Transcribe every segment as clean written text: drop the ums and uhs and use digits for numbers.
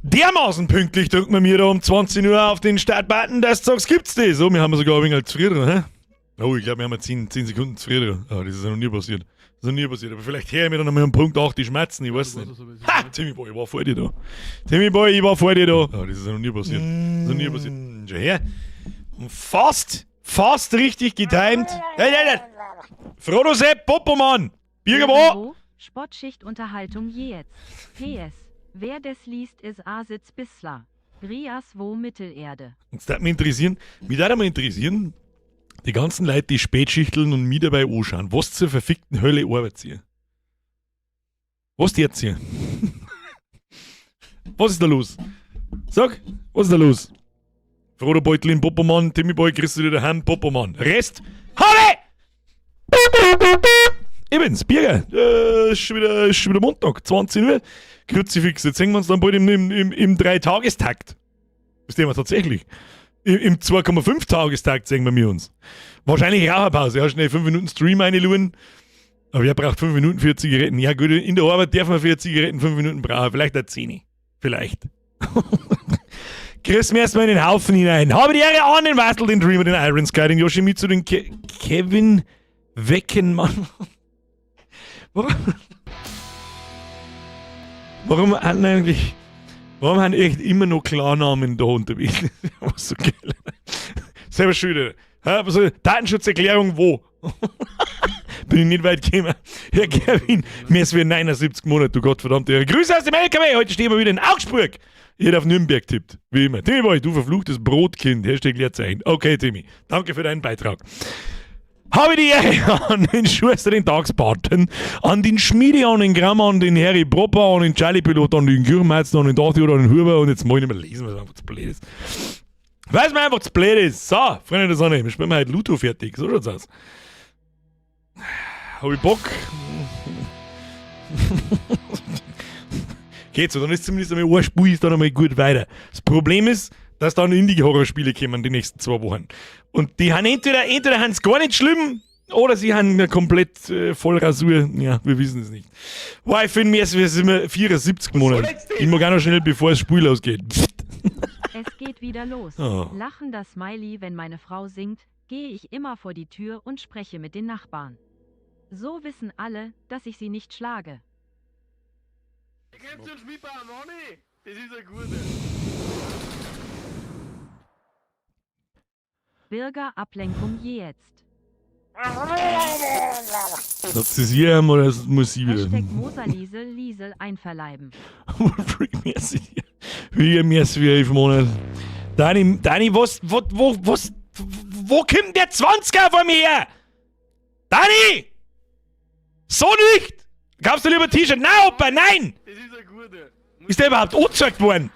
Dermaßen pünktlich drückt man mir da um 20 Uhr auf den Startbutton, dass du sagst, gibt's das? So, wir haben sogar ein wenig zu früh dran, hä? Oh, ich glaube, wir haben 10 Sekunden zu früh dran. Oh, das ist ja noch nie passiert. Das ist noch nie passiert. Aber vielleicht höre ich mir dann nochmal um Punkt 8 die Schmerzen, ich weiß nicht. Ha! Timmy Boy, ich war vor dir da. Timmy Boy, ich war vor dir da. Oh, das ist ja noch nie passiert. Das ist noch nie passiert. Schau her. Und fast, fast richtig getimt. Hey, hey, hey. Frodo Sepp, Popomann. Birger wo? Sportschicht Unterhaltung jetzt. PS. Wer des liest is Asitz Bissler. Rias wo Mittelerde. Jetzt würde mich interessieren, mich würde mal interessieren, die ganzen Leute, die spätschichteln und mich dabei anschauen, was zur verfickten Hölle arbeitet ihr? Was tut ihr? Was ist da los? Sag, was ist da los? Frodo Beutlin, Popomann, Timmy Boy, kriegst du dir daheim, Popomann. Rest, Halle! Ich bin's, Birger. Ist schon wieder Montag, 20 Uhr. Kruzifix, jetzt sehen wir uns dann bald im Dreitagestakt. Das sehen wir tatsächlich. Im 2,5-Tagestakt sehen wir uns. Wahrscheinlich Raucherpause. Ja, schnell 5 Minuten Stream reinschauen. Aber wer braucht 5 Minuten für Zigaretten? Ja gut, in der Arbeit darf man für Zigaretten 5 Minuten brauchen. Vielleicht auch 10. Vielleicht. Grüß mir erstmal in den Haufen hinein. Habe die Ehre an den Wastel, den Dreamer, den Iron Sky, den Yoshimitsu, den Kevin Weckenmann. Warum? Warum haben eigentlich. Warum haben echt immer noch Klarnamen da unterwegs? Was so geil. Selber schuld. Also, Datenschutzerklärung wo? Bin ich nicht weit gekommen. Herr Kevin, mir ist wie 79 Monate, du Gottverdammt. Grüße aus dem LKW, heute stehen wir wieder in Augsburg. Ich hätte auf Nürnberg tippt, wie immer. Timmy Boy, du verfluchtes Brotkind. Hashtag Leerzeichen. Okay, Timmy, danke für deinen Beitrag. Habe die Ehre an den Schuster, den Tagspaten, an den Schmiede, an den Grammer, an den Harry Propper, an den Charlie Pilot, an den Gürmeister, an den Darth oder an den Huber und jetzt muss ich nicht mehr lesen, weil es einfach zu blöd ist. Weil es mir einfach zu blöd ist. So, Freunde der Sonne, wir spielen heute Luto fertig. So schaut's aus. Hab ich Bock? Geht so, dann ist zumindest einmal ein Spiel ist dann einmal gut weiter. Das Problem ist, dass dann Indie-Horror-Spiele kommen die nächsten 2 Wochen. Und die haben entweder haben's gar nicht schlimm oder sie haben eine komplett Vollrasur. Ja, wir wissen es nicht. Boah, ich finde, wir sind immer 74 Monate. Ich mag auch noch schnell, bevor das Spiel losgeht. Es geht wieder los. Oh. Lachender Smiley, wenn meine Frau singt, gehe ich immer vor die Tür und spreche mit den Nachbarn. So wissen alle, dass ich sie nicht schlage. Ich kennst du den Schmiedbauer Nonni? Das ist ein guter. Bürgerablenkung jetzt. Das ist hier oder das muss ich wieder? Hashtag Moser Liesel Liesel einverleiben. Freak merci. Wie merci für 11 Monate. Dani, Dani, was, wo, wo, was, wo kommt der 20er von mir her? Dani! So nicht! Kaufst du lieber ein T-Shirt? Nein, Opa, nein! Das ist ein guter. Ist der überhaupt angezeigt worden?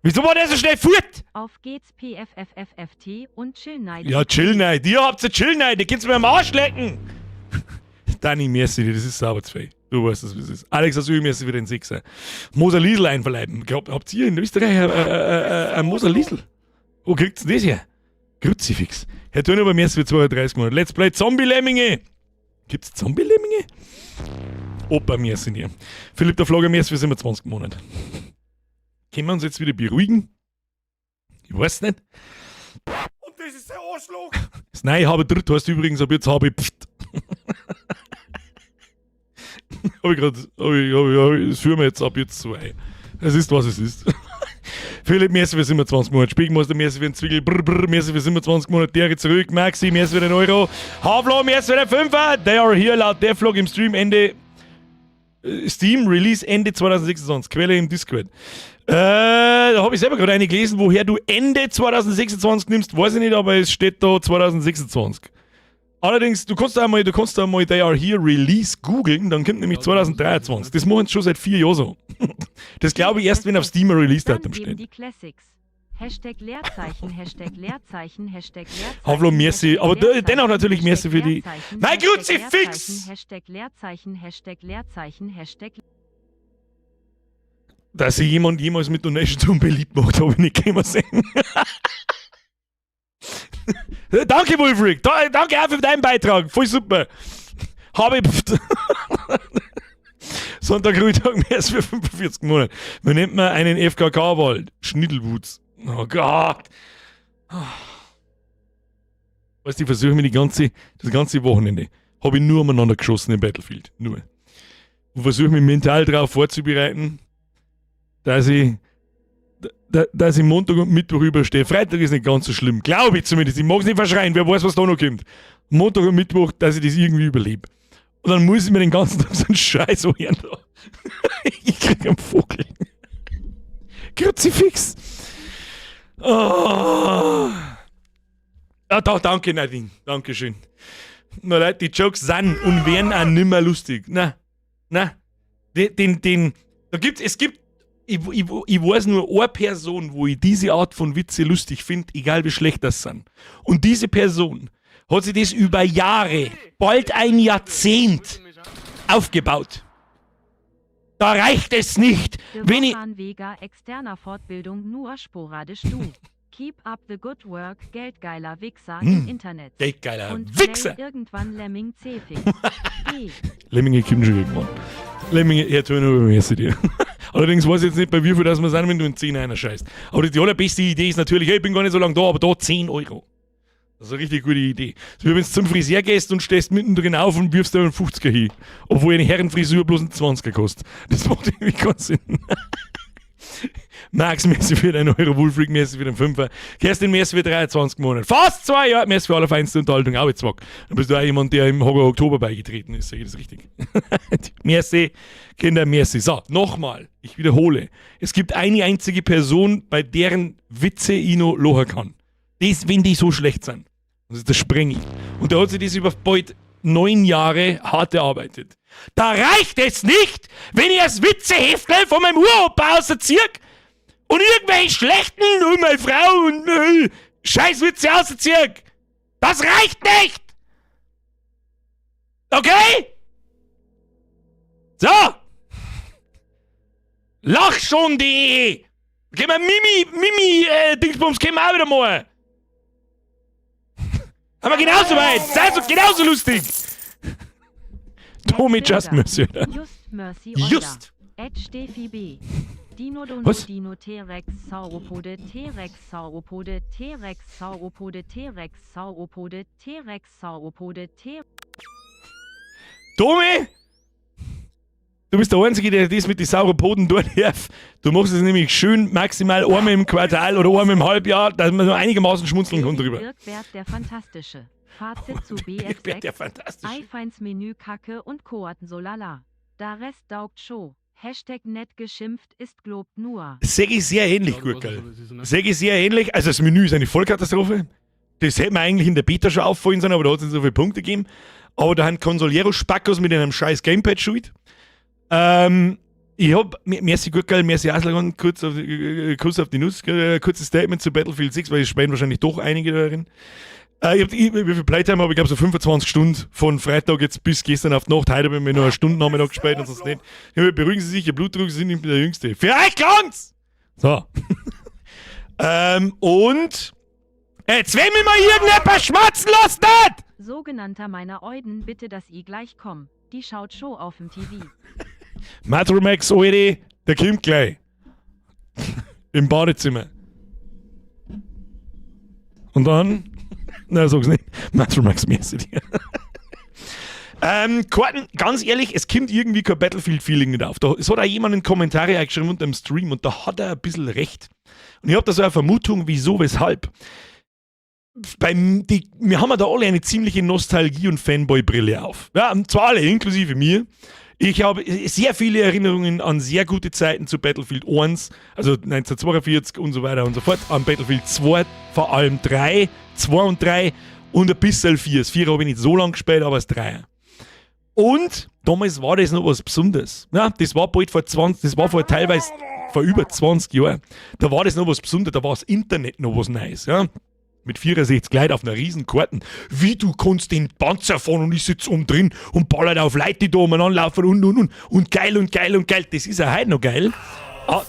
Wieso war der so schnell fort? Auf geht's PFFFFT und Chill Night. Ja, Chill Night. Ihr habt ja Chill Night. Die könnt's mir am Arsch lecken. Dani, merci dir, das ist sauber zu viel. Du weißt es, wie es ist. Alex, aus merci für den Sechser. Moser Liesel einverleiben. Glaub, habt ihr in Österreich ein Moser Liesel? Wo kriegt's denn das her? Kruzifix. Herr Turner, aber merci für 32 Monate. Let's Play Zombie-Lemminge. Gibt's Zombie-Lemminge? Opa, merci dir. Philipp der Flogger, merci für 27 Monate. Können wir uns jetzt wieder beruhigen? Ich weiß nicht. Und das ist der Arschloch! Das Neue habe dritt heißt übrigens, ab jetzt habe ich pft. Hab ich grad, hab ich, hab ich, hab ich, das führen wir jetzt ab jetzt so ein. Es ist, was es ist. Philipp, merci für 27 Monate. Spiegelmeister, merci für den Zwickel. Brr, brr, merci für 27 Monate. Dere zurück. Maxi, merci für den Euro. Havlo, merci für den Fünfer. They are here laut Devlog im Stream Ende. Steam Release Ende 2026. Quelle im Discord. Da hab ich selber gerade eine gelesen, woher du Ende 2026 nimmst, weiß ich nicht, aber es steht da 2026. Allerdings, du kannst da mal They Are Here Release googeln, dann kommt nämlich 2023. Das machen sie schon seit 4 Jahren so. Das glaube ich erst, wenn auf Steam ein Release-Datum Dann eben steht. die Classics. Hashtag Leerzeichen, Hashtag Leerzeichen, Hashtag Leerzeichen, Havlo, merci. Hashtag Aber Leerzeichen, dennoch natürlich Hashtag merci für die Leerzeichen, Mein Hashtag Kruzifix! Leerzeichen, Hashtag Leerzeichen, Hashtag Leerzeichen, Hashtag Dass sich jemand jemals mit Donation Tun beliebt macht, hab ich nicht können sehen. Danke, Wolfric. Danke auch für deinen Beitrag. Voll super. Habe ich. Sonntag, Ruhetag, mehr als für 45 Monate. Wie nennt man einen FKK-Wald? Schnittelwutz. Oh Gott. Weißt du, ich versuche mir das ganze Wochenende, habe ich nur umeinander geschossen im Battlefield. Nur. Und versuche mich mental darauf vorzubereiten, dass ich Montag und Mittwoch überstehe. Freitag ist nicht ganz so schlimm. Glaube ich zumindest. Ich mag es nicht verschreien. Wer weiß, was da noch kommt. Montag und Mittwoch, dass ich das irgendwie überlebe. Und dann muss ich mir den ganzen Tag so einen Scheiß anhören. Da. Ich krieg einen Vogel. Kruzifix. Oh. Ah, da, danke, Nadine. Dankeschön. Na Leute, die Jokes sind und werden auch nimmer lustig. Na, na. Den, da gibt's, es gibt, ich weiß nur eine Person, wo ich diese Art von Witze lustig finde, egal wie schlecht das sind. Und diese Person hat sich das über Jahre, bald ein Jahrzehnt, aufgebaut. Da reicht es nicht, wenn ich. Wegen externer Fortbildung nur sporadisch du. Keep up the good work, geldgeiler Wichser im Internet. Geldgeiler Und Wichser! play irgendwann Lemming C-Fix. G. Lemminge kommen schon irgendwann. Lemminge, ja, tu nur merci dir. Allerdings weiß ich jetzt nicht, bei wie viel das wir sind, wenn du in 10 einer scheißt. Aber die allerbeste Idee ist natürlich, hey, ich bin gar nicht so lange da, aber da 10 Euro. Das ist eine richtig gute Idee. So wie wenn du zum Friseur gehst und stehst mittendrin auf und wirfst dir einen 50er hin. Obwohl eine Herrenfrisur bloß einen 20er kostet. Das macht irgendwie keinen Sinn. Max, merci für deinen Euro, Wolfrick, merci für den Fünfer. Kerstin, merci für 23 Monate. Fast 2 Jahre, merci für allerfeinste Unterhaltung, auch jetzt. Dann bist du auch jemand, der im Horror Oktober beigetreten ist, sag ich das richtig? Merci, Kinder, merci. So, nochmal, ich wiederhole. Es gibt eine einzige Person, bei deren Witze ich noch lachen kann. Das, wenn die so schlecht sind. Das ist der Sprengi. Und der hat sich das über bald 9 Jahre hart erarbeitet. Da reicht es nicht, wenn ich das Witzeheftel von meinem Uropa ausziehe und irgendwelche schlechten und meine Frau und Scheißwitze ausziehe. Das reicht nicht! Okay? So! Lach schon.de! Gehen wir Mimi, Mimi, Dingsbums, können wir auch wieder mal. Haben wir genauso weit. Sei so genauso lustig. Tommy Just Mercy, oder? Just Mercy. Just. @Stefi B. Dino Dono Was? Dino T-Rex Sauropode T-Rex Sauropode T-Rex Sauropode T-Rex Sauropode T-Rex Sauropode T. Tommy! Du bist der Einzige, der das mit den Sauropoden tun darf. Du machst es nämlich schön maximal einmal im Quartal oder einmal im Halbjahr, dass man nur einigermaßen schmunzeln kann drüber. Birkbert der Fantastische. Fazit zu Birkbert der BF6. Fantastische. Eifeins Menü Kacke und Koaten solala. Da Rest daugt Show. #NettGeschimpft ist globt nur. Sehe ich sehr ähnlich, Ja, du weißt Gurkel. schon, das ist, ne? Sehe ich sehr ähnlich. Also das Menü ist eine Vollkatastrophe. Das hätte mir eigentlich in der Beta schon auffallen sollen, aber da hat es nicht so viele Punkte gegeben. Aber da haben Consolero-Spackos mit einem scheiß Gamepad schuld. Ich hab, merci Gurkel, merci Aslagon, kurz auf die Nuss, kurzes Statement zu Battlefield 6, weil ich spielen wahrscheinlich doch einige darin. Ich, wie viel Playtime habe ich? Glaube so 25 Stunden von Freitag jetzt bis gestern auf die Nacht. Heute habe ich mir nur eine Stunde Nachmittag gespielt und sonst nicht. Ja, beruhigen Sie sich, Ihr Blutdruck, Sie sind nicht mehr der Jüngste. Für euch langt's! So. Und jetzt, wenn mir mal irgendjemand schmatzen lassen hat! Sogenannter meiner Euden bitte, dass i gleich komm. Die schaut Show auf dem TV. Matromax, Oide, der kommt gleich. Im Badezimmer. Und dann. Nein, sag's nicht. Matromax, merci dir. Karten, ganz ehrlich, es kommt irgendwie kein Battlefield-Feeling nicht auf. Da, es hat auch jemand in Kommentare eingeschrieben unter dem Stream und da hat er ein bisschen recht. Und ich habe da so eine Vermutung, wieso, weshalb. Wir haben ja da alle eine ziemliche Nostalgie- und Fanboy-Brille auf. Ja, und zwar alle, inklusive mir. Ich habe sehr viele Erinnerungen an sehr gute Zeiten zu Battlefield 1, also 1942 und so weiter und so fort, an Battlefield 2, vor allem 3, 2 und 3 und ein bisschen 4. Das 4 habe ich nicht so lange gespielt, aber das 3. Und damals war das noch was Besonderes. Ja, das war bald vor 20, das war vor teilweise vor über 20 Jahren. Da war das noch was Besonderes, da war das Internet noch was Neues. Ja. Mit 64 Leuten auf einer riesen Karten. Wie, du kannst den Panzer fahren und ich sitze oben drin und ballert auf Leute, die da umeinander laufen und und. Und geil und geil und geil. Das ist ja heute noch geil. Ah.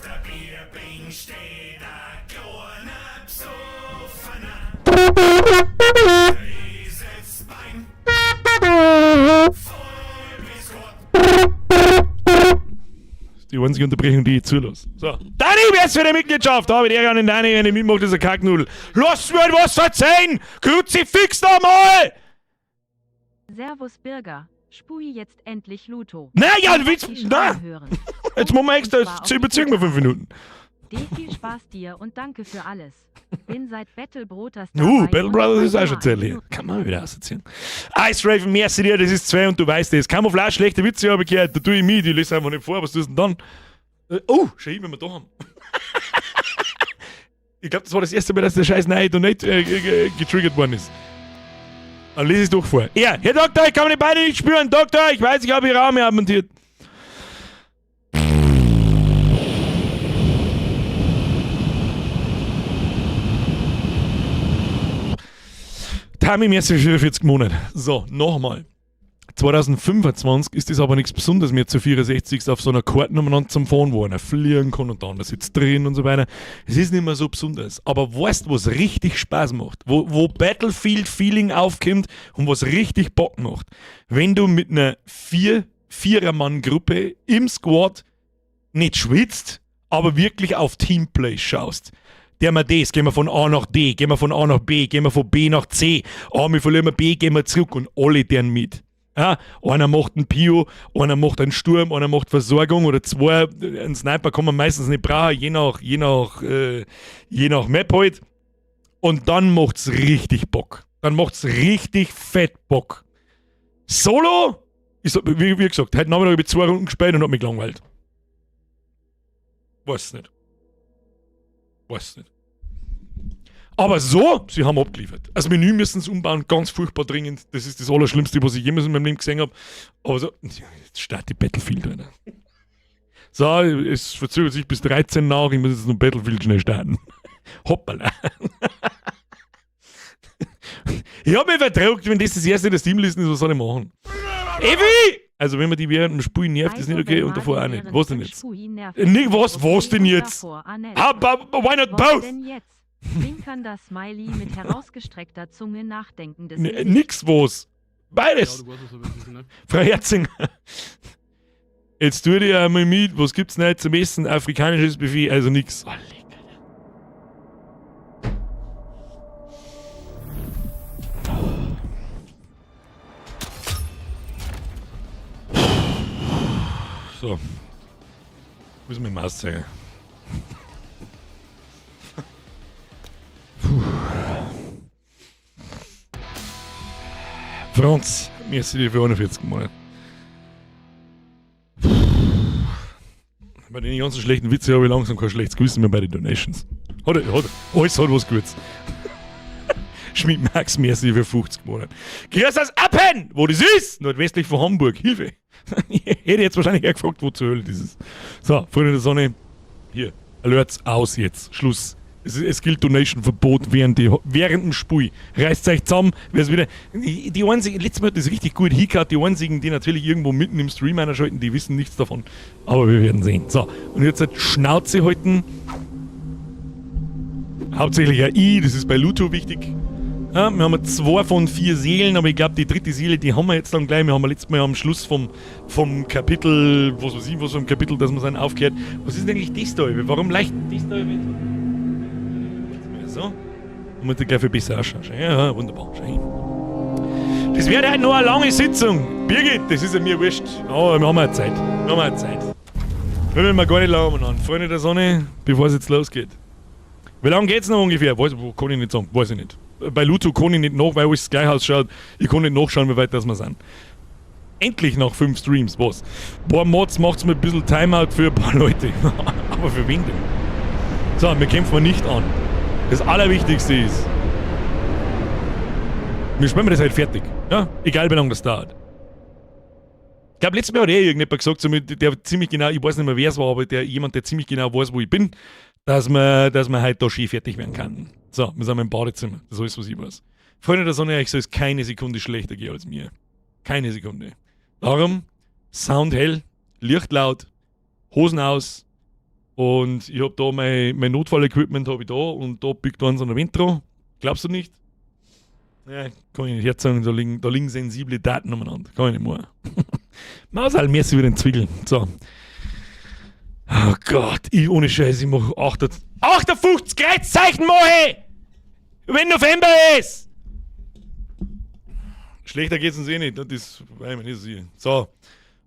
einzige Unterbrechung, die ich zulasse. So. Dani, wer ist für die Mitgliedschaft? Da habe ich an den Dani, wenn ich mitmache, das ist eine Kacknudel. Lass mir was verzeihen! Kruzifix da mal! Servus Birger, spui jetzt endlich Luto. Na ja, Ich Witz, die na! Schreie hören. Jetzt machen wir extra, Und zwar jetzt auf die überziehen wir 5 Minuten. D viel Spaß dir und danke für alles. Bin seit Battle Brothers dabei Battle und Brothers war ist auch immer schon ein zählig. Genuss. Kann man wieder assoziieren. Ice Raven, merci dir, das ist 2 und du weißt das. Camouflage, schlechte Witze habe ich gehört, da tue ich mich, die lese einfach nicht vor, was tust du denn dann? Oh, schön, wenn wir da haben. Ich glaube, das war das erste Mal, dass der scheiß neue Donate getriggert worden ist. Dann lese ich es doch vor. Ja, Herr Doktor, ich kann meine Beine nicht spüren. Doktor, ich weiß, ich habe Ihre Arme amputiert. Tami, merci für 44 Monate. So, nochmal. 2025 ist das aber nichts Besonderes mehr zu 64 auf so einer Karte umeinander zum Fahren, wo einer fliegen kann und der andere sitzt drin und so weiter. Es ist nicht mehr so besonders. Aber weißt du, was richtig Spaß macht? Wo Battlefield-Feeling aufkommt und was richtig Bock macht? Wenn du mit einer Vierermann-Gruppe im Squad nicht schwitzt, aber wirklich auf Teamplay schaust. Der mal das, gehen wir von A nach D, gehen wir von A nach B, gehen wir von B nach C, A, wir verlieren B, gehen wir zurück und alle deren mit. Ja, einer macht einen Pio, einer macht einen Sturm, einer macht Versorgung oder zwei, einen Sniper kann man meistens nicht brauchen, je nach Map halt. Und dann macht's richtig Bock. Dann macht's richtig fett Bock. Solo ist, wie gesagt, heute Nachmittag habe ich 2 Runden gespielt und hab mich gelangweilt. Weiß nicht. Weiß nicht. Aber so, sie haben abgeliefert. Das Menü müssen sie umbauen, ganz furchtbar dringend. Das ist das Allerschlimmste, was ich jemals in meinem Leben gesehen hab. Aber so, jetzt startet die Battlefield, Alter. So, es verzögert sich bis 13 nach, ich muss jetzt noch Battlefield schnell starten. Hoppala. Ich hab mich verdruckt, wenn das das erste in der Steam-Liste ist, was soll ich machen? Evi! Also wenn man die während dem Spielen nervt, ist nicht okay und davor auch nicht. Was denn jetzt? Nicht was, was denn jetzt? Why not Was both? denn jetzt? Zwinkernder Smiley mit herausgestreckter Zunge nachdenkendes Gesicht. Nix was. Beides. Ja, du weißt, was ich will, ne? Frau Herzinger. Jetzt tu dir einmal mit, was gibt's denn heute zum Essen? Afrikanisches Buffet, also nix. Oh, lecker. So. Muss ich mir Maus zeigen. Puh. Franz, mir ist die für 41 Monate. Bei den ganzen schlechten Witzen habe ich langsam kein schlechtes Gewissen mehr bei den Donations. Alles hat was Gutes. Schmidt Max, merci für 50 Monate. Grüß aus Appen, wo das ist! Nordwestlich von Hamburg. Hilfe! Ich hätte jetzt wahrscheinlich auch gefragt, wo zur Hölle das ist. So, Freunde der Sonne, hier, Alerts aus jetzt. Schluss. Es gilt Donation-Verbot während dem Spiel. Reißt euch zusammen, wer's wieder. Die einzigen, letztes Mal hat das richtig gut hingehört, die einzigen, die natürlich irgendwo mitten im Stream einschalten, die wissen nichts davon. Aber wir werden sehen. So, und jetzt halt Schnauze halten. Hauptsächlich ja ich, das ist bei Luto wichtig. Ja, wir haben 2 von 4 Seelen, aber ich glaub, die dritte Seele, die haben wir jetzt dann gleich. Wir haben letztes Mal am Schluss vom Kapitel, was weiß ich, was vom Kapitel, dass man es aufgehört. Was ist denn eigentlich das da? Warum leicht das da? So. Und mit der gleich viel besser ausschauen. Ja, ja, wunderbar. Schön. Das wird halt noch eine lange Sitzung. Birgit, das ist ja mir wurscht. Oh, wir haben ja Zeit. Wir haben ja Zeit. Wir mal gar nicht lange an. Freunde der Sonne, bevor es jetzt losgeht. Wie lange geht's noch ungefähr? Weiß, kann ich nicht sagen. Weiß ich nicht. Bei Luto kann ich nicht nach, weil alles gleich ausschaut. Ich kann nicht nachschauen, wie weit das wir sind. Endlich nach 5 Streams, was? Ein paar Mods macht's mir ein bisschen Timeout für ein paar Leute. Aber für wen denn? So, wir kämpfen nicht an. Das Allerwichtigste ist, wir spielen das halt fertig. Ja? Egal wie lange das dauert. Ich glaub, letztes Mal hat eh irgendjemand gesagt, so mit, der ziemlich genau, ich weiß nicht mehr wer es war, aber der, jemand, der ziemlich genau weiß, wo ich bin, dass man halt da schön fertig werden kann. So, wir sind im Badezimmer. Das ist alles, was ich weiß. Freunde der Sonne, euch soll es keine Sekunde schlechter gehen als mir. Keine Sekunde. Darum, Sound hell, Licht laut, Hosen aus und ich hab da mein Notfallequipment hab ich da und da biegt eins an der Wind dran. Glaubst du nicht? Ja, kann ich nicht herzagen, da liegen sensible Daten umeinander. Kann ich nicht mehr. Maus halt mehr wie den Zwickel. So. Oh Gott, ich ohne Scheiß, ich mach 58 Kreuzzeichen mach ich! Wenn November ist! Schlechter geht's uns eh nicht, ne? Das weiß ich nicht so sicher. So,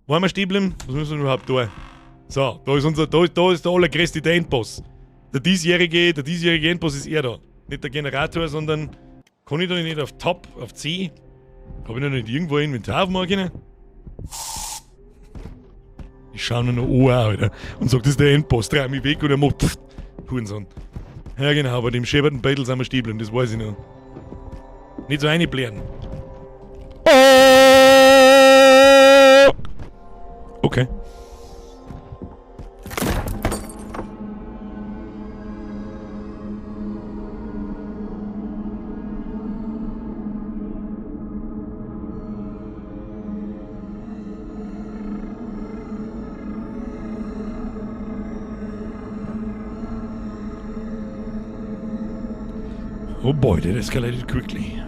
wollen wir stehen bleiben? Was müssen wir überhaupt tun? So, da ist unser, da, da ist der allergrößte der Endboss. Der diesjährige Endboss ist er da. Nicht der Generator, sondern kann ich da nicht auf Top, auf C? Hab ich noch nicht irgendwo ein Inventar aufmachen können? Ich schau nur noch an, Alter. Und sag, das ist der Endboss. Dreh mich weg und er macht pfft, Hurensohn. Ja genau, bei dem schäberten Beitel sind wir stehen geblieben, das weiß ich noch. Nicht so reinblären. Oh! Okay. Oh boy, that escalated quickly.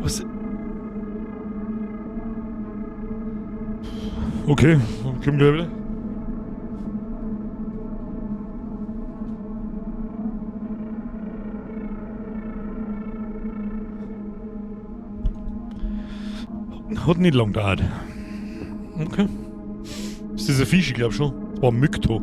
Was? Okay, kommen gleich wieder. Hat nicht lang gedauert. Okay. Ist das ein Fisch? Ich glaub schon. Das war ein Mykto.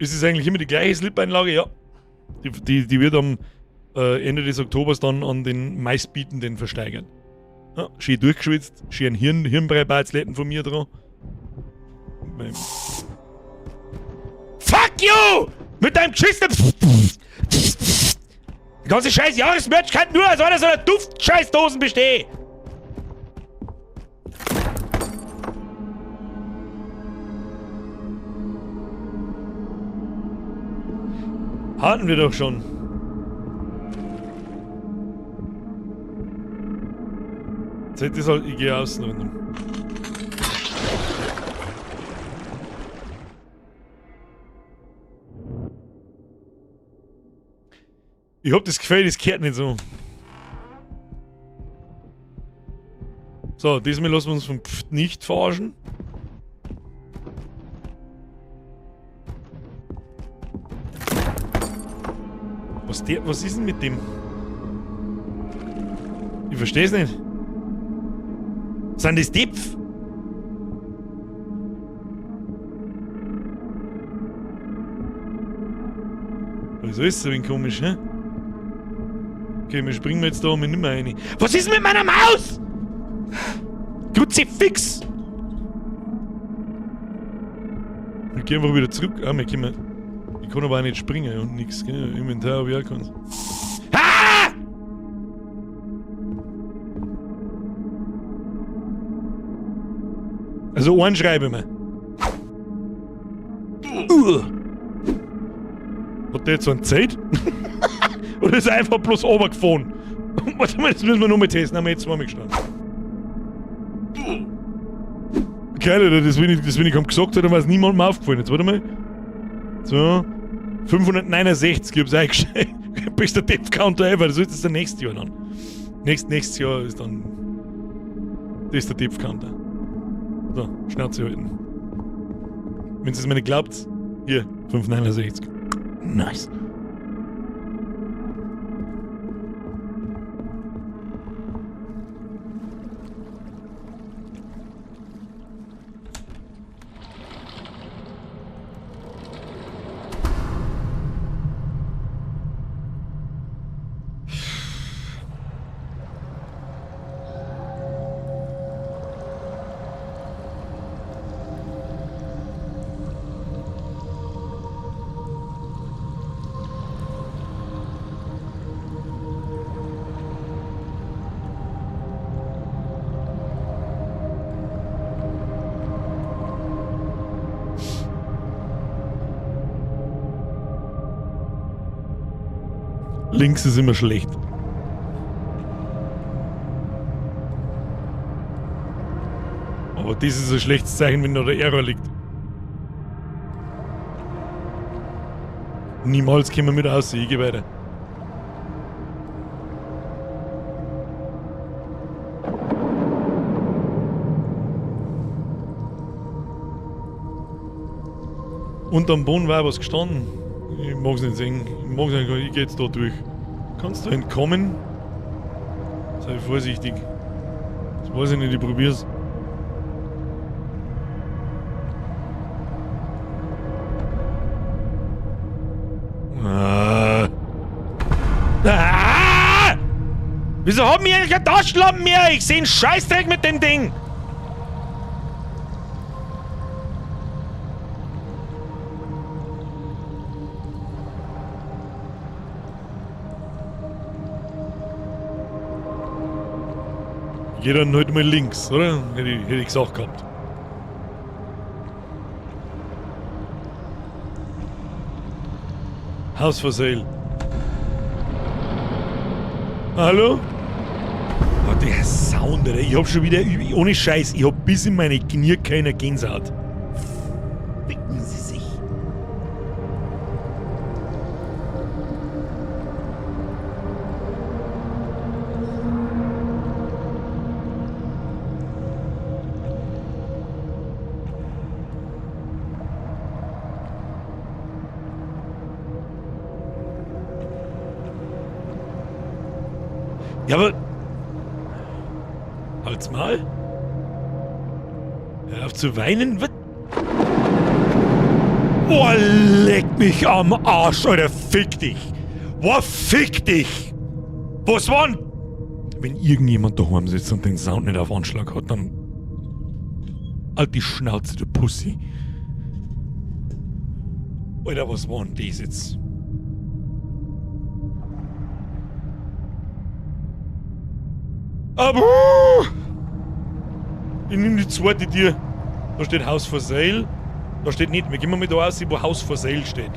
Ist es eigentlich immer die gleiche Slip-Einlage? Ja. Die wird am Ende des Oktobers dann an den meistbietenden versteigert. Ja, schön durchgeschwitzt, schön Hirnbrei-Batzletten von mir dran. Fuck you! Mit deinem geschissenen... Die ganze scheiß Jahresmerch kann nur aus einer so einer Duft-Scheißdosen bestehen! Hatten wir doch schon. Jetzt ist halt, ich gehe außen rundum. Ich hab das Gefühl, das gehört nicht so. So, diesmal lassen wir uns vom Pft nicht verarschen. Was ist denn mit dem? Ich versteh's nicht. Sind das Depf? Wieso ist das ein wenig komisch, hä? Okay, wir springen jetzt da mal nicht mehr rein. Was ist mit meiner Maus? Kruzifix! Wir gehen einfach wieder zurück. Ah, wir können. Ich kann aber auch nicht springen und nix, gell? Inventar hab ich auch keins. Ah! Also einen schreibe ich mir. Hat der jetzt so eine Zeit? Oder ist er einfach bloß runtergefahren? Warte mal, das müssen wir nochmal testen. Haben wir jetzt zweimal gestanden. Geil, Alter, das, wenn ich, das, wenn ich kaum gesagt habe, dann war es niemandem aufgefallen. Jetzt warte mal. So. 569, ich hab's eingestellt. Bester Death Counter ever. Das ist jetzt der nächste Jahr dann. Nächstes Jahr ist dann. Das ist der Death Counter. So, Schnauze halten. Wenn ihr es mir nicht glaubt, hier, 569. Nice. Links ist immer schlecht. Aber das ist ein schlechtes Zeichen, wenn da der Error liegt. Niemals kommen wir mit aus, ich geh weiter. Unterm Boden war was gestanden. Ich mag's nicht sehen. Ich mag's nicht, ich geh jetzt da durch. Kannst du entkommen? Sei vorsichtig. Das weiß ich nicht, ich probier's. Ah. Ah! Wieso haben wir eigentlich keine Taschenlampen mehr? Ich seh einen Scheißdreck mit dem Ding! Ich geh dann halt mal links, oder? Hätte ich gesagt gehabt. House for sale. Hallo? Oh, der Sound, Alter. Ich hab schon wieder, ohne Scheiß, ich hab bis in meine Knie keine Gänsehaut. Ficken Sie sich. Ja, aber... Halt's mal. Hör auf zu weinen. Was? Boah, leck mich am Arsch, Alter. Fick dich. Boah, fick dich. Was war denn? Wenn irgendjemand daheim sitzt und den Sound nicht auf Anschlag hat, dann... Halt die Schnauze, du Pussy. Alter, was war denn das jetzt? Aber ich nehme die zweite Tür. Da steht House for Sale. Da steht nicht. Wir gehen mal da raus, wo House for Sale steht.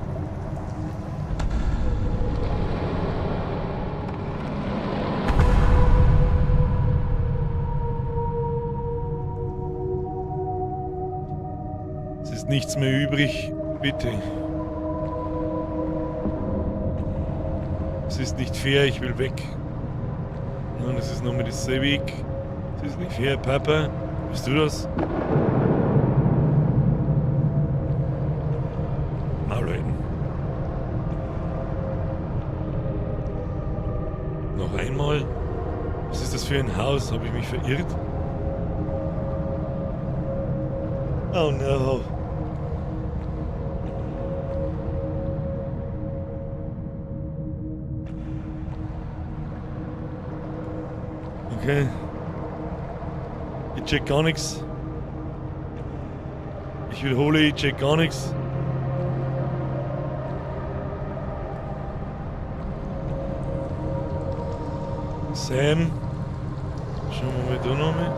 Es ist nichts mehr übrig. Bitte. Es ist nicht fair, ich will weg. Nein, das ist nochmal dasselbe. Das ist nicht fair, Papa. Bist du das? Maul halten. Noch einmal. Was ist das für ein Haus? Hab ich mich verirrt? Oh no. Okay. Ich check gar nix. Ich wiederhole, ich check gar nix. Sam. Schauen wir mal da nochmal.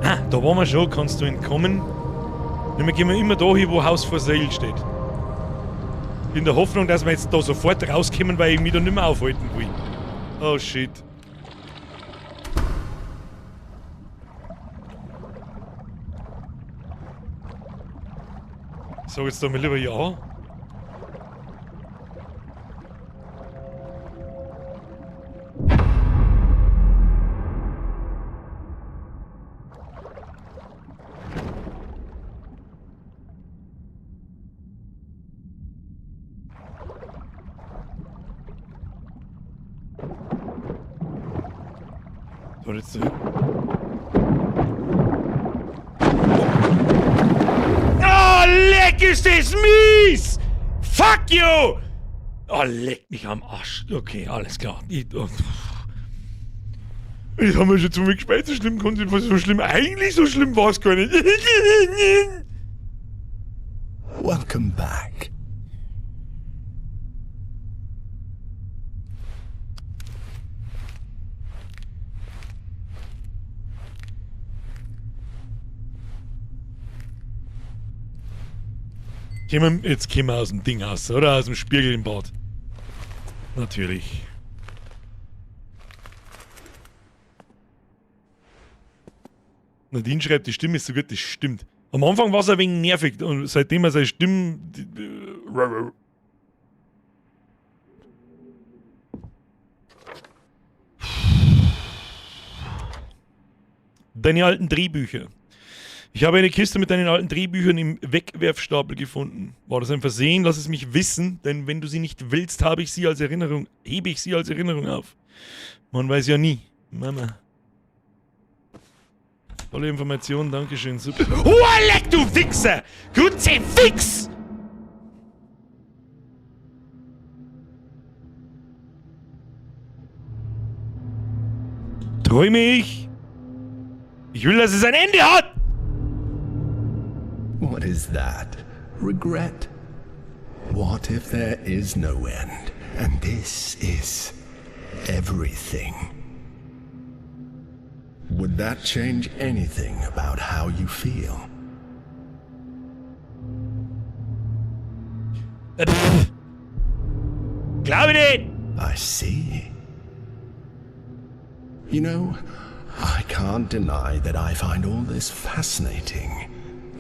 Ah, da waren wir schon. Kannst du entkommen? Wir gehen immer da hin, wo House for Sale steht. In der Hoffnung, dass wir jetzt da sofort rauskommen, weil ich mich da nicht mehr aufhalten will. Oh shit. Ich sag jetzt da mal lieber ja. Oh, leck ist das mies! Fuck you! Oh, leck mich am Arsch. Okay, alles klar. Ich hab mir schon zu viel gespielt, so schlimm konnte ich, so schlimm, eigentlich so schlimm war's gar nicht. Welcome back. Jetzt kommen wir aus dem Ding raus, oder? Aus dem Spiegel im Bad. Natürlich. Nadine schreibt, die Stimme ist so gut, das stimmt. Am Anfang war es ein wenig nervig und seitdem er seine Stimme. Deine alten Drehbücher. Ich habe eine Kiste mit deinen alten Drehbüchern im Wegwerfstapel gefunden. War das ein Versehen? Lass es mich wissen, denn wenn du sie nicht willst, habe ich sie als Erinnerung, hebe ich sie als Erinnerung auf. Man weiß ja nie. Mama. Tolle Information, Dankeschön, super. Oh, leck, du Wichser! Kruzifix! Träume ich? Ich will, dass es ein Ende hat! What is that? Regret? What if there is no end? And this is everything? Would that change anything about how you feel? Pff. Glaube nicht! I see. You know, I can't deny that I find all this fascinating.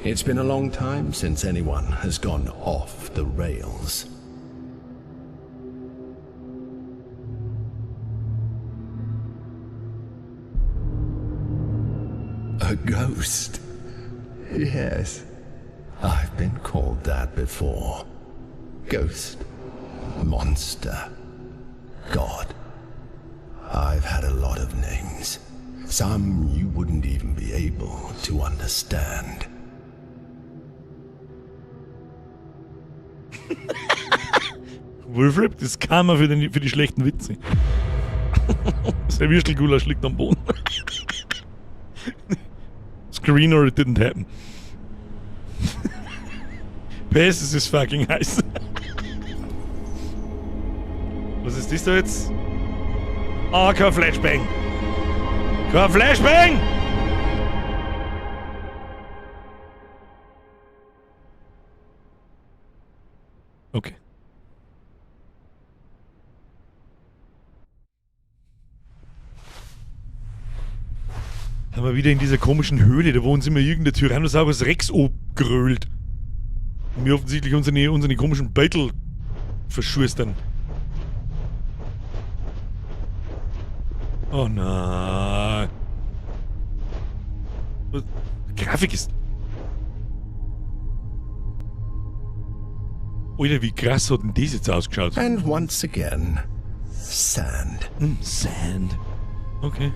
It's been a long time since anyone has gone off the rails. A ghost? Yes. I've been called that before. Ghost. Monster. God. I've had a lot of names. Some you wouldn't even be able to understand. Wolfrip, das Karma für die schlechten Witze. Sein Würstelgulasch liegt am Boden. Screen or it didn't happen. PS, es ist fucking heiß. Was ist das da jetzt? Ah, kein Flashbang. Kein Flashbang! Okay. Haben wir wieder in dieser komischen Höhle, da wo uns immer irgendein Tyrannosaurus Rex grölt. Und wir offensichtlich unsere komischen Beutel verschustern. Oh nein. Was? Die Grafik ist... Alter, wie krass hat denn das jetzt ausgeschaut? And once again, sand. Sand. Okay.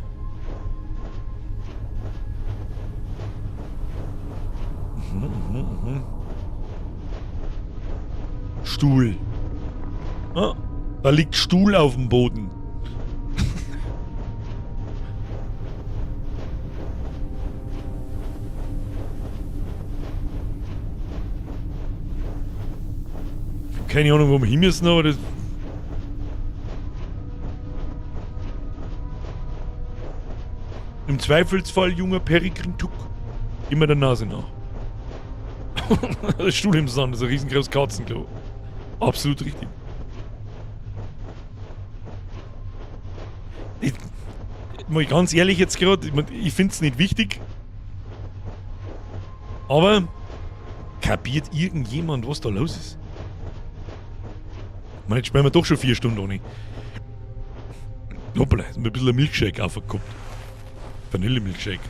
Stuhl. Ah, da liegt Stuhl auf dem Boden. Keine Ahnung, wo wir hin müssen, aber das... Im Zweifelsfall, junger Peregrin Took, immer der Nase nach. Der Stuhl im Sand ist ein riesengroßes Katzenklo. Absolut richtig. Ich, mal ganz ehrlich jetzt gerade, ich find's nicht wichtig. Aber kapiert irgendjemand, was da los ist? Ich meine, jetzt spielen wir doch schon 4 Stunden ohne. Hoppala, jetzt haben wir ein bisschen ein Milkshake aufgehabt. Vanille-Milkshake.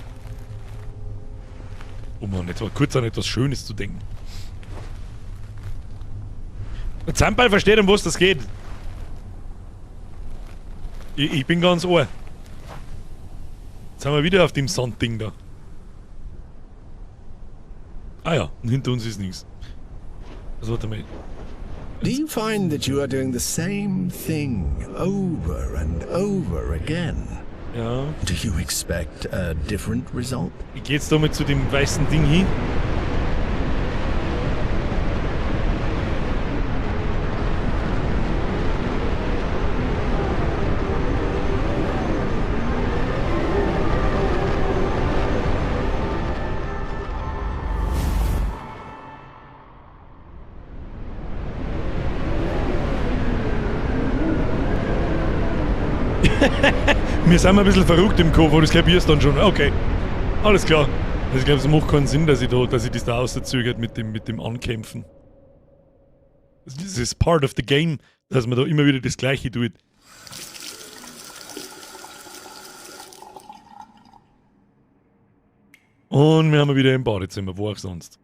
Um an etwas, kurz an etwas Schönes zu denken. Der Zamperl versteht, um was das geht. Ich bin ganz ohr. Jetzt sind wir wieder auf dem Sandding da. Ah ja, und hinter uns ist nichts. Also warte mal. Do you find that you are doing the same thing over and over again? Ja. Do you expect a different result? Ich geh jetzt da mal zu dem weißen Ding hin. Wir sind ein bisschen verrückt im Kopf, aber das kapierst du dann schon. Okay, alles klar. Also ich glaube, es macht keinen Sinn, dass ich das da auszögert mit dem Ankämpfen. Das ist part of the game, dass man da immer wieder das Gleiche tut. Und wir haben wieder im Badezimmer, wo auch sonst.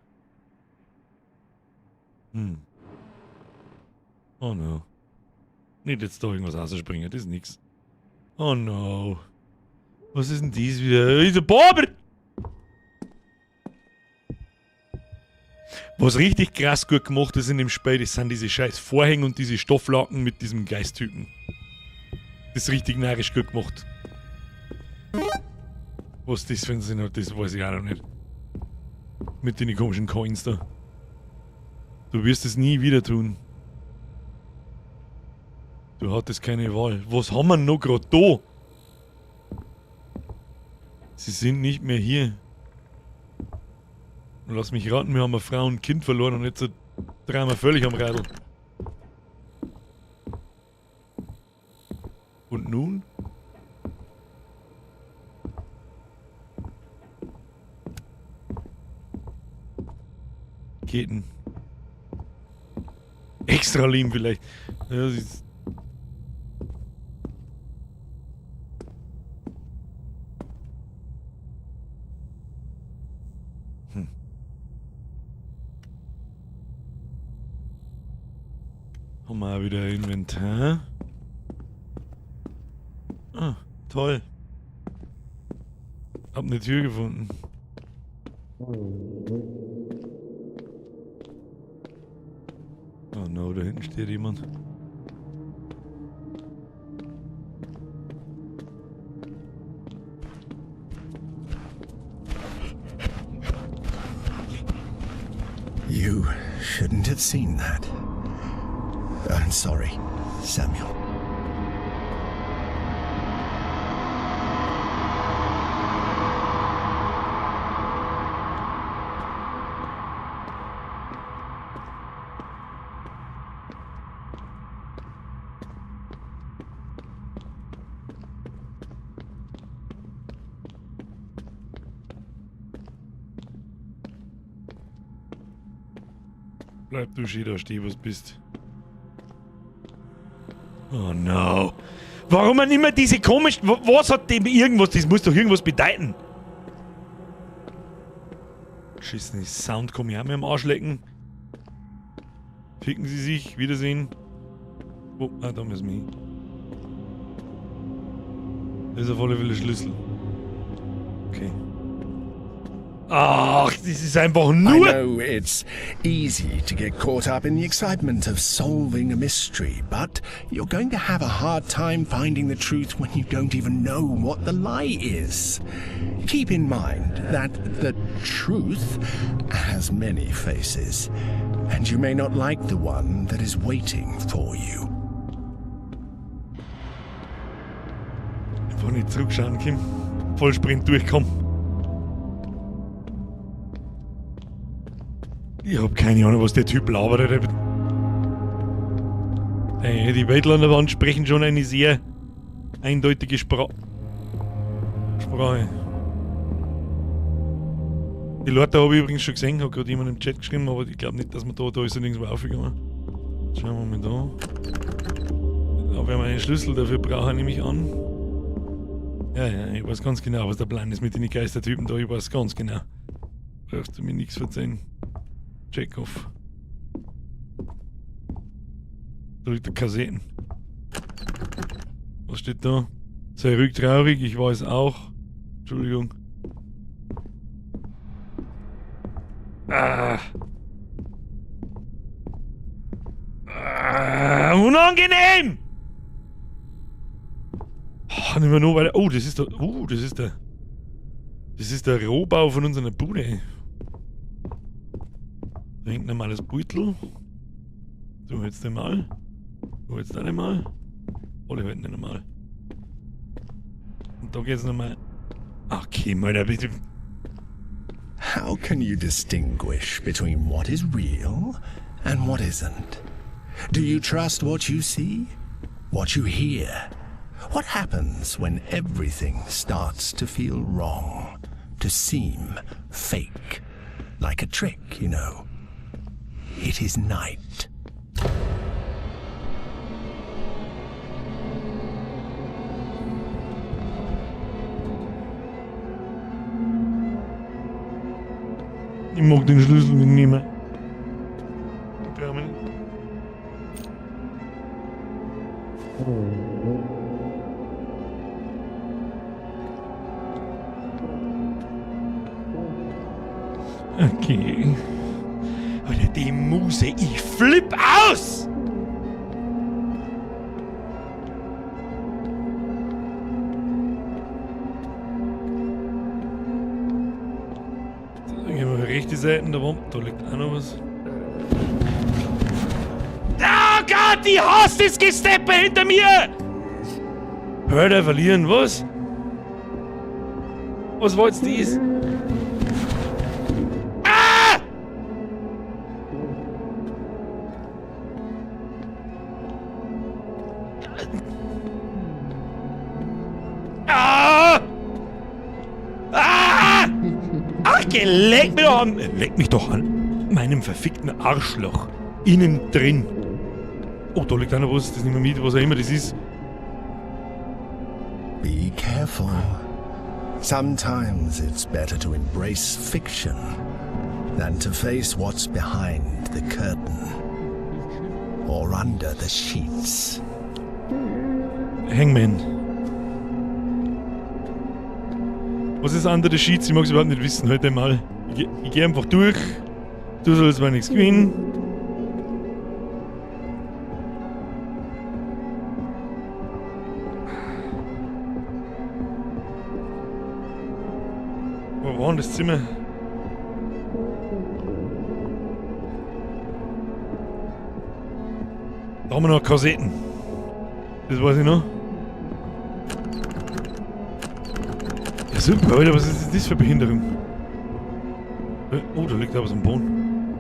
Hm. Oh no. Nicht jetzt da irgendwas rausspringen, das ist nix. Oh no. Was ist denn dies wieder? Ist ein Barber! Was richtig krass gut gemacht ist in dem Spiel, das sind diese scheiß Vorhänge und diese Stofflaken mit diesem Geisttypen. Das ist richtig narrisch gut gemacht. Was das für einen Sinn hat, das weiß ich auch noch nicht. Mit den komischen Coins da. Du wirst es nie wieder tun. Du hattest keine Wahl. Was haben wir noch gerade da? Sie sind nicht mehr hier. Und lass mich raten, wir haben eine Frau und ein Kind verloren und jetzt drehen wir völlig am Radl. Und nun? Ketten. Extra Lehm vielleicht. Ja, das ist Haben wir auch wieder Inventar. Ah, toll. Hab eine Tür gefunden. Oh no, da hinten steht jemand. You shouldn't have seen that. I'm sorry, Samuel. Bleib du schön da stehen, was bist. Oh no. Warum man immer diese komischen... Was hat dem irgendwas? Das muss doch irgendwas bedeuten. Geschissen, Sound komme ich auch mehr am Arsch lecken. Ficken Sie sich. Wiedersehen. Oh, ah, da müssen wir hin. Das ist auf alle Fälle Schlüssel. Okay. Ach, das ist einfach nur... I know it's easy to get caught up in the excitement of solving a mystery, but you're going to have a hard time finding the truth when you don't even know what the lie is. Keep in mind that the truth has many faces, and you may not like the one that is waiting for you. Einfach nicht zurückschauen, Kim. Vollsprint durchkommen. Ich hab keine Ahnung, was der Typ labert. Ey, die Bettler an der Wand sprechen schon eine sehr eindeutige Sprache. Die Leute habe ich übrigens schon gesehen, hat gerade jemand im Chat geschrieben, aber ich glaube nicht, dass man da ist er nirgendwo aufgegangen. Schauen wir mal da. Da werden wir einen Schlüssel dafür brauchen, nehme ich an. Ja, ja, ich weiß ganz genau, was der Plan ist mit den Geistertypen da, ich weiß ganz genau. Brauchst du mir nichts verzeihen. Check-off. Da liegt der Kassetten. Was steht da? Sei ruhig traurig, ich weiß auch. Entschuldigung. Ah. Ah, unangenehm! Oh, nehmen wir nur weiter. Oh, das ist der. Oh, das ist der. Das ist der Rohbau von unserer Bude. Da hängt nochmal das Beutel. Du hältst den mal. Du hältst den mal. Alle halten den mal. Und da geht's nochmal. Ach, okay, Alter, bitte. How can you distinguish between what is real and what isn't? Do you trust what you see? What you hear? What happens when everything starts to feel wrong, to seem fake, like a trick? It is night. Ich mag den Schlüssel mitnehmen. Trau mich nicht. Okay. Alter, die Muse, ich flipp aus! So, dann gehen wir auf die rechte Seite, da oben, da liegt auch noch was. Oh Gott, ich hasse das Gesteppe hinter mir! Hörder verlieren, was? Was war jetzt dies? Ah! Ah! Ah! Ach, leck mich doch an! Leck mich doch an meinem verfickten Arschloch. Innen drin. Oh, da liegt einer was, das nehmen wir mit, was auch immer das ist. Be careful. Sometimes it's better to embrace fiction than to face what's behind the curtain or under the sheets. Hangman. Was ist under the sheets? Ich mag's überhaupt nicht wissen heute mal. Ich geh einfach durch. Du sollst mal nichts gewinnen. Wo war denn das Zimmer? Da haben wir noch Kassetten. Das weiß ich noch. Ja super, Alter, was ist denn das für Behinderung? Oh, da liegt da was am Boden.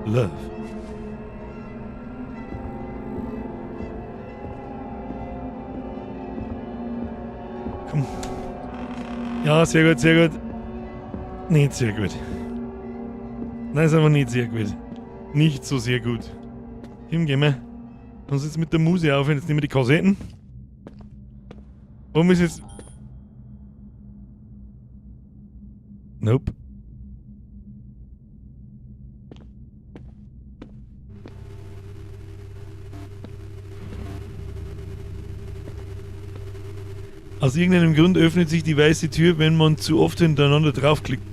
Love. Komm. Ja, sehr gut, sehr gut. Nicht sehr gut. Nein, ist aber nicht sehr gut. Nicht so sehr gut. Komm, gehen wir. Uns jetzt mit der Muse aufhören. Jetzt nehmen wir die Kassetten. Warum ist jetzt... Nope. Aus irgendeinem Grund öffnet sich die weiße Tür, wenn man zu oft hintereinander draufklickt.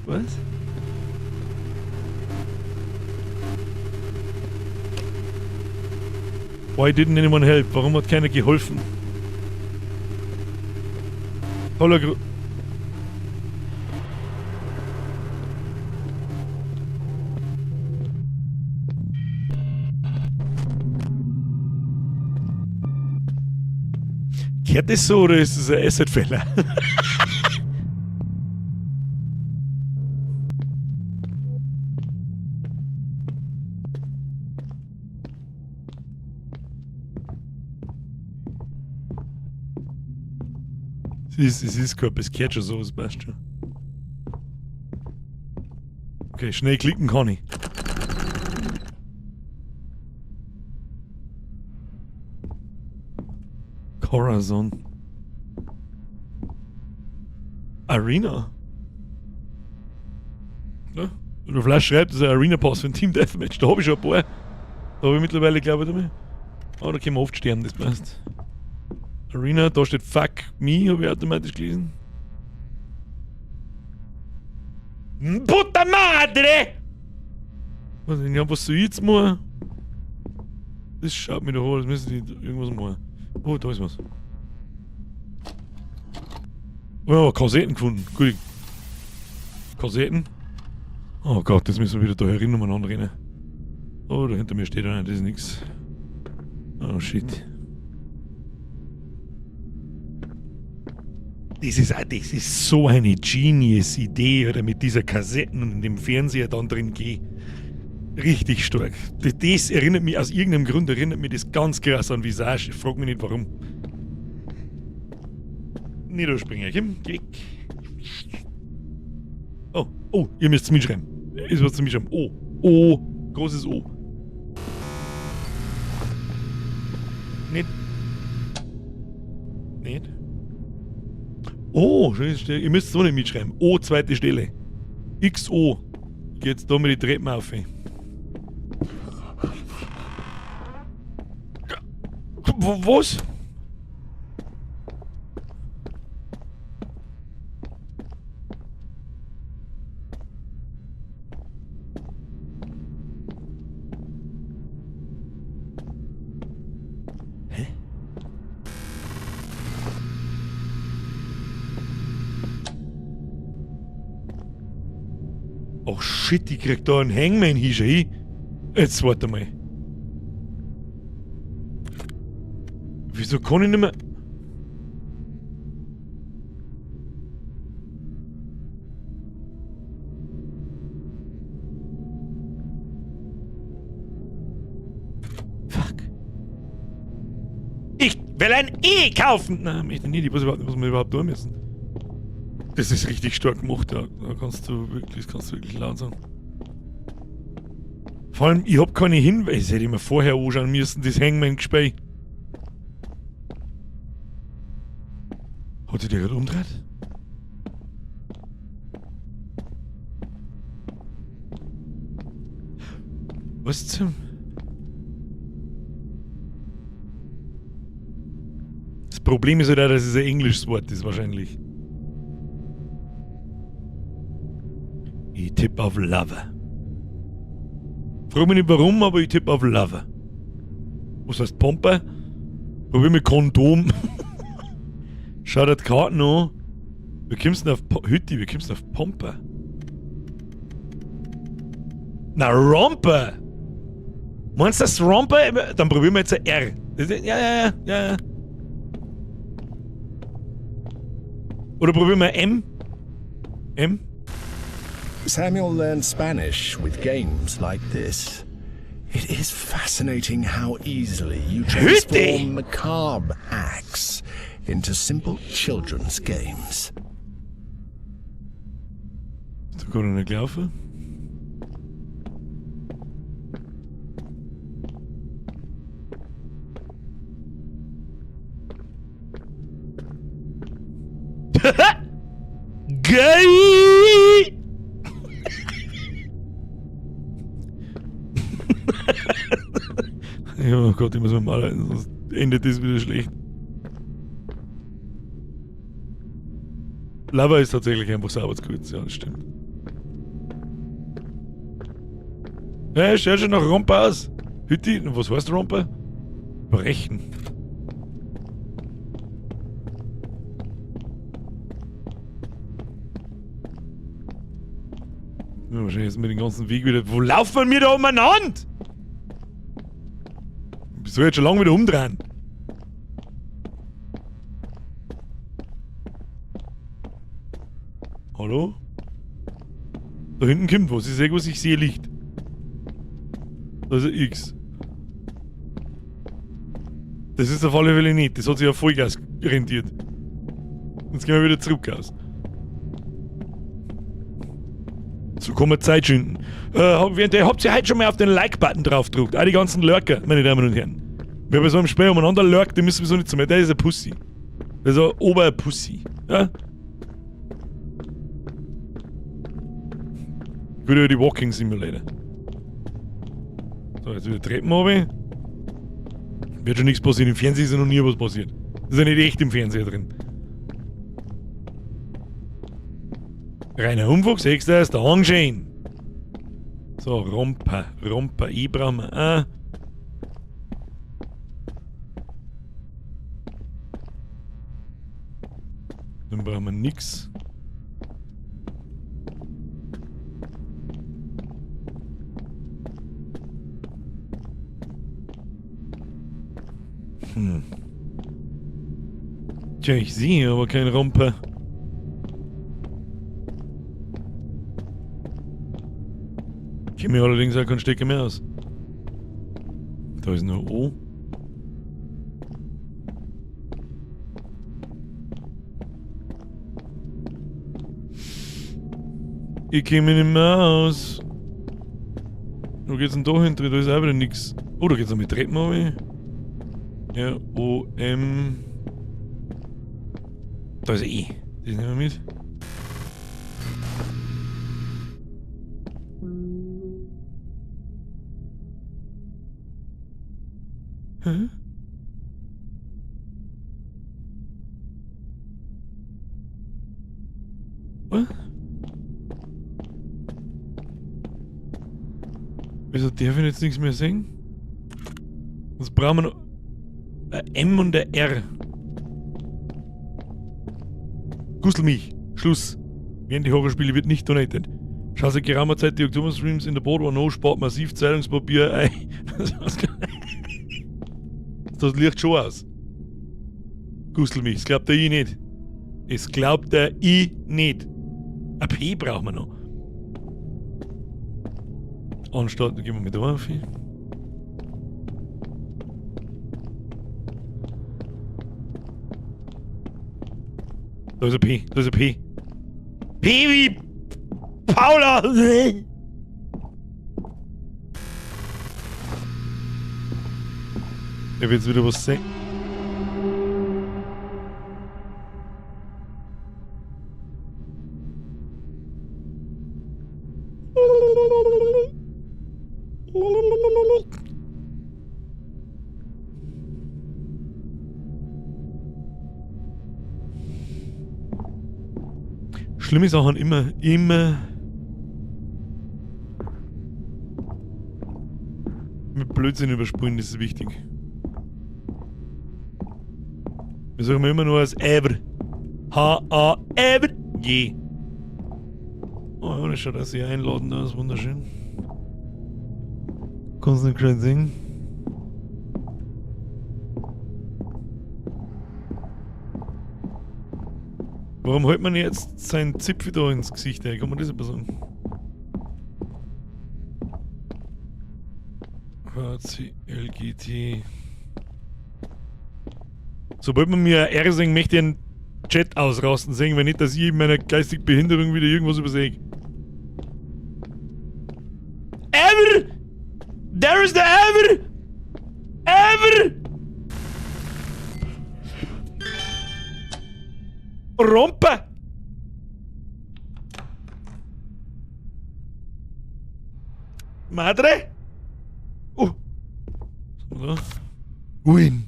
Was? Why didn't anyone help? Warum hat keiner geholfen? Toller Gru- Gehört das so oder ist das ein Asset-Fehler? Es ist kein, es gehört schon so, es passt schon. Okay, schnell klicken kann ich. Corazon. Arena. Ja? Oder vielleicht schreibt das ein Arena Pass für ein Team Deathmatch. Da hab ich schon ein paar. Da hab ich mittlerweile, glaub ich, damit. Oh, da können wir oft sterben, das passt. Arena, da steht Fuck me, hab ich automatisch gelesen. Puta madre! Was, ja, was soll ich jetzt machen? Das schaut mir doch an, das müssen die irgendwas machen. Oh, da ist was. Oh, Kassetten gefunden. Gut. Kassetten. Oh Gott, jetzt müssen wir wieder da herin umeinander rennen. Oh, da hinter mir steht einer, das ist nix. Oh shit. Das ist so eine Genius-Idee, oder mit dieser Kassetten und dem Fernseher dann drin geh. Richtig stark. Das erinnert mich, aus irgendeinem Grund erinnert mich das ganz krass an Visage. Ich frag mich nicht warum. Nicht springen, komm, geh weg. Oh, oh, ihr müsst mitschreiben. Ist was zum Mitschreiben. O, O, großes O. Nicht. Nicht. Oh, schön, ihr müsst so nicht mitschreiben. O, zweite Stelle. XO. Ich geh jetzt da mit die Treppen auf. Was? Hä? Oh shit, ich krieg da einen Hangman hin, schau hin. Jetzt warte mal. Wieso kann ich nicht mehr... Fuck. Ich will ein E kaufen! Nein, möchte ich nicht. Ich weiß überhaupt nicht, was wir überhaupt tun müssen. Das ist richtig stark gemacht, ja. Da kannst du wirklich, das kannst du wirklich laut sagen. Vor allem, ich hab keine Hinweise. Hätte ich mir vorher anschauen müssen, das Hangman-Gespräch. Hat sich der gerade umgedreht? Was zum... Das Problem ist halt auch, dass es ein englisches Wort ist, wahrscheinlich. Ich tippe auf Lover. Frag mich nicht warum, aber ich tippe auf Lover. Was heißt Pompe? Probier mit Kondom. Schau dir die Karten an. Wie kommst du denn auf Hütti, wie kommst du denn auf Pompe? Na, Romper! Meinst du das Romper? Dann probieren wir jetzt ein R. Ja, ja, ja, ja, ja. Oder probieren wir M? M? Samuel learned Spanish with games like this. It is fascinating how easily you transform Hütti! macabre acts into simple children's games. Ist da gerade nicht gelaufen? Geil! Oh Gott, ich muss mir mal halten, sonst endet das wieder schlecht. Lava ist tatsächlich einfach sauber zu kurz, ja, das stimmt. Ja, schaut schon nach Romper aus. Hütti, was heißt Romper? Brechen. Ja, wahrscheinlich jetzt mit dem ganzen Weg wieder. Wo laufen wir da umeinander? Ich soll jetzt schon lange wieder umdrehen. Hallo? Da hinten kommt was. Ich sehe was, ich sehe Licht. Da ist ein X. Das ist auf alle Fälle nicht. Das hat sich ja Vollgas rentiert. Jetzt gehen wir wieder zurück aus. So kann man Zeit schinden. Habt ihr heute schon mal auf den Like-Button drauf gedrückt? Auch die ganzen Lurker, meine Damen und Herren. Wer bei so einem Spiel umeinander lurkt, den müssen wir so nicht zu mehr. Der ist ein Pussy. Der ist ein Oberpussy. Ja? Gut über die Walking Simulator. So, jetzt wieder Treppen runter. Wird schon nichts passieren. Im Fernsehen ist ja noch nie was passiert. Das ist ja nicht echt im Fernseher drin. Reiner Unfug, sechster ist der Anschein. So, Romper, Romper, I brauchen wir auch. Dann brauchen wir nix. Tja, ich sehe aber keinen Romper. Käme mir allerdings auch keinen Stecker mehr aus. Da ist nur O. Ich käme nicht mehr aus. Wo geht's denn da hin? Da ist auch wieder nix. Oh, da geht's noch mit Treppen runter. Ja, O, M. Da ist E. Das nehmen wir mit. Hä? Was? Wieso darf ich jetzt nichts mehr sehen? Was brauchen wir noch? Ein M und ein R. Gustel mich. Schluss. Während die Horrorspiele wird nicht donated. Schau seit geraumer Zeit die Oktober-Streams in der Boot war no, spart massiv Zeitungspapier ein. Das liegt schon aus. Gustel mich, das glaubt der I nicht. Das glaubt der I nicht. Ein P brauchen wir noch. Anstatt, dann gehen wir mit da auf. Da ist ein P, da ist ein P. P wie Paula! Ich will jetzt wieder was sehen. Schlimme Sachen immer, immer mit Blödsinn übersprühen, das ist wichtig. Wir sagen immer nur als Eber. H A Eber G. Oh, das schaut auch sehr einladend aus, wunderschön. Kannst du nicht gescheit sehen? Warum hält man jetzt seinen Zipfel da ins Gesicht? Ey? Kann man das etwas sagen? H C L G T. Sobald man mir R sehen, möchte ich einen Chat ausrasten sehen, wenn nicht, dass ich in meiner geistigen Behinderung wieder irgendwas übersehe. Ever! There is the Ever! Ever! Rompe! Madre? Oh! Was haben wir da? Win!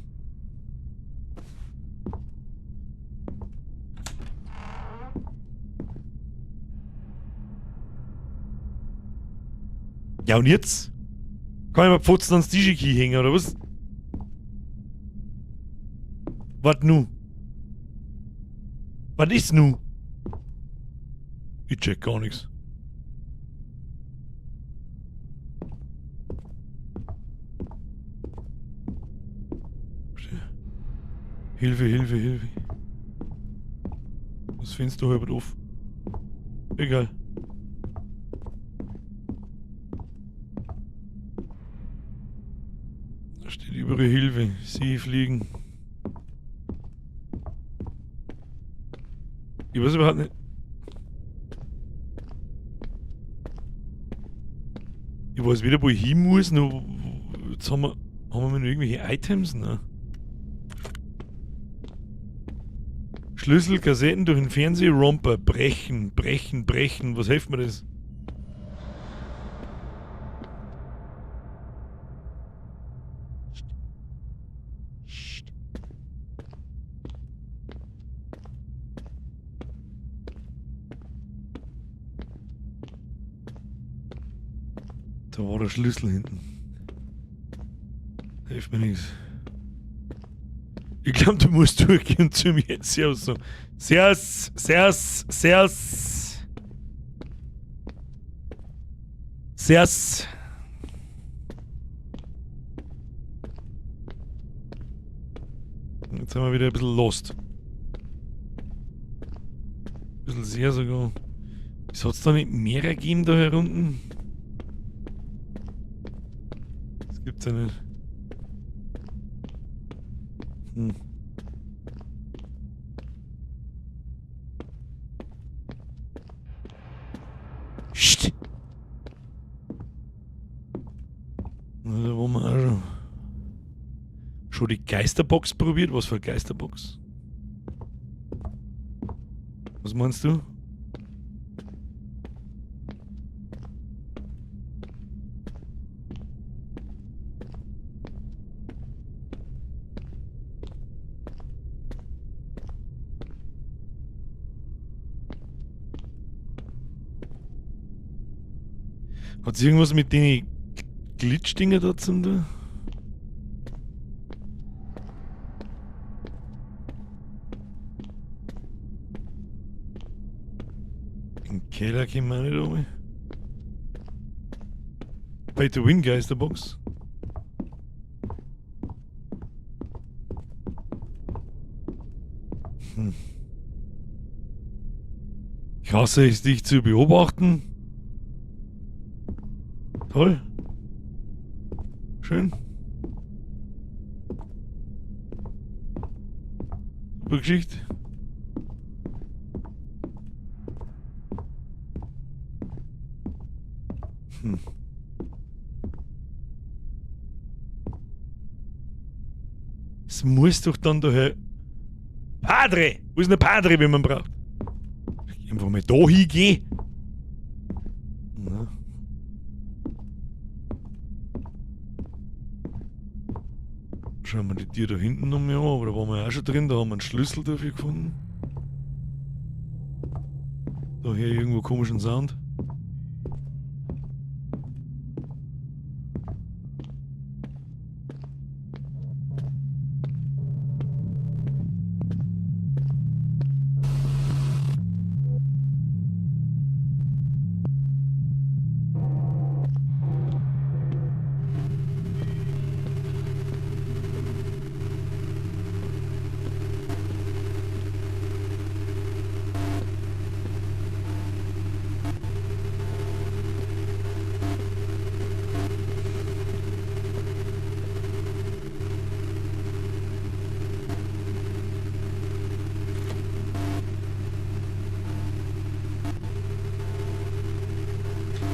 Ja, und jetzt? Kann ich mal Pfotzen ans Digi-Key hängen, oder was? Was nu? Was ist nu? Ich check gar nichts. Hilfe, Hilfe, Hilfe. Das Fenster halb auf. Egal. Da steht überall Hilfe. Sie fliegen. Ich weiß überhaupt nicht. Ich weiß weder, wo ich hin muss, noch. Jetzt haben wir noch irgendwelche Items, ne? Schlüssel, Kassetten durch den Fernsehromper. Brechen, brechen, brechen. Was hilft mir das? Da war der Schlüssel hinten. Hilft mir nichts. Ich glaub, du musst durchgehen zu mir jetzt. Servus. So. Servus, servus, servus. Servus. Jetzt sind wir wieder ein bisschen lost. Ein bisschen sehr sogar. Wieso hat's da nicht mehrere gegeben da herunten? Gibt's ja nicht. Psst. Na, da waren wir auch schon. Schon die Geisterbox probiert? Was für eine Geisterbox? Was meinst du? Hat's irgendwas mit den Glitch-Dinger da zu tun? Im Keller kommen wir nicht runter. Pay to Win Geisterbox. Ich hasse es, dich zu beobachten. Toll. Schön. Super Geschichte. Es muss doch dann daher... Padre! Wo ist denn der Padre, wenn man braucht? Einfach mal da hingehen. Na. Schauen wir die Tür da hinten noch mal an, aber da waren wir auch schon drin, da haben wir einen Schlüssel dafür gefunden. Da hier irgendwo komischen Sound.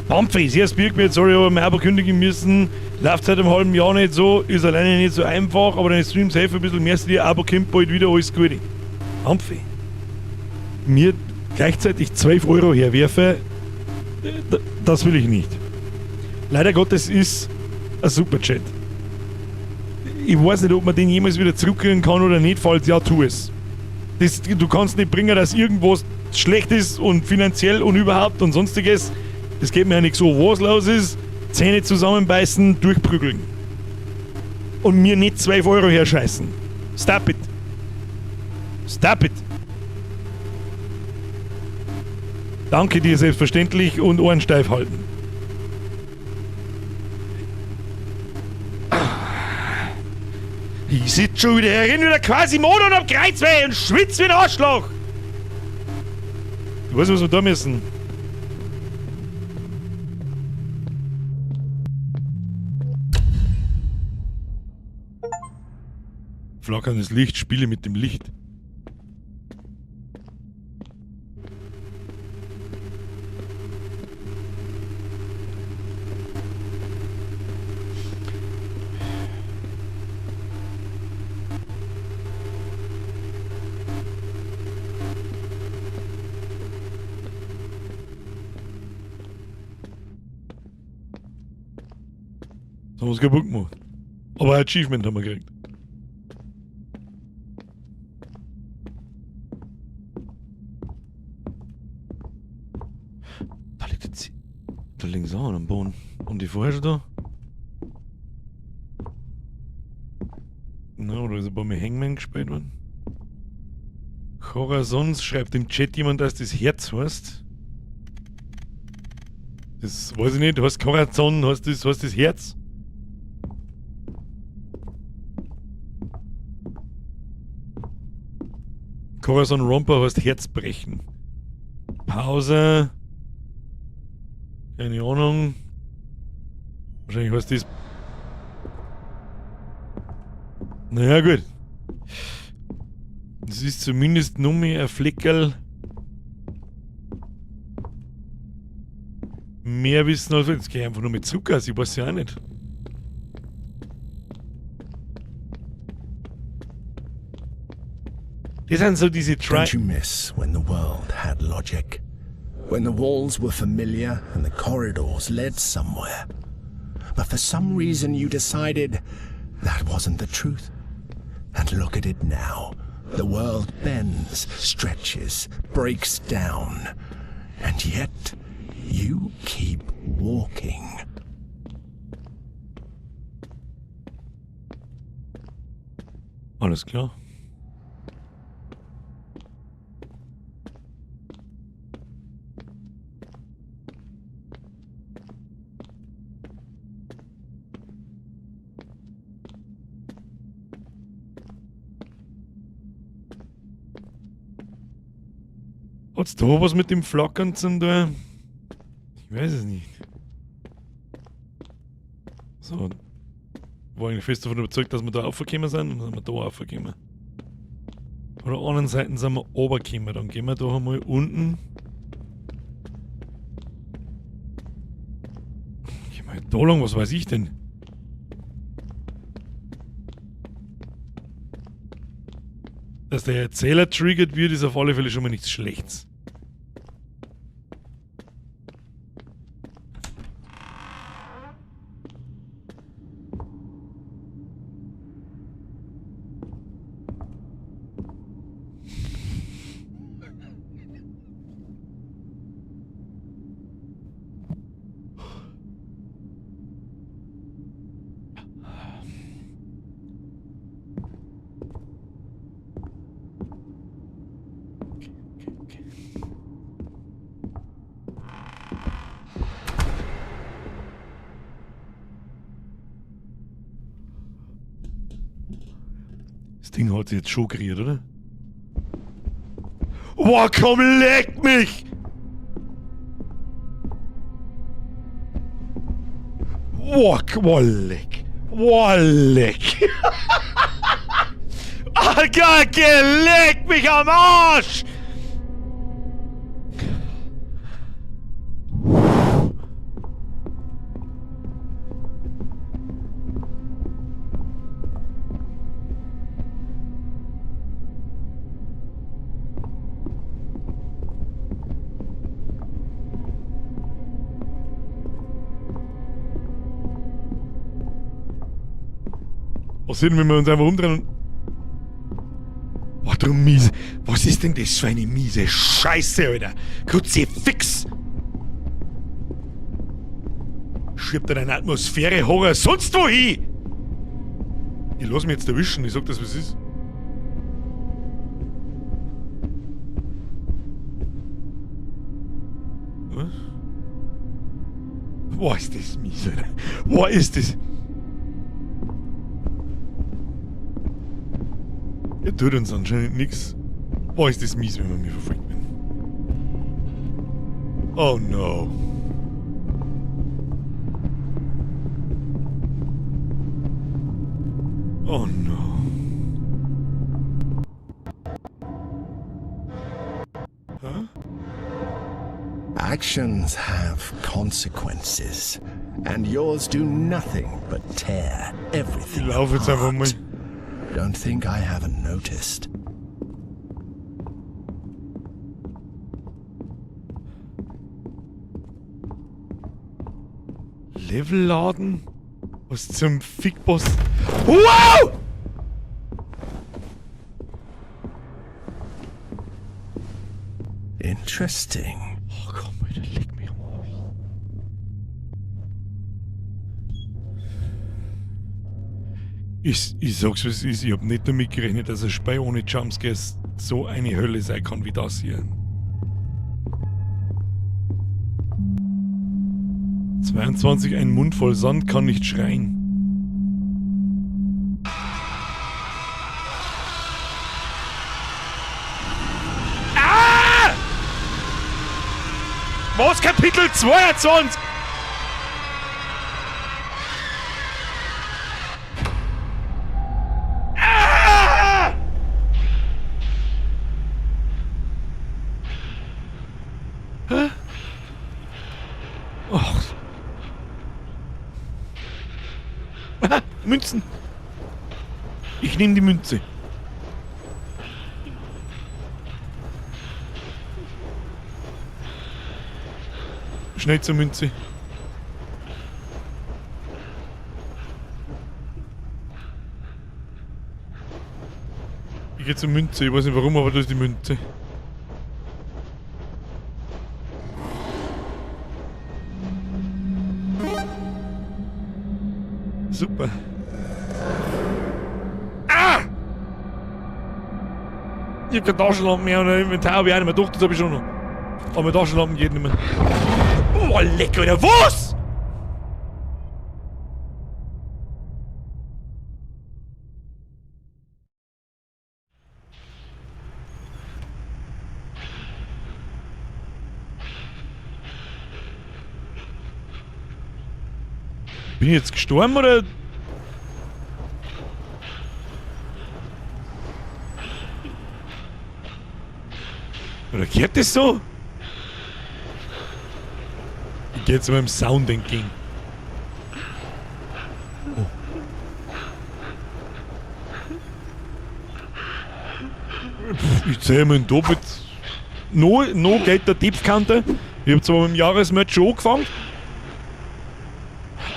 Humphrey, sehr Birk, sorry, aber mein Abo kündigen müssen. Läuft seit einem halben Jahr nicht so, ist alleine nicht so einfach, aber deine Streams helfen ein bisschen mehr, dir Abo kommt bald wieder, alles Gute. Humphrey, mir gleichzeitig 12 Euro herwerfe, das will ich nicht. Leider Gottes ist ein Superchat. Ich weiß nicht, ob man den jemals wieder zurückkriegen kann oder nicht, falls ja, tu es. Du kannst nicht bringen, dass irgendwas schlecht ist und finanziell und überhaupt und sonstiges. Das geht mir ja nicht so, was los ist. Zähne zusammenbeißen, durchprügeln. Und mir nicht 12 Euro herscheißen. Stop it. Stop it. Danke dir selbstverständlich und Ohren steif halten. Ich sitz schon wieder herin wie der Quasimodo und hab Kreuzweh und schwitz wie ein Arschloch. Ich weiß nicht, was wir da müssen. Flackerndes Licht, spiele mit dem Licht. Das haben wir kaputt gemacht. Aber ein Achievement haben wir gekriegt. Da liegt jetzt. Da links auch am Boden. Und die vorher schon da? Na, oder ist ein paar Mal Hangman gespielt worden? Corazons schreibt im Chat jemand, dass das Herz heißt. Das weiß ich nicht. Heißt Corazon, heißt das Herz? Corazon Romper heißt Herzbrechen. Pause. Keine Ahnung. Wahrscheinlich heißt das Naja, gut. Es ist zumindest nur mehr ein Fleckerl. Mehr wissen als. Jetzt gehe ich einfach nur mit Zucker, also ich weiß ja auch nicht. Das sind so diese Try. Don't you miss when the world had logic? When the walls were familiar and the corridors led somewhere? But for some reason you decided that wasn't the truth. And look at it now. The world bends, stretches, breaks down. And yet, you keep walking. Alles klar. Hat's da was mit dem Flackern zu tun? Ich weiß es nicht. So. War eigentlich fest davon überzeugt, dass wir da raufgekommen sind, und dann sind wir da raufgekommen. Von der anderen Seite sind wir runtergekommen. Dann gehen wir da einmal unten. Gehen wir halt da lang, was weiß ich denn? Dass der Erzähler triggert wird, ist auf alle Fälle schon mal nichts Schlechtes. Das Ding hat sich jetzt schon gerührt, oder? Boah, komm, leck mich! Boah, boah, leck. Boah, leck. Alter, geleck mich am Arsch! Was sind, wenn wir uns einfach umdrehen und... Boah, du miese... Was ist denn das für eine miese Scheiße, Alter? Kruzifix! Schiebt da deine Atmosphäre-Horror sonst wo hin! Ich lass mich jetzt erwischen, ich sag das, was ist. Was? Boah, ist das mies, Alter. Boah, ist das... Er tut uns anscheinend nix. Boah, ist das mies, wenn man mir verfolgt bin. Oh no. Oh no. Huh? Actions have consequences, and yours do nothing but tear everything Ich laufe jetzt einfach mal. apart. Don't think I haven't noticed. Levelladen? Was zum Fickboss? Wow! Interesting. Oh komm, Alter, leck mich am Arsch. Ich sag's, wie es ist, ich hab nicht damit gerechnet, dass ein Spiel ohne Jumpscares so eine Hölle sein kann wie das hier. 22, ein Mund voll Sand kann nicht schreien. Ah! Was, Kapitel 22? Ach. Ah, Münzen. Ich nehme die Münze. Schnell zur Münze. Ich gehe zur Münze. Ich weiß nicht warum, aber das ist die Münze. Super. Ah! Ich hab keine Taschenlampe mehr und ein Inventar habe ich auch nicht mehr. Doch, das hab ich schon noch. Aber meine Taschenlampen geht nicht mehr. Oh, lecker, Alter. Was? Bin ich jetzt gestorben oder? Oder gehört das so? Ich geh jetzt meinem Sound entgegen. Oh. Pff, ich zähle mal doppelt. No, no geht der Tiefkante. Ich hab zwar mit dem Jahresmatch schon angefangen.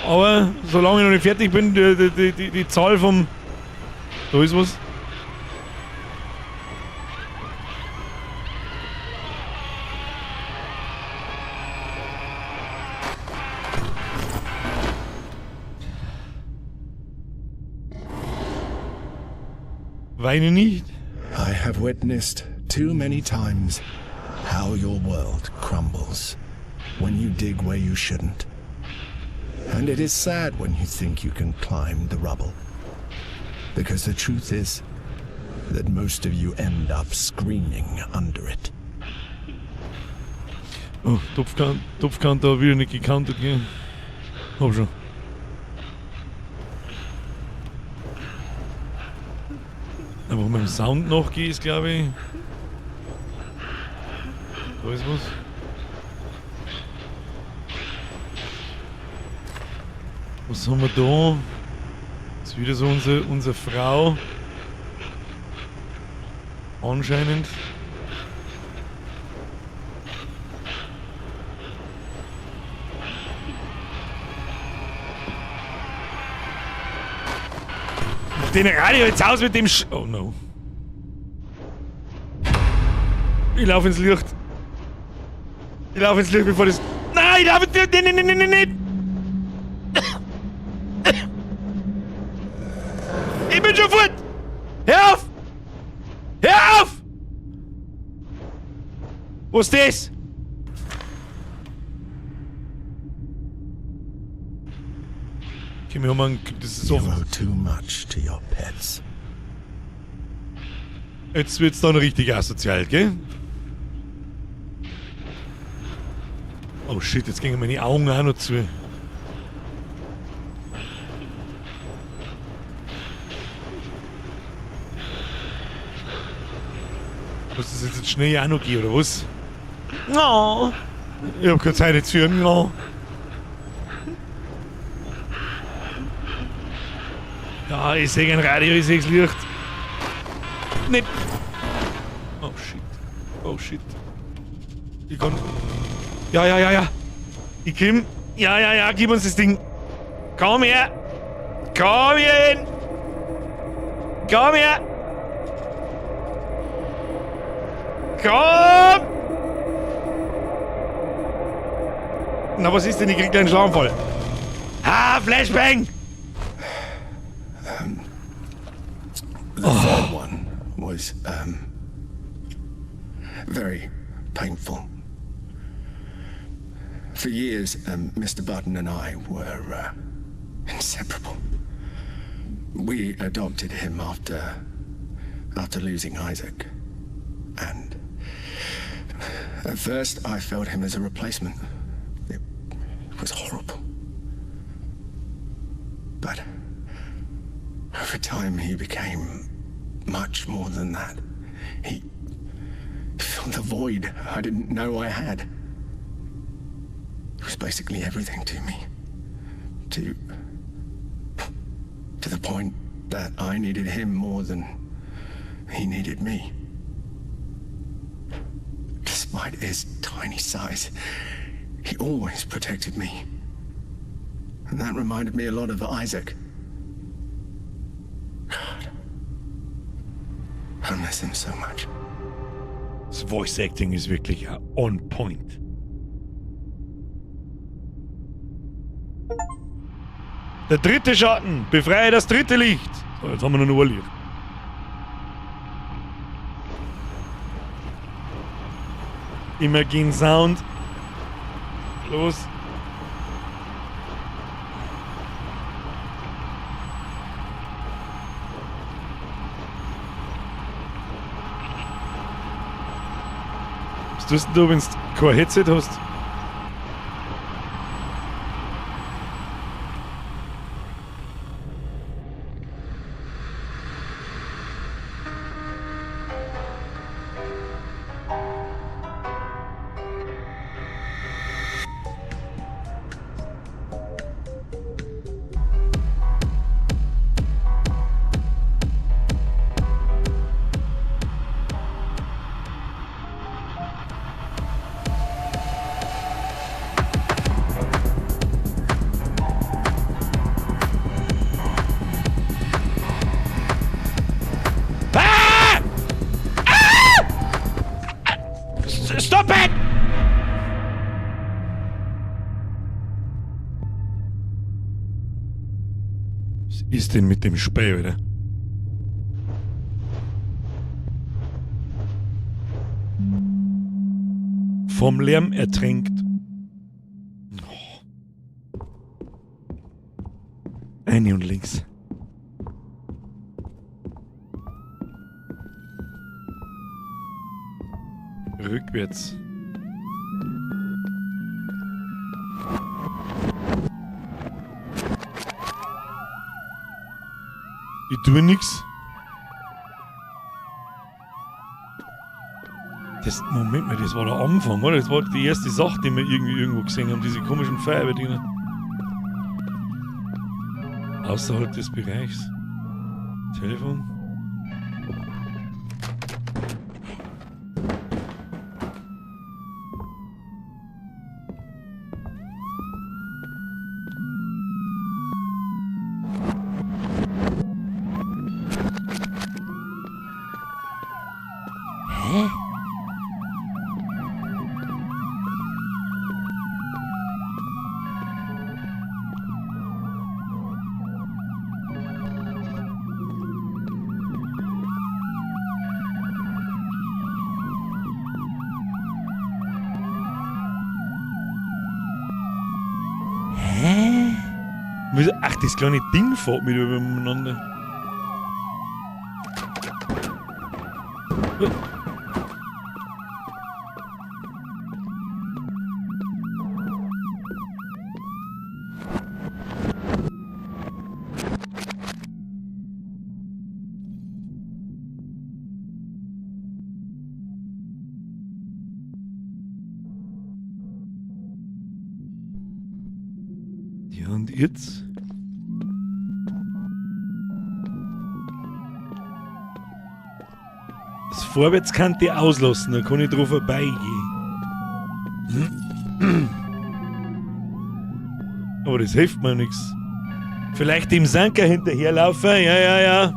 Aber solange ich noch nicht fertig bin, die Zahl vom... Da ist was. Weine nicht. I have witnessed too many times how your world crumbles when you dig where you shouldn't. And it is sad when you think you can climb the rubble. Because the truth is that most of you end up screaming under it. Oh, Topfkante hab ich wieder nicht gekantet, gell? Hab schon. Aber wo meinem Sound noch geht, ist, glaub ich. Da ist was. Was haben wir da? Ist wieder so unsere Frau. Anscheinend. Mach den Radio jetzt aus mit dem Sch-, oh no. Ich lauf ins Licht. Ich lauf ins Licht, bevor das... Nein, ich lauf ins Licht! Nein, nein, nein, nein, nein! Ich bin schon fort! Hör auf! Hör auf! Was ist das? Okay, wir haben einen, das ist You offen. owe too much to your pets. Jetzt wird's dann richtig asozial, gell? Oh shit, jetzt gingen meine Augen auch noch zu. Muss das jetzt schnell auch noch gehen, oder was? No! Ich hab keine Zeit jetzt für ein No. Ja, ich seh ein Radio, ich seh's Licht. Nicht. Oh shit. Oh shit. Ich kann. Ja, ja, ja, ja. Ich komm. Ja, ja, ja, gib uns das Ding. Komm her. Komm hier hin. Komm her. Komm! Na, was ist denn? Ich krieg einen Schlaganfall. Ha, Flashbang! The third one was very painful. For years, Mr. Button and I were inseparable. We adopted him after losing Isaac. And at first I felt him as a replacement. It was horrible. But over time he became much more than that. He filled the void I didn't know I had. He was basically everything to me. To the point that I needed him more than he needed me. Despite his tiny size, he always protected me. And that reminded me a lot of Isaac. God. I miss him so much. Das Voice Acting ist wirklich on point. Der dritte Schatten! Befreie das dritte Licht! So, jetzt haben wir noch ein Licht. Imagine Sound. Los. Was tust denn du, wenn du kein Headset hast? Stop it! Was ist denn mit dem Spiel, oder? Vom Lärm ertränkt. Oh. Eine und links. Rückwärts. Ich tue nix. Das, Moment mal, das war der Anfang, oder? Das war die erste Sache, die wir irgendwie irgendwo gesehen haben, diese komischen Feuerwehrdinger. Außerhalb des Bereichs. Telefon. Hä? Ach, das kleine Ding fährt mit übereinander. Ja, und jetzt? Das Vorwärtskante auslassen, da kann ich drauf vorbeigehen. Aber das hilft mir nix. Vielleicht dem Sanker hinterherlaufen, ja, ja, ja.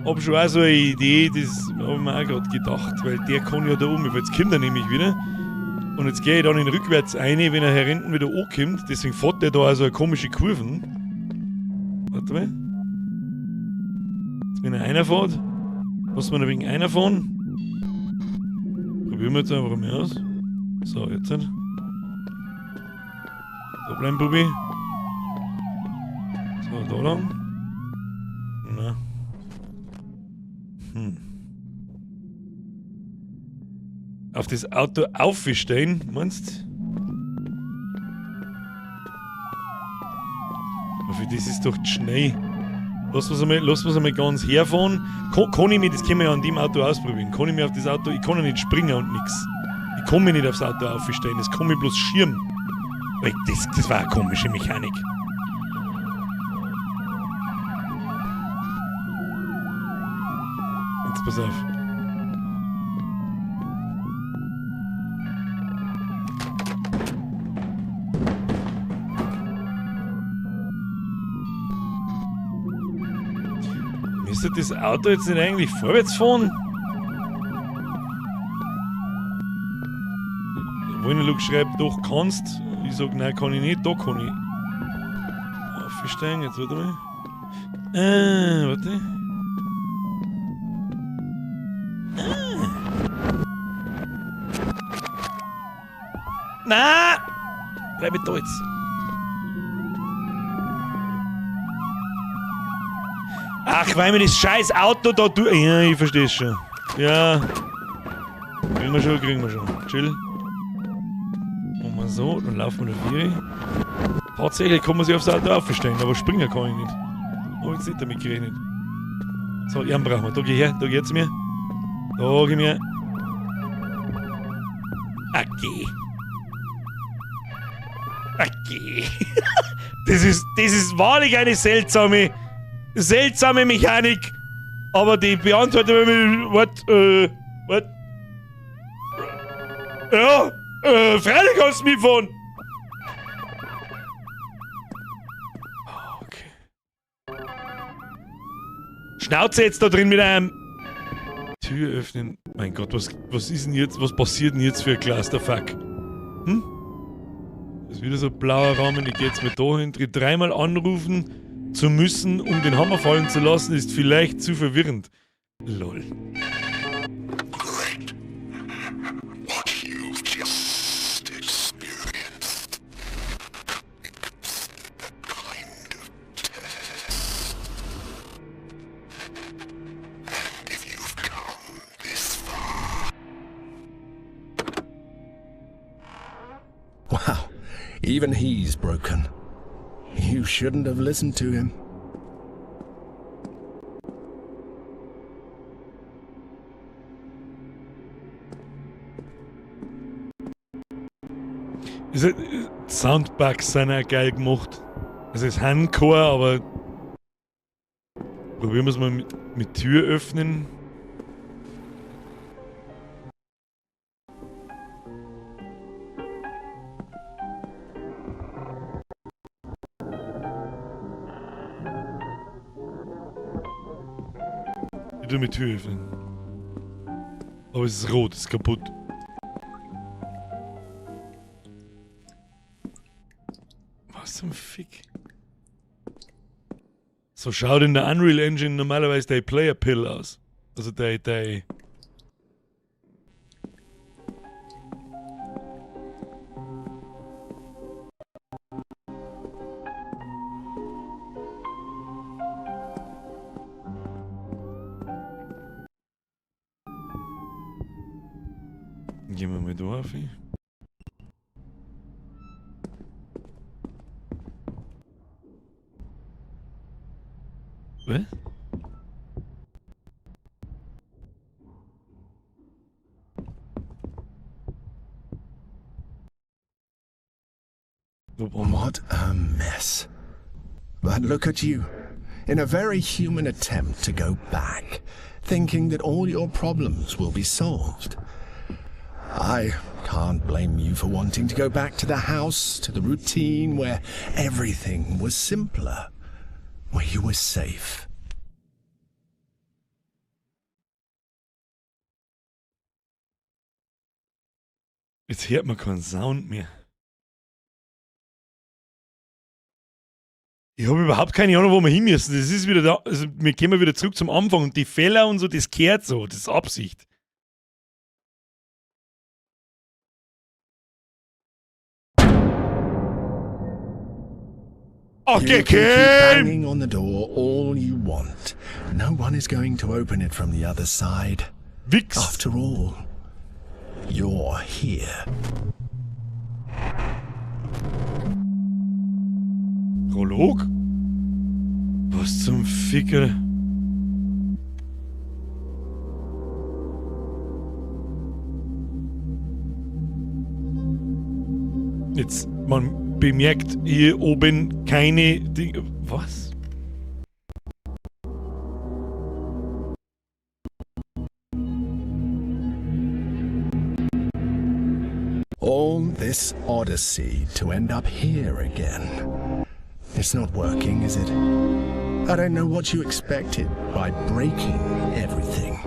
Hab schon auch so eine Idee, das hab ich mir auch grad gedacht, weil der kann ja da oben, jetzt kommt er nämlich wieder. Und jetzt geh ich dann in rückwärts rein, wenn er hier hinten wieder ankommt. Deswegen fährt der da also eine komische Kurven. Warte mal. Jetzt, wenn er reinfährt, muss man ein wenig reinfahren. Probieren wir jetzt einfach mal aus. So, jetzt. Da bleiben, Bubi. So, da lang. Na. Auf das Auto aufstehen, meinst du? Aber für das ist doch zu schnell. Lass uns einmal ganz herfahren. Kann ich mir, das können wir ja an dem Auto ausprobieren. Kann ich mir auf das Auto, ich kann ja nicht springen und nix. Ich kann mich nicht aufs Auto aufstellen, das kann mich bloß schirmen. Weil das war eine komische Mechanik. Jetzt pass auf. Müsste das Auto jetzt nicht eigentlich vorwärts fahren? Wolnerlook schreibt, doch kannst. Ich sag, nein, kann ich nicht, da kann ich. Aufsteigen, jetzt warte mal. Warte. Na! Bleib da jetzt. Ach, weil mir das scheiß Auto da du. Ja, ich versteh's schon. Ja. Kriegen wir schon, kriegen wir schon. Chill. Machen wir so, dann laufen wir da vier. Tatsächlich kann man sich aufs Auto aufstellen, aber springen kann ich nicht. Hab ich jetzt nicht damit gerechnet. So, Jan brauchen wir. Da geh her, da geh zu mir. Da geh mir. Okay. Okay. Das ist wahrlich eine seltsame Mechanik. Aber die beantwortet mir mit, what, what? Ja, freilich kannst du mitfahren. Okay. Schnauze jetzt da drin mit einem Tür öffnen. Mein Gott, was ist denn jetzt, was passiert denn jetzt für ein Clusterfuck? Hm? Das ist wieder so ein blauer Rahmen, ich geh jetzt mal da hin, dreimal anrufen zu müssen, um den Hammer fallen zu lassen, ist vielleicht zu verwirrend. Lol. Great. What you've just experienced. Kind of test. And if you've come this far. Wow, even he's broken. You shouldn't have listened to him. Soundbugs sind auch geil gemacht. Es ist Handcore, aber probieren wir's mal mit Tür öffnen. Ich tu mit Tür öffnen. Aber es ist rot, es ist kaputt. Was zum Fick? So schaut in der Unreal Engine normalerweise der Player Pill aus. Also der Gehen wir mal da auf. Was? What a mess. But look at you, in a very human attempt to go back, thinking that all your problems will be solved. I can't blame you for wanting to go back to the house, to the routine where everything was simpler, where you were safe. Jetzt hört man keinen Sound mehr. Ich hab überhaupt keine Ahnung, wo wir hin müssen. Das ist wieder da, also wir kommen wieder zurück zum Anfang und die Fehler und so, das kehrt so, das ist Absicht. Okay, You can keep Kim! banging on the door all you want. No one is going to open it from the other side. Wix. After all, you're here. Prolog? Was zum Ficker? Man bemerkt hier oben keine Dinge. Was? All this odyssey to end up here again. It's not working, is it? I don't know what you expected by breaking everything.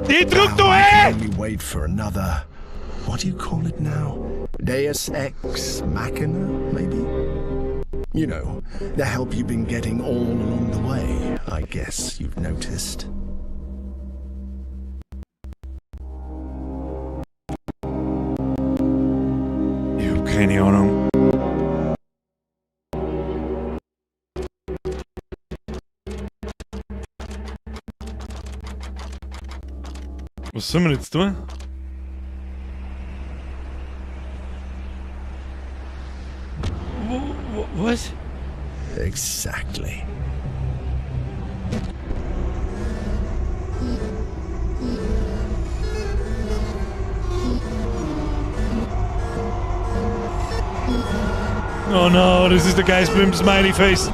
Die drückt du, ey! We wait for another. What do you call it now? Deus ex machina, maybe? You know, the help you've been getting all along the way, I guess you've noticed. Ich hab keine Ahnung. Was sollen wir jetzt tun? Was? Exactly. Oh no, das ist der Geist mit dem Smiley Face.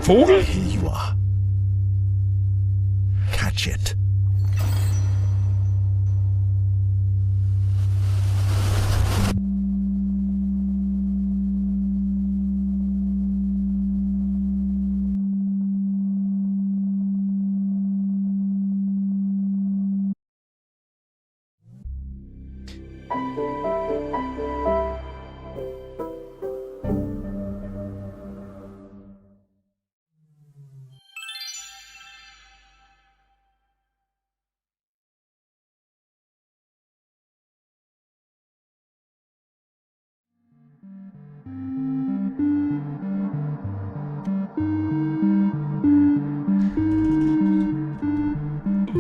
Vogel? Here you are. Catch it.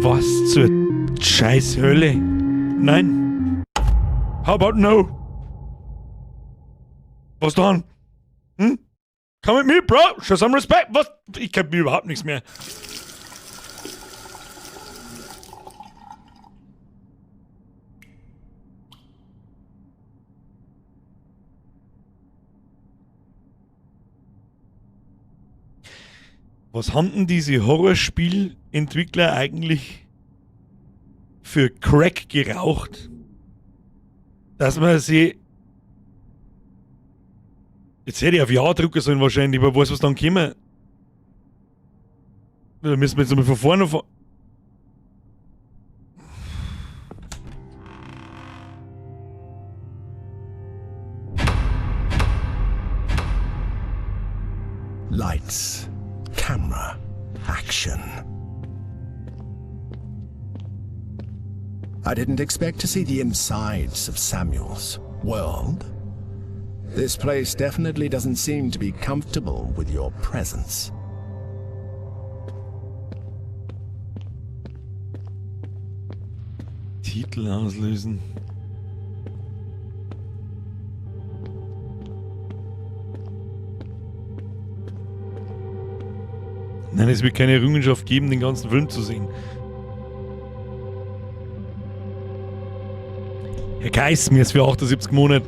Was zur scheiß Hölle? Nein. How about no? Was dann? Hm? Come with me, bro. Show some respect. Was? Ich kenn mir überhaupt nichts mehr. Was haben denn diese Horrorspielentwickler eigentlich für Crack geraucht? Dass man sie. Jetzt hätte ich auf Ja drücken sollen wahrscheinlich, aber weiß, was dann käme. Da müssen wir jetzt einmal von vorne anfangen. Lights, camera, action. I didn't expect to see the insides of Samuel's world. This place definitely doesn't seem to be comfortable with your presence. Titel auslösen. Nein, es wird keine Errungenschaft geben, den ganzen Film zu sehen. Herr Geiss, mir ist für 78 Monate.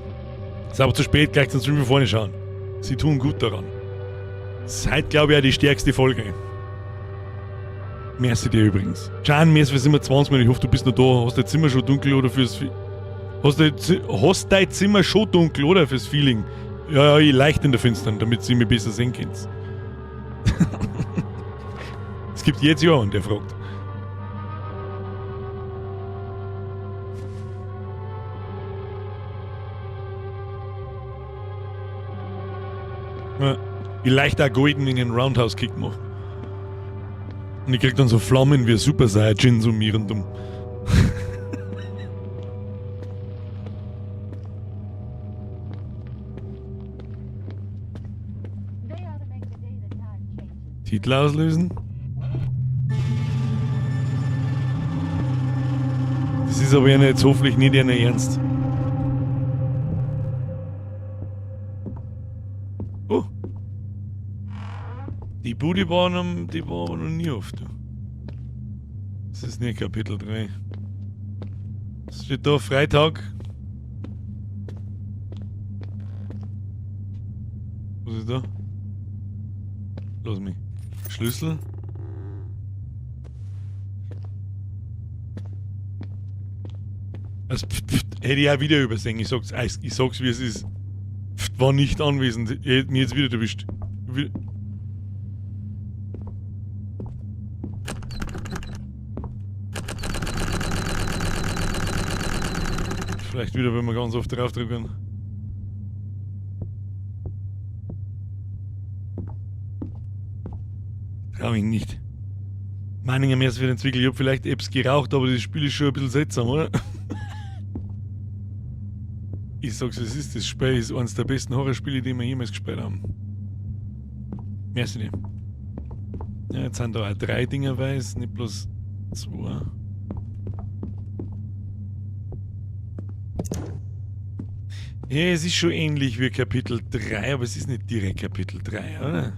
Ist aber zu spät, gleich zum Stream von vorne schauen. Sie tun gut daran. Seid, glaube ich, auch die stärkste Folge. Merci dir übrigens. Can, mir ist für immer 20 Minuten. Ich hoffe, du bist noch da. Hast dein Zimmer schon dunkel oder fürs. Hast dein, hast dein Zimmer schon dunkel oder fürs Feeling? Ja, ja, ich leicht in der Finstern, damit sie mich besser sehen könnt. Es gibt jetzt jemanden, der fragt. Ja. Vielleicht auch golden in den Roundhouse Kick machen. Und ich krieg dann so Flammen wie Super Saiyajin so mir und um. Titel auslösen. Das ist aber jetzt hoffentlich nicht ihr Ernst. Oh. Die Bude war, noch, die war aber noch nie oft. Das ist nicht Kapitel 3. Das steht da, Freitag. Was ist da? Lass mich. Schlüssel. Also, pft, pft, hätte ich auch wieder übersehen. Ich sag's, ich sag's wie es ist. Pft, war nicht anwesend. Ich hätte mich jetzt wieder erwischt. Vielleicht wieder, wenn wir ganz oft drauf drücken. Trau mich nicht. Meininger mehr für den Zwickel. Ich hab vielleicht Apps geraucht, aber das Spiel ist schon ein bisschen seltsam, oder? Ich sag's, es ist, das Spiel ist eines der besten Horrorspiele, die wir jemals gespielt haben. Merci dir. Ja, jetzt sind da auch 3 Dinger weiß, nicht bloß 2. Ja, es ist schon ähnlich wie Kapitel 3, aber es ist nicht direkt Kapitel 3, oder?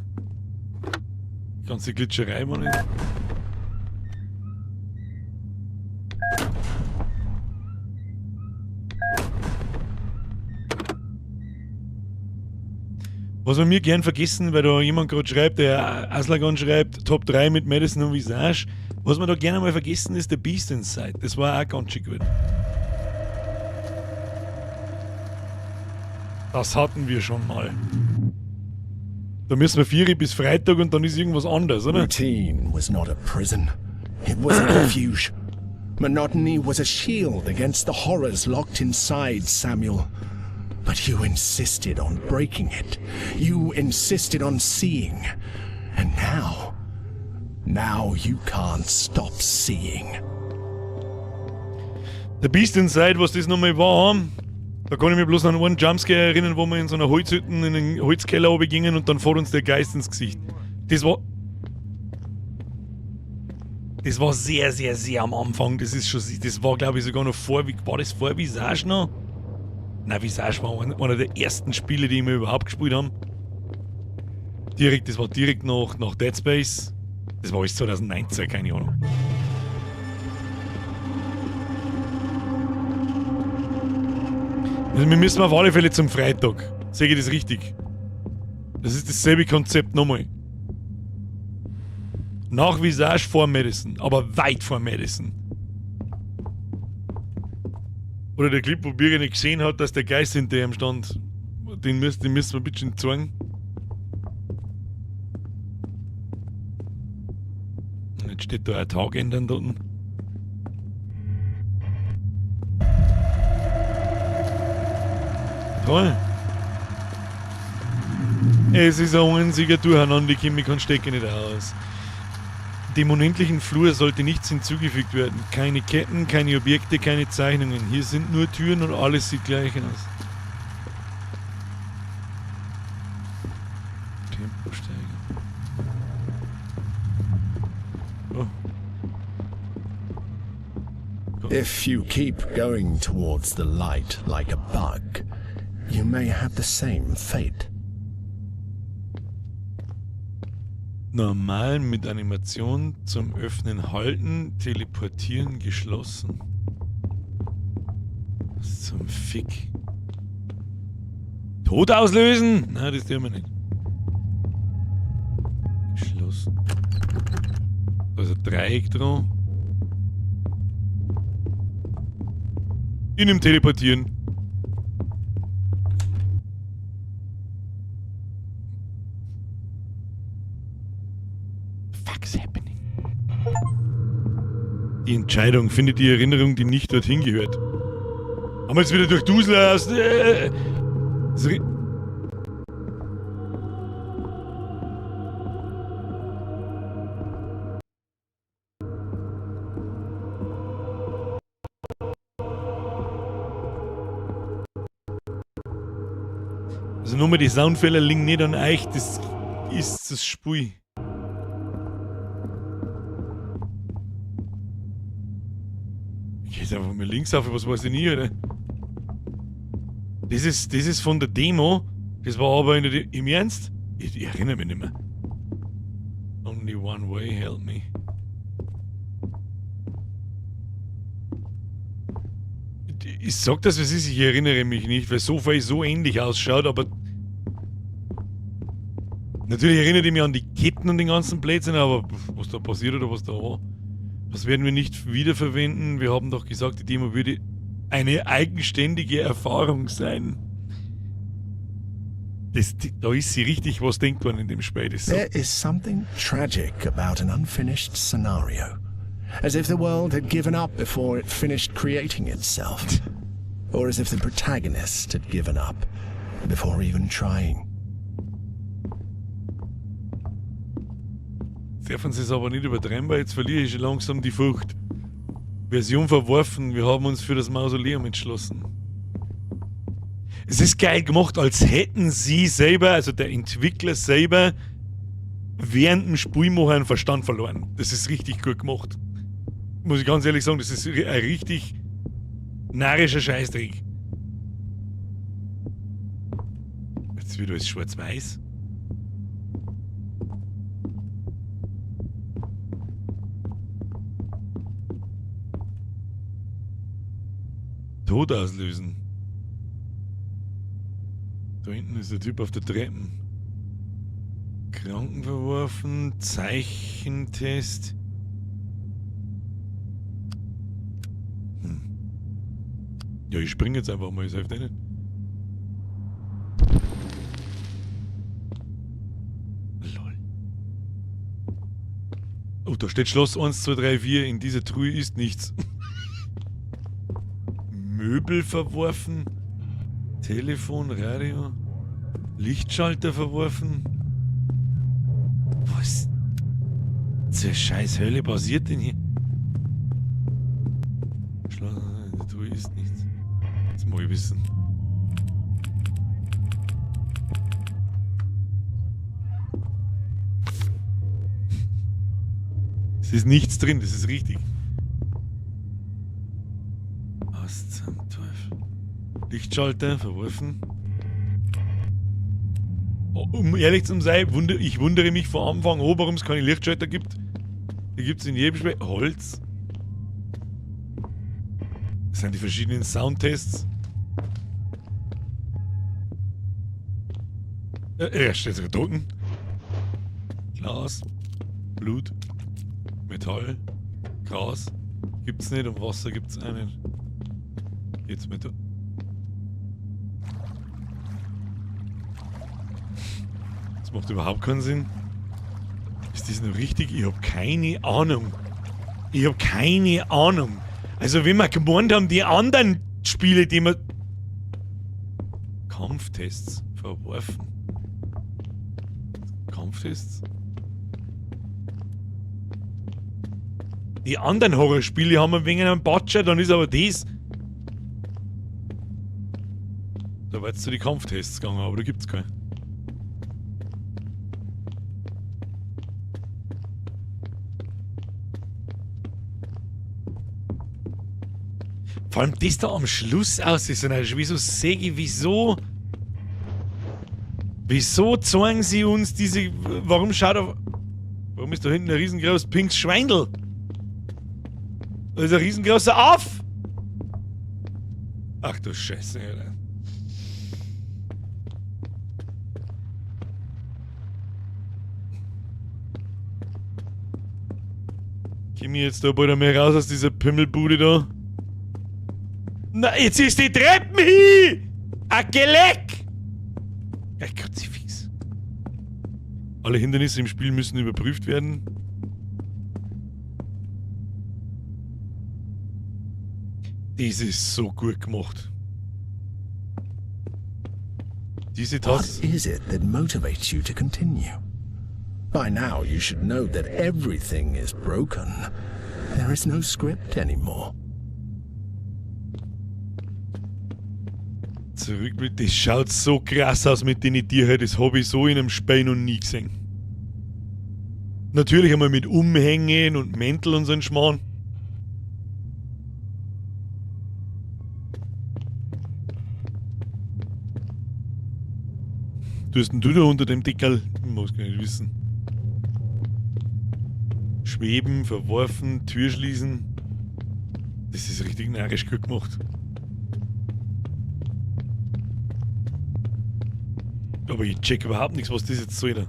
Die ganze Glitscherei war nicht. Was wir mir gern vergessen, weil da jemand gerade schreibt, der Aslagon schreibt, Top 3 mit Madison und Visage. Was wir da gerne mal vergessen, ist der Beast Inside. Das war auch ganz schön gut. Das hatten wir schon mal. Da müssen wir 4 bis Freitag und dann ist irgendwas anders, oder? Routine was not a prison. It was a refuge. Monotony was a shield against the horrors locked inside Samuel. But you insisted on breaking it. You insisted on seeing. And now... now you can't stop seeing. The Beast Inside, was das nochmal war, da kann ich mich bloß an einen Jumpscare erinnern, wo wir in so einer Holzhütte in den Holzkeller oben gingen und dann fährt uns der Geist ins Gesicht. Das war sehr, sehr, sehr am Anfang. Das ist schon, das war, glaub ich, sogar noch vor, wie, war das vor Visage noch? Nein, Visage war einer der ersten Spiele, die wir überhaupt gespielt haben. Direkt, das war direkt nach Dead Space. Das war alles 2019, keine Ahnung. Also wir müssen auf alle Fälle zum Freitag. Sehe ich das richtig? Das ist dasselbe Konzept nochmal. Nach Visage vor Madison, aber weit vor Madison. Oder der Clip, wo Birger nicht gesehen hat, dass der Geist hinter ihm stand. Den müssen wir ein bisschen zeigen. Und jetzt steht da ein Tag ändern da unten. Toll. Es ist ein einziger Durcheinander, die Chemie kann stecken nicht aus. Dem unendlichen Flur sollte nichts hinzugefügt werden. Keine Ketten, keine Objekte, keine Zeichnungen. Hier sind nur Türen und alles sieht gleich aus. Tempo steigern. Oh. If you keep going towards the light like a bug, you may have the same fate. Normal mit Animation zum Öffnen halten, teleportieren geschlossen. Was zum Fick? Tod auslösen? Nein, das tun wir nicht. Geschlossen. Da ist ein Dreieck dran. In dem Teleportieren. Fuck's happening? Die Entscheidung findet die Erinnerung, die nicht dorthin gehört. Haben wir jetzt wieder durch Dusel aus. Also nur mal die Soundfehler liegen nicht an euch, das ist das Spiel. Ich geh jetzt einfach mal links auf, was weiß ich nie, oder? Das ist von der Demo. Das war aber in der im Ernst? Ich erinnere mich nicht mehr. Only one way, help me. Ich sag das, was ist, ich erinnere mich nicht, weil so viel so ähnlich ausschaut, aber natürlich erinnere ich mich an die Ketten und den ganzen Blödsinn, aber was da passiert oder was da war, das werden wir nicht wiederverwenden. Wir haben doch gesagt, die Demo würde eine eigenständige Erfahrung sein. Da ist sie richtig was denkt worden in dem Spiel. Das ist so. There is something tragic about an unfinished scenario. As if the world had given up before it finished creating itself. Or as if the protagonist had given up before even trying. Dürfen Sie es aber nicht übertreiben, weil jetzt verliere ich schon langsam die Furcht. Version verworfen, wir haben uns für das Mausoleum entschlossen. Es ist geil gemacht, als hätten sie selber, also der Entwickler selber, während dem Spielmachen einen Verstand verloren. Das ist richtig gut gemacht. Muss ich ganz ehrlich sagen, das ist ein richtig narrischer Scheißdreck. Jetzt wieder alles schwarz-weiß. Tod auslösen. Da hinten ist der Typ auf der Treppe. Kranken verworfen, Zeichentest. Ja, ich spring jetzt einfach mal, ich helfe nicht. Lol. Oh, da steht Schloss 1, 2, 3, 4. In dieser Truhe ist nichts. Möbel verworfen. Telefon, Radio. Lichtschalter verworfen. Was zur scheiß Hölle passiert denn hier? Schloss, in der Truhe ist nichts. Das muss ich wissen. Es ist nichts drin, das ist richtig. Was zum Teufel? Lichtschalter verworfen. Oh, um ehrlich zu sein, ich wundere mich von Anfang an, warum es keine Lichtschalter gibt. Die gibt's in jedem Spiel. Holz. Das sind die verschiedenen Soundtests. Er steht sogar unten. Glas, Blut, Metall, Gras gibt's nicht und Wasser gibt's auch nicht. Jetzt mit. Das macht überhaupt keinen Sinn. Ist das noch richtig? Ich hab keine Ahnung. Ich hab keine Ahnung. Also wenn wir gemeint haben, die anderen Spiele, die wir... Kampftests verworfen. Kampftests? Die anderen Horrorspiele haben wir wegen einem Batscher, dann ist aber das... Da war jetzt zu die Kampftests gegangen, aber da gibt's keine. Vor allem das da am Schluss aus ist, und wieso sehe ich, wieso? Wieso zeigen sie uns diese. Warum schaut auf. Warum ist da hinten ein riesengroßes pinkes Schweindel? Da ist ein riesengroßer Aff! Ach du Scheiße, Alter. Komm ich jetzt da bald einmal raus aus dieser Pimmelbude da? Na, jetzt ist die Treppe hin! Ein Geleck! Ein Kruzifix. Alle Hindernisse im Spiel müssen überprüft werden. Das ist so gut gemacht. Diese What Tasse. is it that motivates you to continue? By now you should know that everything is broken. There is no script anymore. Zurückblick. Das schaut so krass aus mit den Tieren, das habe ich so in einem Spiel noch nie gesehen. Natürlich einmal mit Umhängen und Mäntel und so ein Schmarrn. Du hast denn du da unter dem Deckel? Ich muss gar nicht wissen. Schweben, verworfen, Tür schließen. Das ist richtig narrisch gut gemacht. Aber ich check überhaupt nichts, was das jetzt soll da.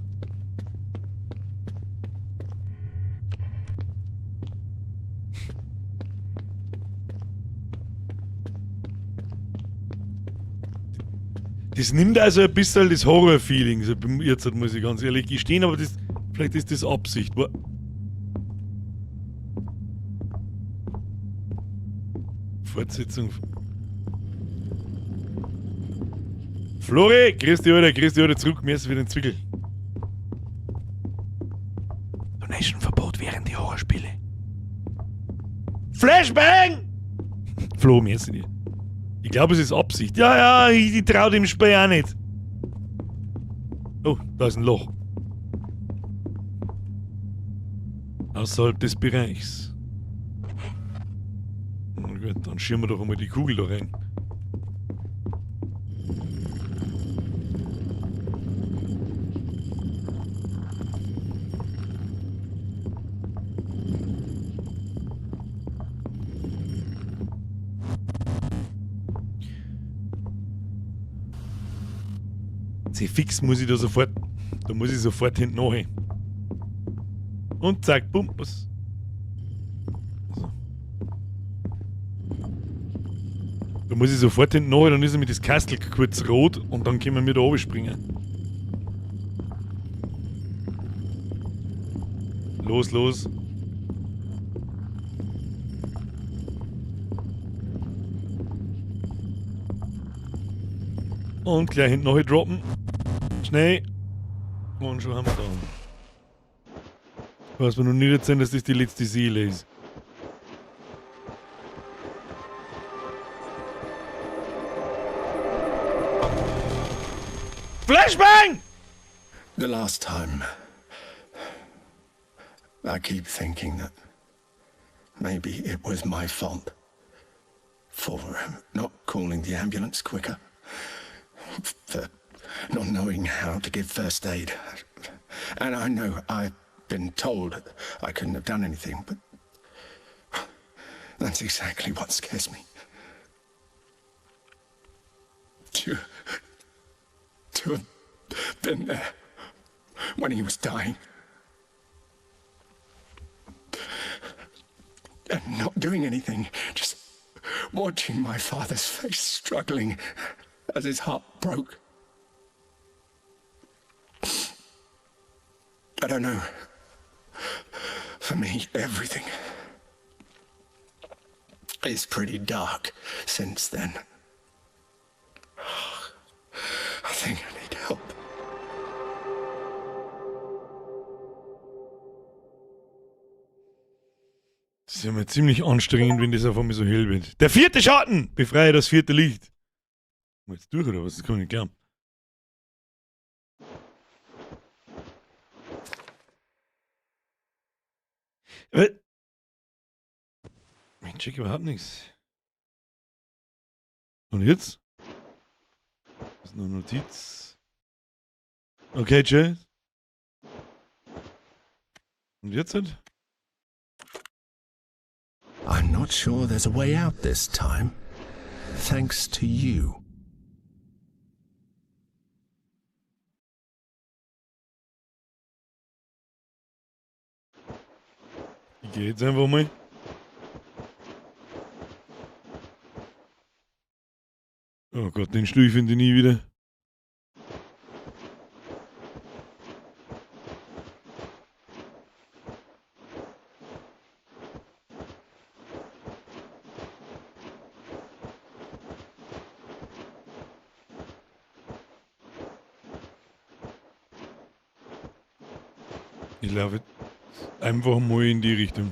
Das nimmt also ein bisschen das Horror-Feeling, so jetzt muss ich ganz ehrlich gestehen, aber das, vielleicht ist das Absicht. Fortsetzung. Flori, grüß dich, Alter, grüß dich, Alter, zurück, mir ist wieder ein Zwickel. Donation-Verbot während die Horrorspiele. Flashbang! Flo, mir ist nicht. Ich glaube, es ist Absicht. Ja, ja, ich trau dem Spiel auch nicht. Oh, da ist ein Loch. Außerhalb des Bereichs. Na gut, dann schirmen wir doch einmal die Kugel da rein. Fix muss ich da sofort, da muss ich sofort hinten nach. Und zack, bumm, was? So. Da muss ich sofort hinten nach, dann ist nämlich das Kastel kurz rot und dann können wir da oben springen. Los, los. Und gleich hinten nach droppen. Schnell. Und schon haben wir da. Was wir noch nicht erzählen, dass das die letzte Seele ist. Flashbang! The last time, I keep thinking that maybe it was my fault for not calling the ambulance quicker, for not knowing how to give first aid. And I know I've been told I couldn't have done anything, but that's exactly what scares me. To have been there when he was dying and not doing anything, just watching my father's face struggling as his heart broke. I don't know. For me, everything is pretty dark since then. I think I need help. Das ist ja mal ziemlich anstrengend, wenn das auf einmal so hell wird. Der vierte Schatten! Befreie das vierte Licht. Jetzt durch oder was? Das kann ich nicht glauben. Ich check überhaupt nichts. Und jetzt? Das ist eine Notiz. Okay, tschüss. Und jetzt halt? I'm not sure there's a way out this time. Thanks to you. Ich geh jetzt einfach mal. Oh Gott, den Stuhl finde ich nie wieder. Ich laufe einfach mal in die Richtung.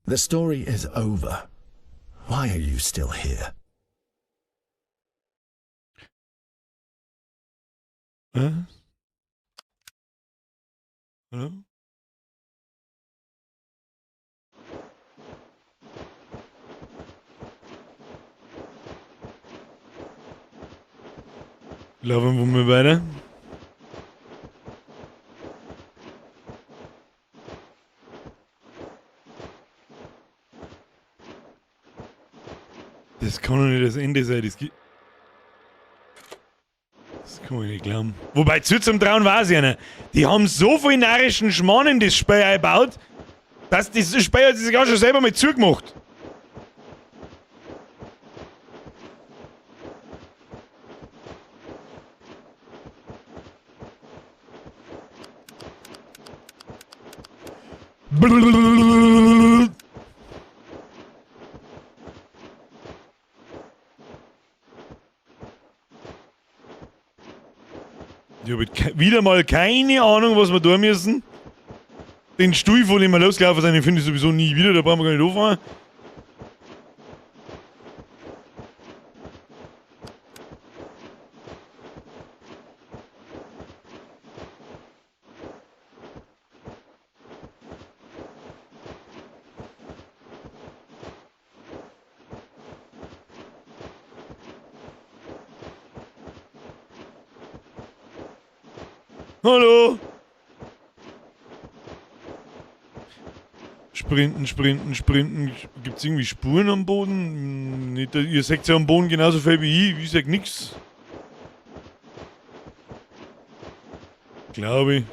The story is over. Why are you still here? Was? Hallo? Laufen wir mal weiter. Das kann doch nicht das Ende sein, das gibt. Das kann ich nicht glauben. Wobei, zu zum Trauen war es ja nicht. Die haben so viel narrischen Schmarrn in das Spiel eingebaut, dass das Spiel hat sich auch schon selber mal zugemacht. Ich habe wieder mal keine Ahnung, was wir tun müssen. Den Stuhl, von dem wir losgelaufen sind, den finde ich sowieso nie wieder, da brauchen wir gar nicht anfangen. Hallo! Sprinten, sprinten, sprinten. Gibt's irgendwie Spuren am Boden? Nicht, ihr seht ja am Boden genauso viel wie ich. Ich sag nix. Glaube ich.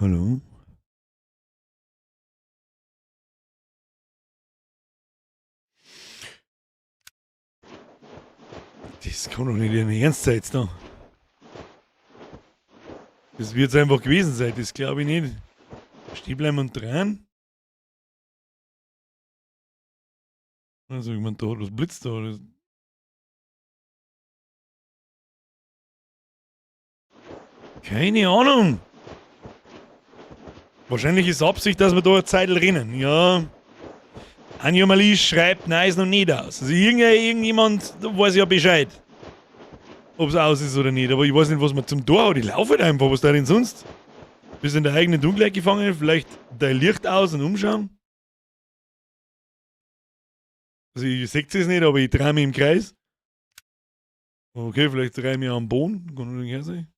Hallo? Das kann doch nicht dein Ernst sein jetzt da. Das wird's einfach gewesen sein, das glaub ich nicht. Stehen bleiben und dran. Also, ich mein, da hat was blitzt da. Das keine Ahnung. Wahrscheinlich ist Absicht, dass wir da eine Zeit rennen. Ja. Anja Malie schreibt, nein, ist noch nicht aus. Also irgendjemand weiß ja Bescheid. Ob's aus ist oder nicht. Aber ich weiß nicht, was man zum Tor hat. Ich laufe halt einfach, was da denn sonst? Bist in der eigenen Dunkelheit gefangen, vielleicht dein Licht aus und umschauen. Also ich seh es nicht, aber ich drehe mich im Kreis. Okay, vielleicht drehe ich mich am Boden. Kann nur nicht sein.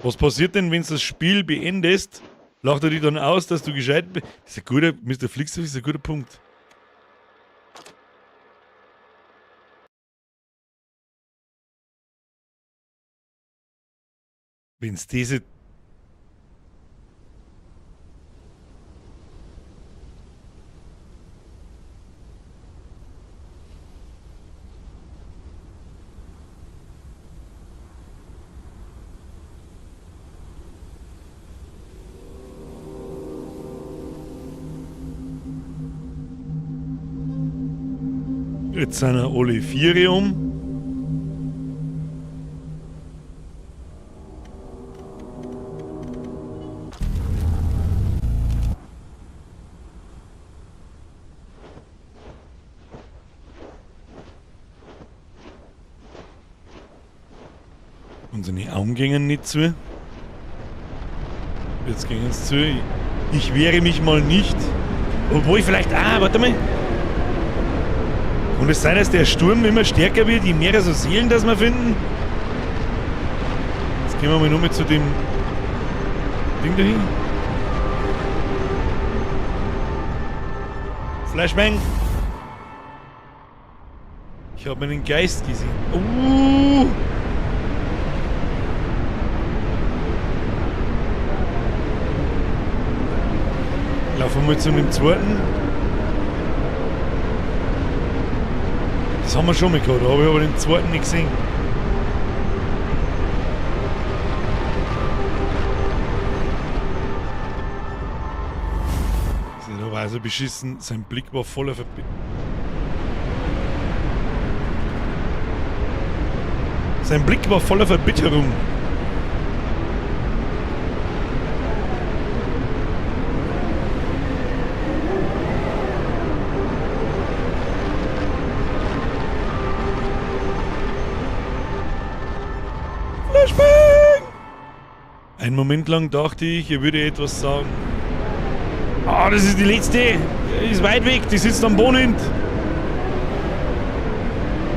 Was passiert denn, wenn du das Spiel beendest? Lacht er dich dann aus, dass du gescheit bist? Das ist ein guter, Mister Flix, das ist ein guter Punkt. Wenn's diese Jetzt sind wir alle 4 um. Unsere Augen gingen nicht zu. Jetzt gingen sie zu. Ich wehre mich mal nicht. Obwohl ich vielleicht... Ah, warte mal. Kann es sein, dass der Sturm immer stärker wird, je mehr so Seelen, das wir finden? Jetzt gehen wir mal nochmal zu dem Ding dahin. Flashbang! Ich habe einen Geist gesehen. Laufen wir mal zu dem zweiten. Das haben wir schon mal gehabt, da habe ich aber den zweiten nicht gesehen. Da war so beschissen, sein Blick war voller Sein Blick war voller Verbitterung. Flashbang! Einen Moment lang dachte ich, er würde etwas sagen. Ah, das ist die letzte. Die ist weit weg, die sitzt am Boden.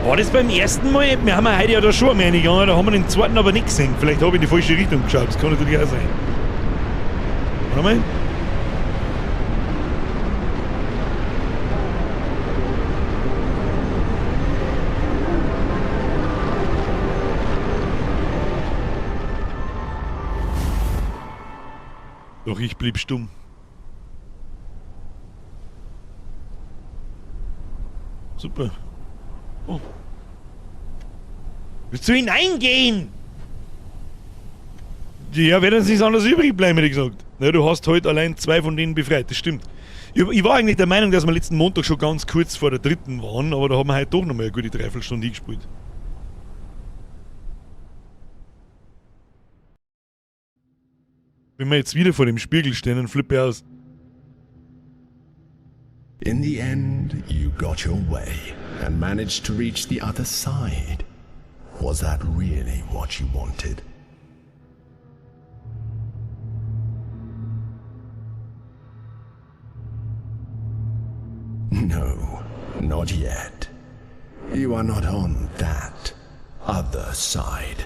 War das beim ersten Mal? Wir haben ja heute ja da schon einmal reingegangen, da haben wir den zweiten aber nicht gesehen. Vielleicht habe ich in die falsche Richtung geschaut, das kann natürlich auch sein. Warte mal. Doch ich blieb stumm. Super. Oh. Willst du hineingehen? Ja, wenn uns nichts anderes übrig bleiben, hätte ich gesagt. Na, du hast heute allein 2 von denen befreit, das stimmt. Ich war eigentlich der Meinung, dass wir letzten Montag schon ganz kurz vor der dritten waren, aber da haben wir heute doch nochmal eine gute Dreiviertelstunde eingespielt. Wenn wir jetzt wieder vor dem Spiegel stehen, dann flippe ich aus. In the end, you got your way and managed to reach the other side. Was that really what you wanted? No, not yet. You are not on that other side.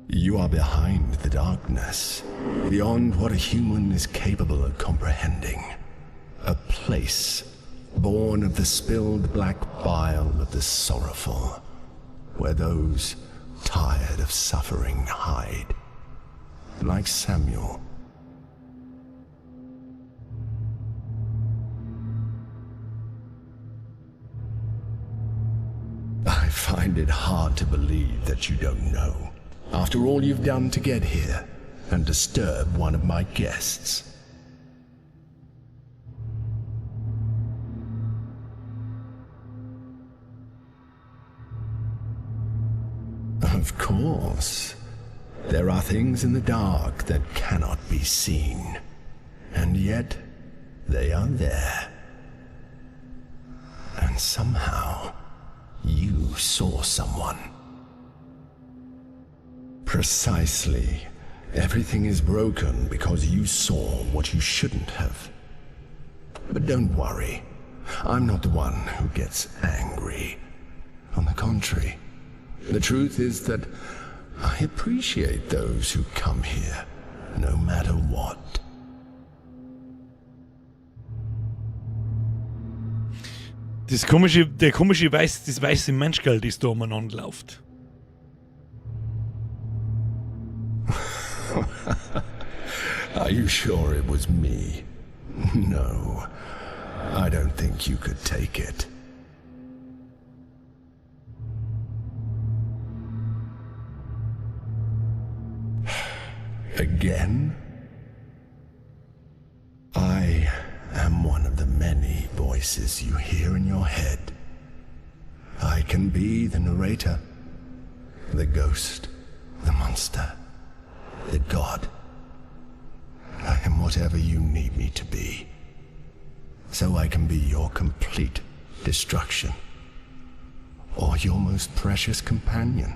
You are behind the darkness, beyond what a human is capable of comprehending. A place born of the spilled black bile of the sorrowful, where those tired of suffering hide. Like Samuel. I find it hard to believe that you don't know. After all you've done to get here and disturb one of my guests. Of course, there are things in the dark that cannot be seen, and yet they are there. And somehow, you saw someone. Precisely. Everything is broken because you saw what you shouldn't have. But don't worry. I'm not the one who gets angry. On the contrary, the truth is that I appreciate those who come here, no matter what. Das komische, der komische weiß, das weiße Menschgeld, das da umeinander läuft. Are you sure it was me? No, I don't think you could take it. Again? I am one of the many voices you hear in your head. I can be the narrator, the ghost, the monster, the god. I am whatever you need me to be, so I can be your complete destruction, or your most precious companion.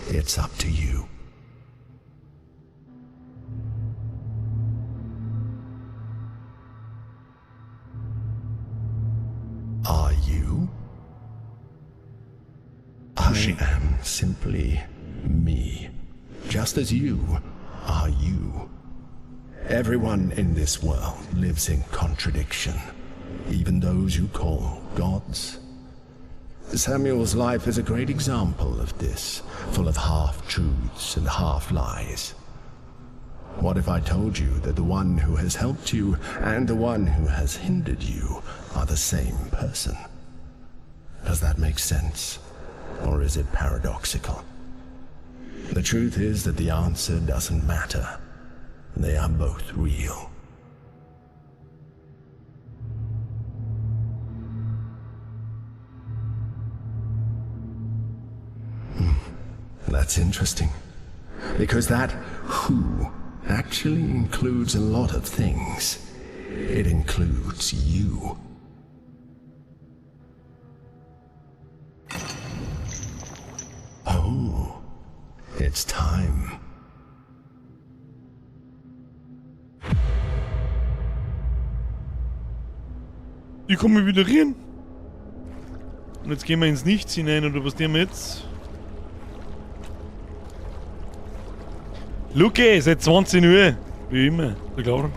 It's up to you. Are you? I am simply me, just as you are you. Everyone in this world lives in contradiction, even those you call gods. Samuel's life is a great example of this, full of half-truths and half-lies. What if I told you that the one who has helped you and the one who has hindered you are the same person? Does that make sense? Or is it paradoxical? The truth is that the answer doesn't matter. They are both real. That's interesting. Because that who actually includes a lot of things. It includes you. Oh, it's time. Ich komme wieder rein. Und jetzt gehen wir ins Nichts hinein, oder was tun wir jetzt? Luke, seit 20 Uhr. Wie immer, der klar.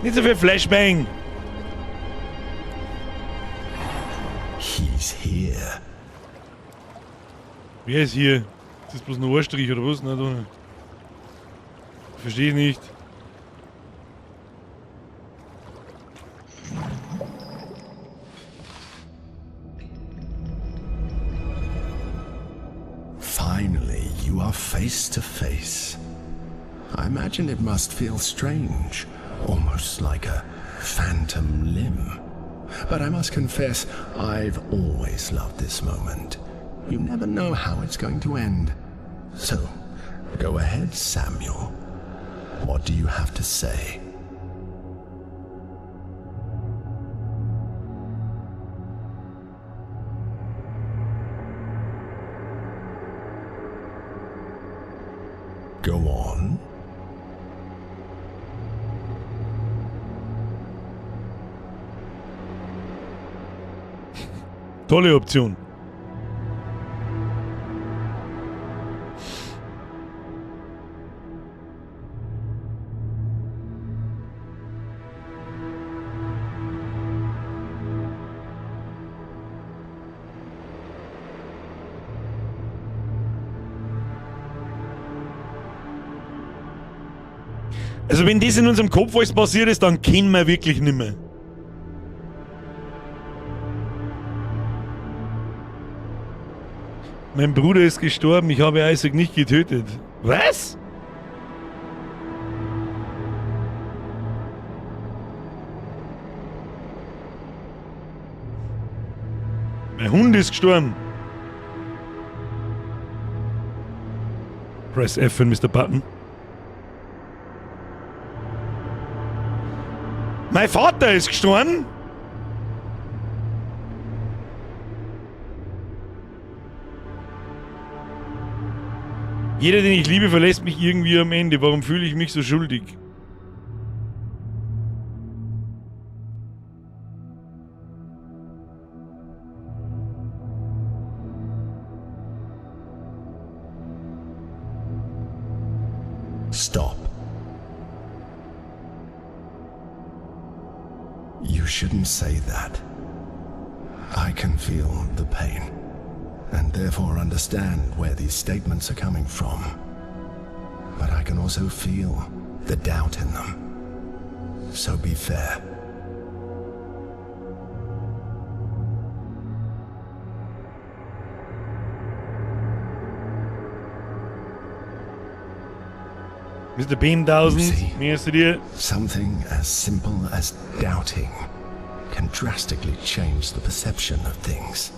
Nicht so viel Flashbang. He's here. Wer ist hier? Ist das bloß ein Ohrstrich oder was? Nein, doch nicht. Verstehe ich nicht. Finally, you are face to face. I imagine it must feel strange, almost like a phantom limb. But I must confess, I've always loved this moment. You never know how it's going to end. So, go ahead, Samuel. What do you have to say? Go on. Tolle Option. Also wenn das in unserem Kopf alles passiert ist, dann kennen wir wirklich nimmer. Mein Bruder ist gestorben, ich habe Isaac nicht getötet. Was? Mein Hund ist gestorben. Press F für Mr. Button. Mein Vater ist gestorben. Jeder, den ich liebe, verlässt mich irgendwie am Ende. Warum fühle ich mich so schuldig? Stop. You shouldn't say that. I can feel the pain, and therefore understand where these statements are coming from. But I can also feel the doubt in them. So be fair. Mr. Beam 1000, You see? mir ist dir. Something as simple as doubting can drastically change the perception of things.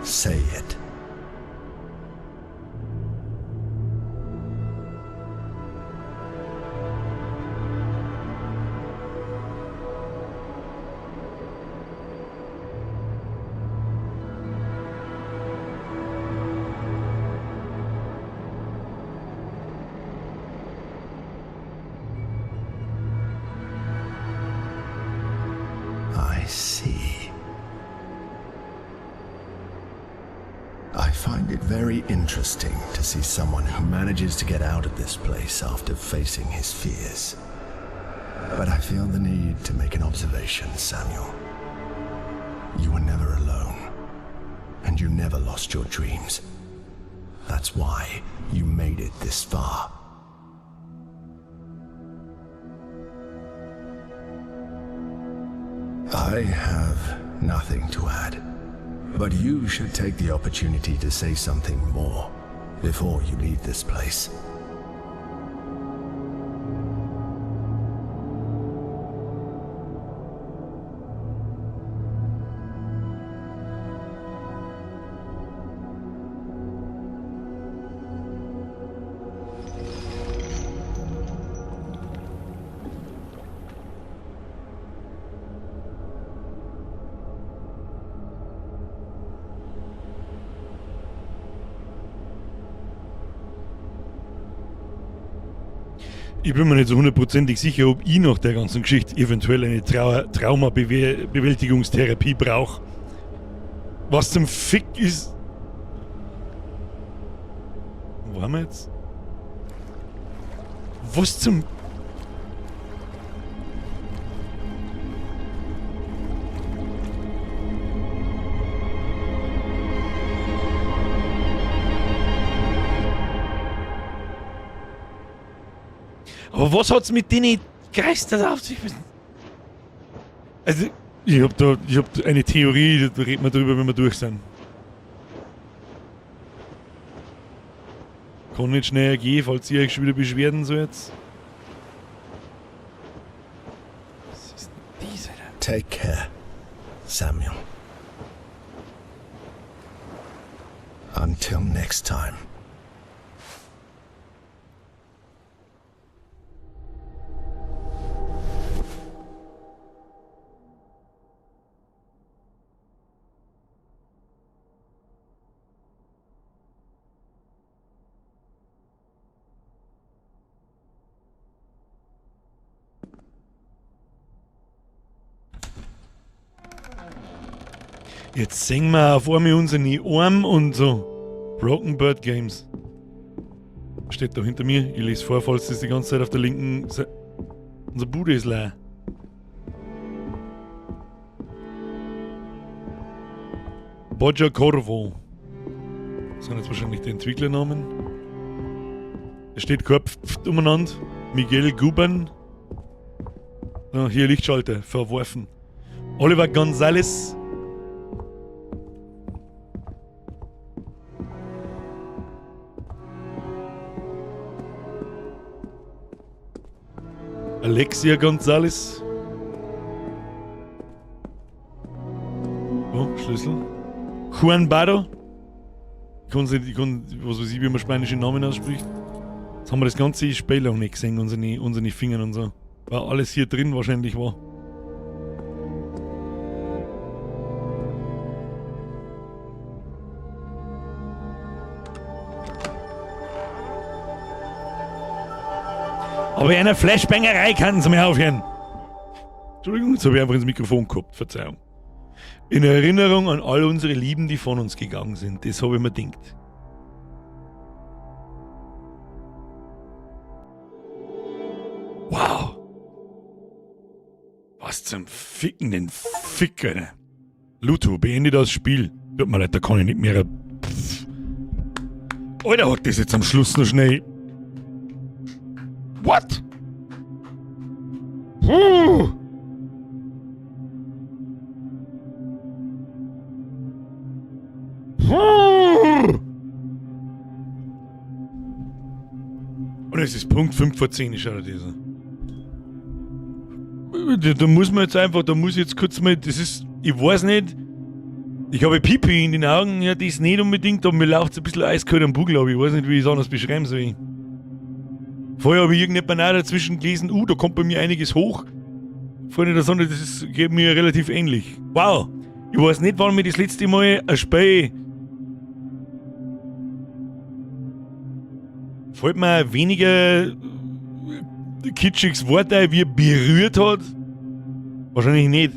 Say it. I see. I find it very interesting to see someone who manages to get out of this place after facing his fears. But I feel the need to make an observation, Samuel. You were never alone, and you never lost your dreams. That's why you made it this far. I have nothing to add. But you should take the opportunity to say something more before you leave this place. Ich bin mir nicht so hundertprozentig sicher, ob ich nach der ganzen Geschichte eventuell eine Traumabewältigungstherapie brauche. Was zum Fick ist. Wo haben wir jetzt? Was zum. Aber was hat's mit denen Geistern auf sich? Also, ich hab da eine Theorie, da reden wir drüber, wenn wir durch sind. Kann nicht schneller gehen, falls ihr euch schon wieder beschwerden sollt. Was ist denn das, Alter? Take care, Samuel. Until next time. Jetzt sehen wir auf einmal unsere Arme und so. Broken Bird Games. Steht da hinter mir. Ich lese vor, falls das die ganze Zeit auf der linken Seite. Unser Bude ist leer. Boja Corvo. Das sind jetzt wahrscheinlich die Entwicklernamen. Es steht Kopf umeinander. Miguel Guban. So, hier Lichtschalter, verworfen. Oliver Gonzalez. Alexia Gonzalez. Oh, Schlüssel. Juan Barro. Ich kann, ich kann, was weiß ich, wie man spanische Namen ausspricht. Jetzt haben wir das ganze Spiel auch nicht gesehen, unsere Finger und so. Weil alles hier drin wahrscheinlich war. Aber in einer Flashbangerei kann sie mir aufhören. Entschuldigung, jetzt habe ich einfach ins Mikrofon gehabt, Verzeihung. In Erinnerung an all unsere Lieben, die von uns gegangen sind. Das habe ich mir gedacht. Wow. Was zum Ficken, den Fick, Alter. Luto, beende das Spiel. Tut mir leid, da kann ich nicht mehr. Pff. Alter, hat das jetzt am Schluss noch schnell. What? Puh. Puh. Und es ist Punkt 5 vor 10, ist auch dieser. Da muss man jetzt einfach, da muss ich jetzt kurz mal, das ist, ich weiß nicht, ich habe Pipi in den Augen, ja, das nicht unbedingt, aber mir läuft es ein bisschen eiskalt am Bugel, aber ich weiß nicht, wie ich es anders beschreiben soll. Vorher habe ich irgendjemand auch dazwischen gelesen, da kommt bei mir einiges hoch. Freunde der Sonne, das ist, geht mir relativ ähnlich. Wow! Ich weiß nicht, wann mir das letzte Mal ein Spiel. Fällt mir weniger kitschiges Wort ein, wie berührt hat? Wahrscheinlich nicht.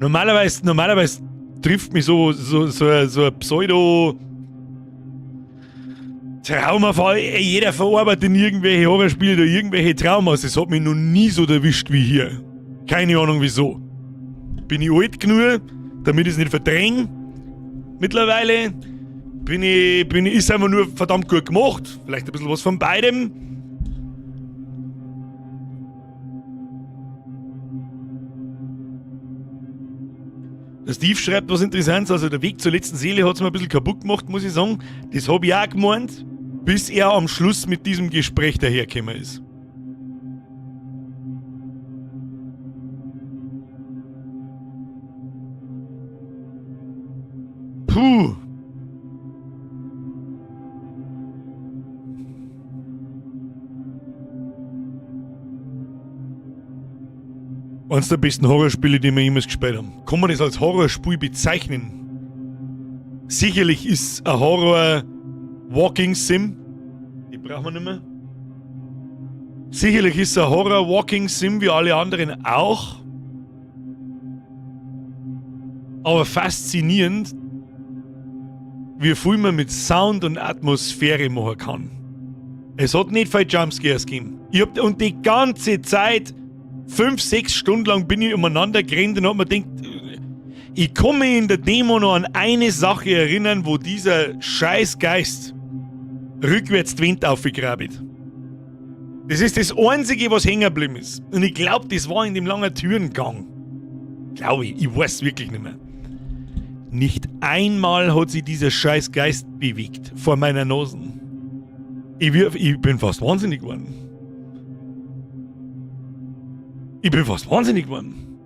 Normalerweise, normalerweise trifft mich so, so, so, so ein Pseudo. Traumafall. Jeder verarbeitet in irgendwelche Horrorspiele oder irgendwelche Traumas. Das hat mich noch nie so erwischt wie hier. Keine Ahnung wieso. Bin ich alt genug, damit ich es nicht verdränge? Mittlerweile bin ich, bin ich, ist einfach nur verdammt gut gemacht. Vielleicht ein bisschen was von beidem. Der Steve schreibt was Interessantes, also der Weg zur letzten Seele hat es mir ein bisschen kaputt gemacht, muss ich sagen. Das habe ich auch gemeint, bis er am Schluss mit diesem Gespräch dahergekommen ist. Puh. Eines der besten Horrorspiele, die wir jemals gespielt haben. Kann man das als Horrorspiel bezeichnen? Sicherlich ist ein Horror Walking Sim. Die brauchen wir nicht mehr. Sicherlich ist ein Horror Walking Sim wie alle anderen auch. Aber faszinierend, wie viel man mit Sound und Atmosphäre machen kann. Es hat nicht viel Jumpscares gegeben. Ich hab, und die ganze Zeit, 5, 6 Stunden lang bin ich umeinander gerannt und hab mir gedacht, ich kann mich in der Demo noch an eine Sache erinnern, wo dieser scheiß Geist rückwärts die Wand aufgegraben. Das ist das Einzige, was hängen geblieben ist. Und ich glaub, das war in dem langen Türengang. Glaub ich, ich weiß wirklich nicht mehr. Nicht einmal hat sich dieser scheiß Geist bewegt vor meiner Nase. Ich bin fast wahnsinnig geworden. Ich bin fast wahnsinnig geworden.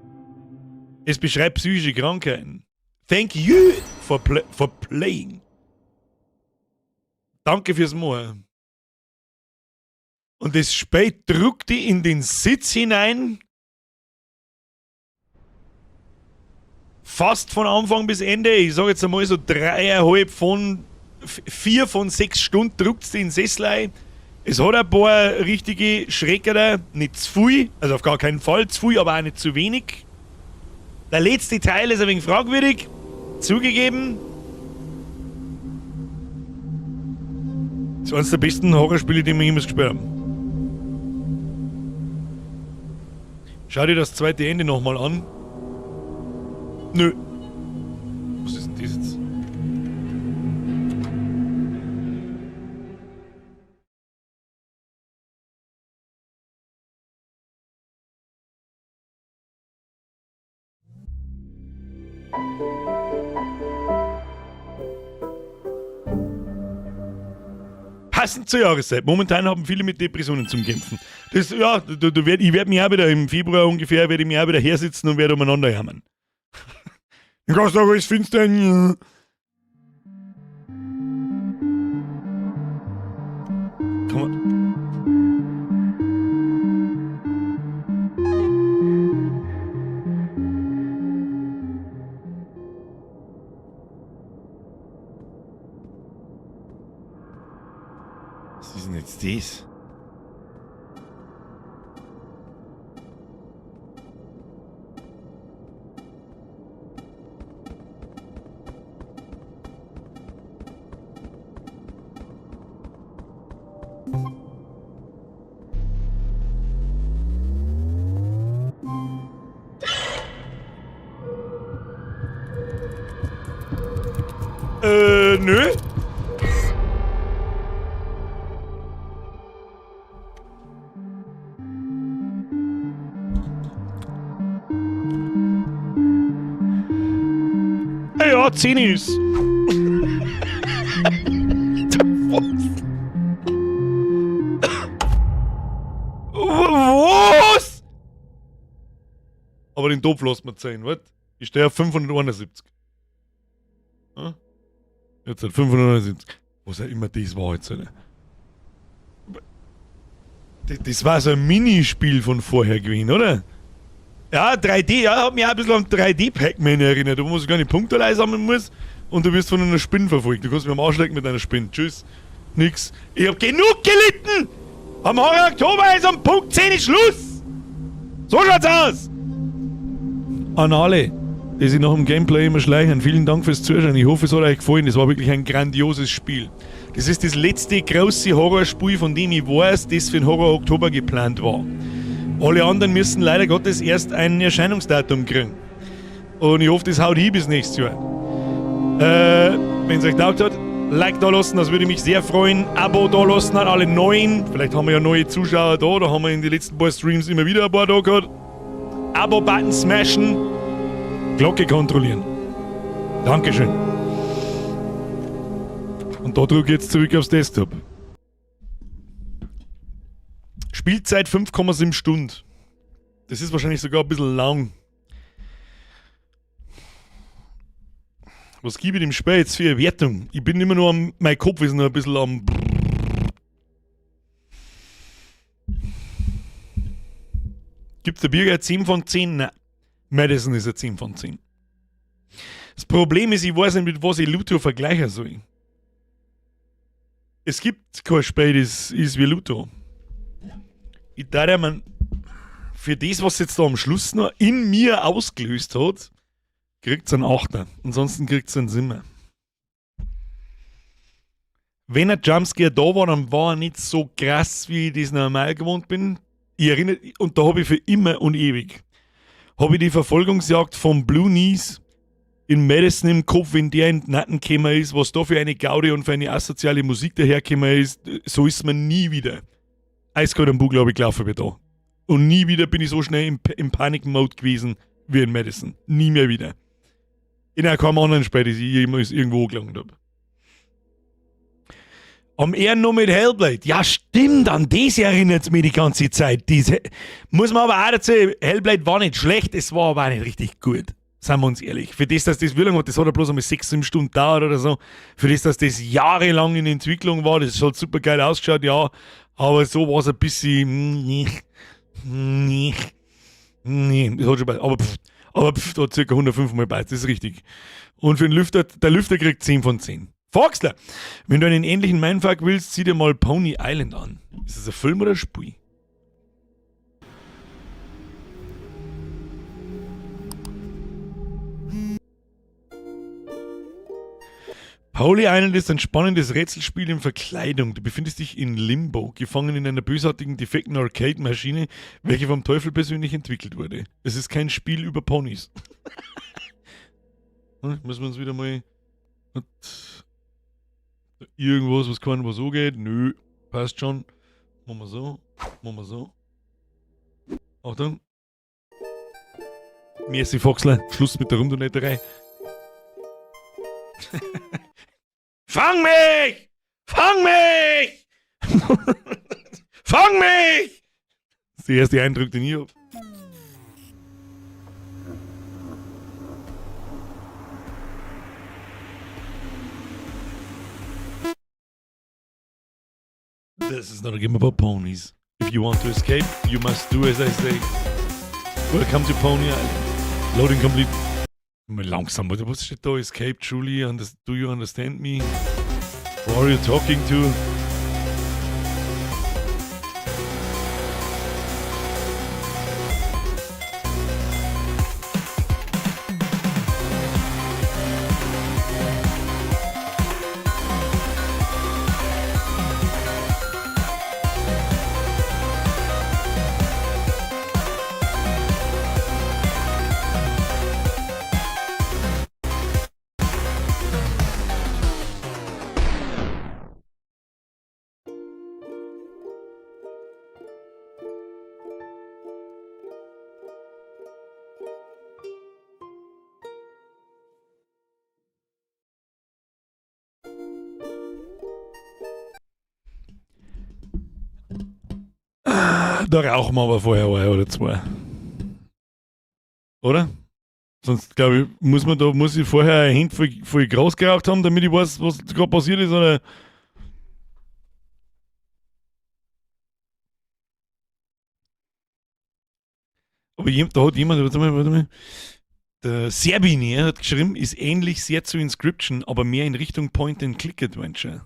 Es beschreibt psychische Krankheiten. Thank you for playing. Danke fürs Machen. Und das Spiel drückt dich in den Sitz hinein. Fast von Anfang bis Ende. Ich sag jetzt einmal so dreieinhalb von 4 von 6 Stunden drückt's dich in den Sessel ein. Es hat ein paar richtige Schrecker, nicht zu viel, also auf gar keinen Fall zu viel, aber auch nicht zu wenig. Der letzte Teil ist ein wenig fragwürdig, zugegeben. Das ist eines der besten Horrorspiele, die wir jemals gespielt haben. Schau dir das zweite Ende nochmal an. Nö. Was ist denn das jetzt? Passend zur Jahreszeit. Momentan haben viele mit Depressionen zum Kämpfen. Das, ja, du, du werd, ich werd mich auch wieder im Februar ungefähr, werd ich mich auch wieder hersitzen und werd umeinander jammern. Den ganzen Tag alles finster. Komm mal. Was ist denn jetzt das? Nö. Hey, ja, 10 ist. Was? Aber den Topf lassen wir 10, was? Ich stehe auf 571. Hm? Jetzt hat 571. Was auch immer das war jetzt, Alter. Das war so ein Minispiel von vorher gewesen, oder? Ja, 3D, ja, hat mich auch ein bisschen an 3D Pac-Man erinnert, wo man so kleine Punkte sammeln muss und du wirst von einer Spinne verfolgt. Du kannst mich am Arsch lecken mit einer Spinne. Tschüss. Nix. Ich hab genug gelitten! Am Horror Oktober ist am Punkt 10 ist Schluss! So schaut's aus! An alle. die sich nach dem Gameplay immer schleichen, vielen Dank fürs Zuschauen. Ich hoffe, es hat euch gefallen. Es war wirklich ein grandioses Spiel. Das ist das letzte große Horrorspiel, von dem ich weiß, das für den Horror Oktober geplant war. Alle anderen müssen leider Gottes erst ein Erscheinungsdatum kriegen. Und ich hoffe, das haut hin bis nächstes Jahr. Wenn es euch taugt hat, Like da lassen, das würde mich sehr freuen. Abo da lassen an alle Neuen. Vielleicht haben wir ja neue Zuschauer da, da haben wir in den letzten paar Streams immer wieder ein paar da gehabt. Abo-Button smashen, Glocke kontrollieren. Dankeschön. Und da drücke ich jetzt zurück aufs Desktop. Spielzeit 5,7 Stunden. Das ist wahrscheinlich sogar ein bisschen lang. Was gebe ich dem Spiel jetzt für eine Wertung? Ich bin immer nur am. Mein Kopf ist noch ein bisschen am. Gibt der Birger 10 von 10? Nein. Madison ist eine 10 von 10. Das Problem ist, ich weiß nicht, mit was ich Luto vergleichen soll. Es gibt kein Spiel, das ist wie Luto. Ich darf ja man, für das, was jetzt da am Schluss noch in mir ausgelöst hat, kriegt's einen Achter. Ansonsten kriegt's einen Simmer. Wenn ein Jumpscare da war, dann war er nicht so krass, wie ich das normal gewohnt bin. Ich erinnere, und da habe ich für immer und ewig, habe ich die Verfolgungsjagd von Blue Knees in Madison im Kopf, wenn der in den Nacken gekommen ist, was da für eine Gaudi und für eine asoziale Musik dahergekommen ist, so ist man nie wieder. Eiskalt am Bug, glaube ich, gelaufen bin da. Und nie wieder bin ich so schnell im Panic-Mode gewesen wie in Madison. Nie mehr wieder. In keinem anderen Spiel, das ich jemals irgendwo gelangt habe. Am eher noch mit Hellblade. Ja, stimmt, an das erinnert es mich die ganze Zeit. Diese, muss man aber auch dazu, Hellblade war nicht schlecht, es war aber auch nicht richtig gut. Seien wir uns ehrlich. Für das, dass das wie lange hat, das hat ja bloß einmal 6, 7 Stunden gedauert oder so. Für das, dass das jahrelang in Entwicklung war, das hat super geil ausgeschaut, ja. Aber so war es ein bisschen. Nee, nee, nee, das hat schon bei, aber pff, da hat circa 105 Mal bei, das ist richtig. Und für den Lüfter, der Lüfter kriegt 10 von 10. Foxler, wenn du einen ähnlichen Mindfuck willst, zieh dir mal Pony Island an. Ist das ein Film oder ein Spiel? Pony Island ist ein spannendes Rätselspiel in Verkleidung. Du befindest dich in Limbo, gefangen in einer bösartigen, defekten Arcade-Maschine, welche vom Teufel persönlich entwickelt wurde. Es ist kein Spiel über Ponys. Müssen wir uns wieder mal... Irgendwas, was kann, was so geht? Nö, passt schon. Machen wir so, machen wir so. Achtung. Merci, Foxler. Schluss mit der Rumdonetterei. Fang mich! Fang mich! Fang mich! Das ist der erste Eindruck, den ich hab. This is not a game about ponies. If you want to escape, you must do as I say. Welcome to Pony Island. Loading complete. Mal langsam, was steht da? Escape, truly, do you understand me? Who are you talking to? Da rauchen wir aber vorher ein oder zwei. Oder? Sonst, glaube ich, muss ich vorher ein Hand voll Gras geraucht haben, damit ich weiß, was gerade passiert ist, oder? Aber da hat jemand, warte mal, warte mal. Der Serbini hat geschrieben, ist ähnlich sehr zu Inscryption, aber mehr in Richtung Point-and-Click-Adventure.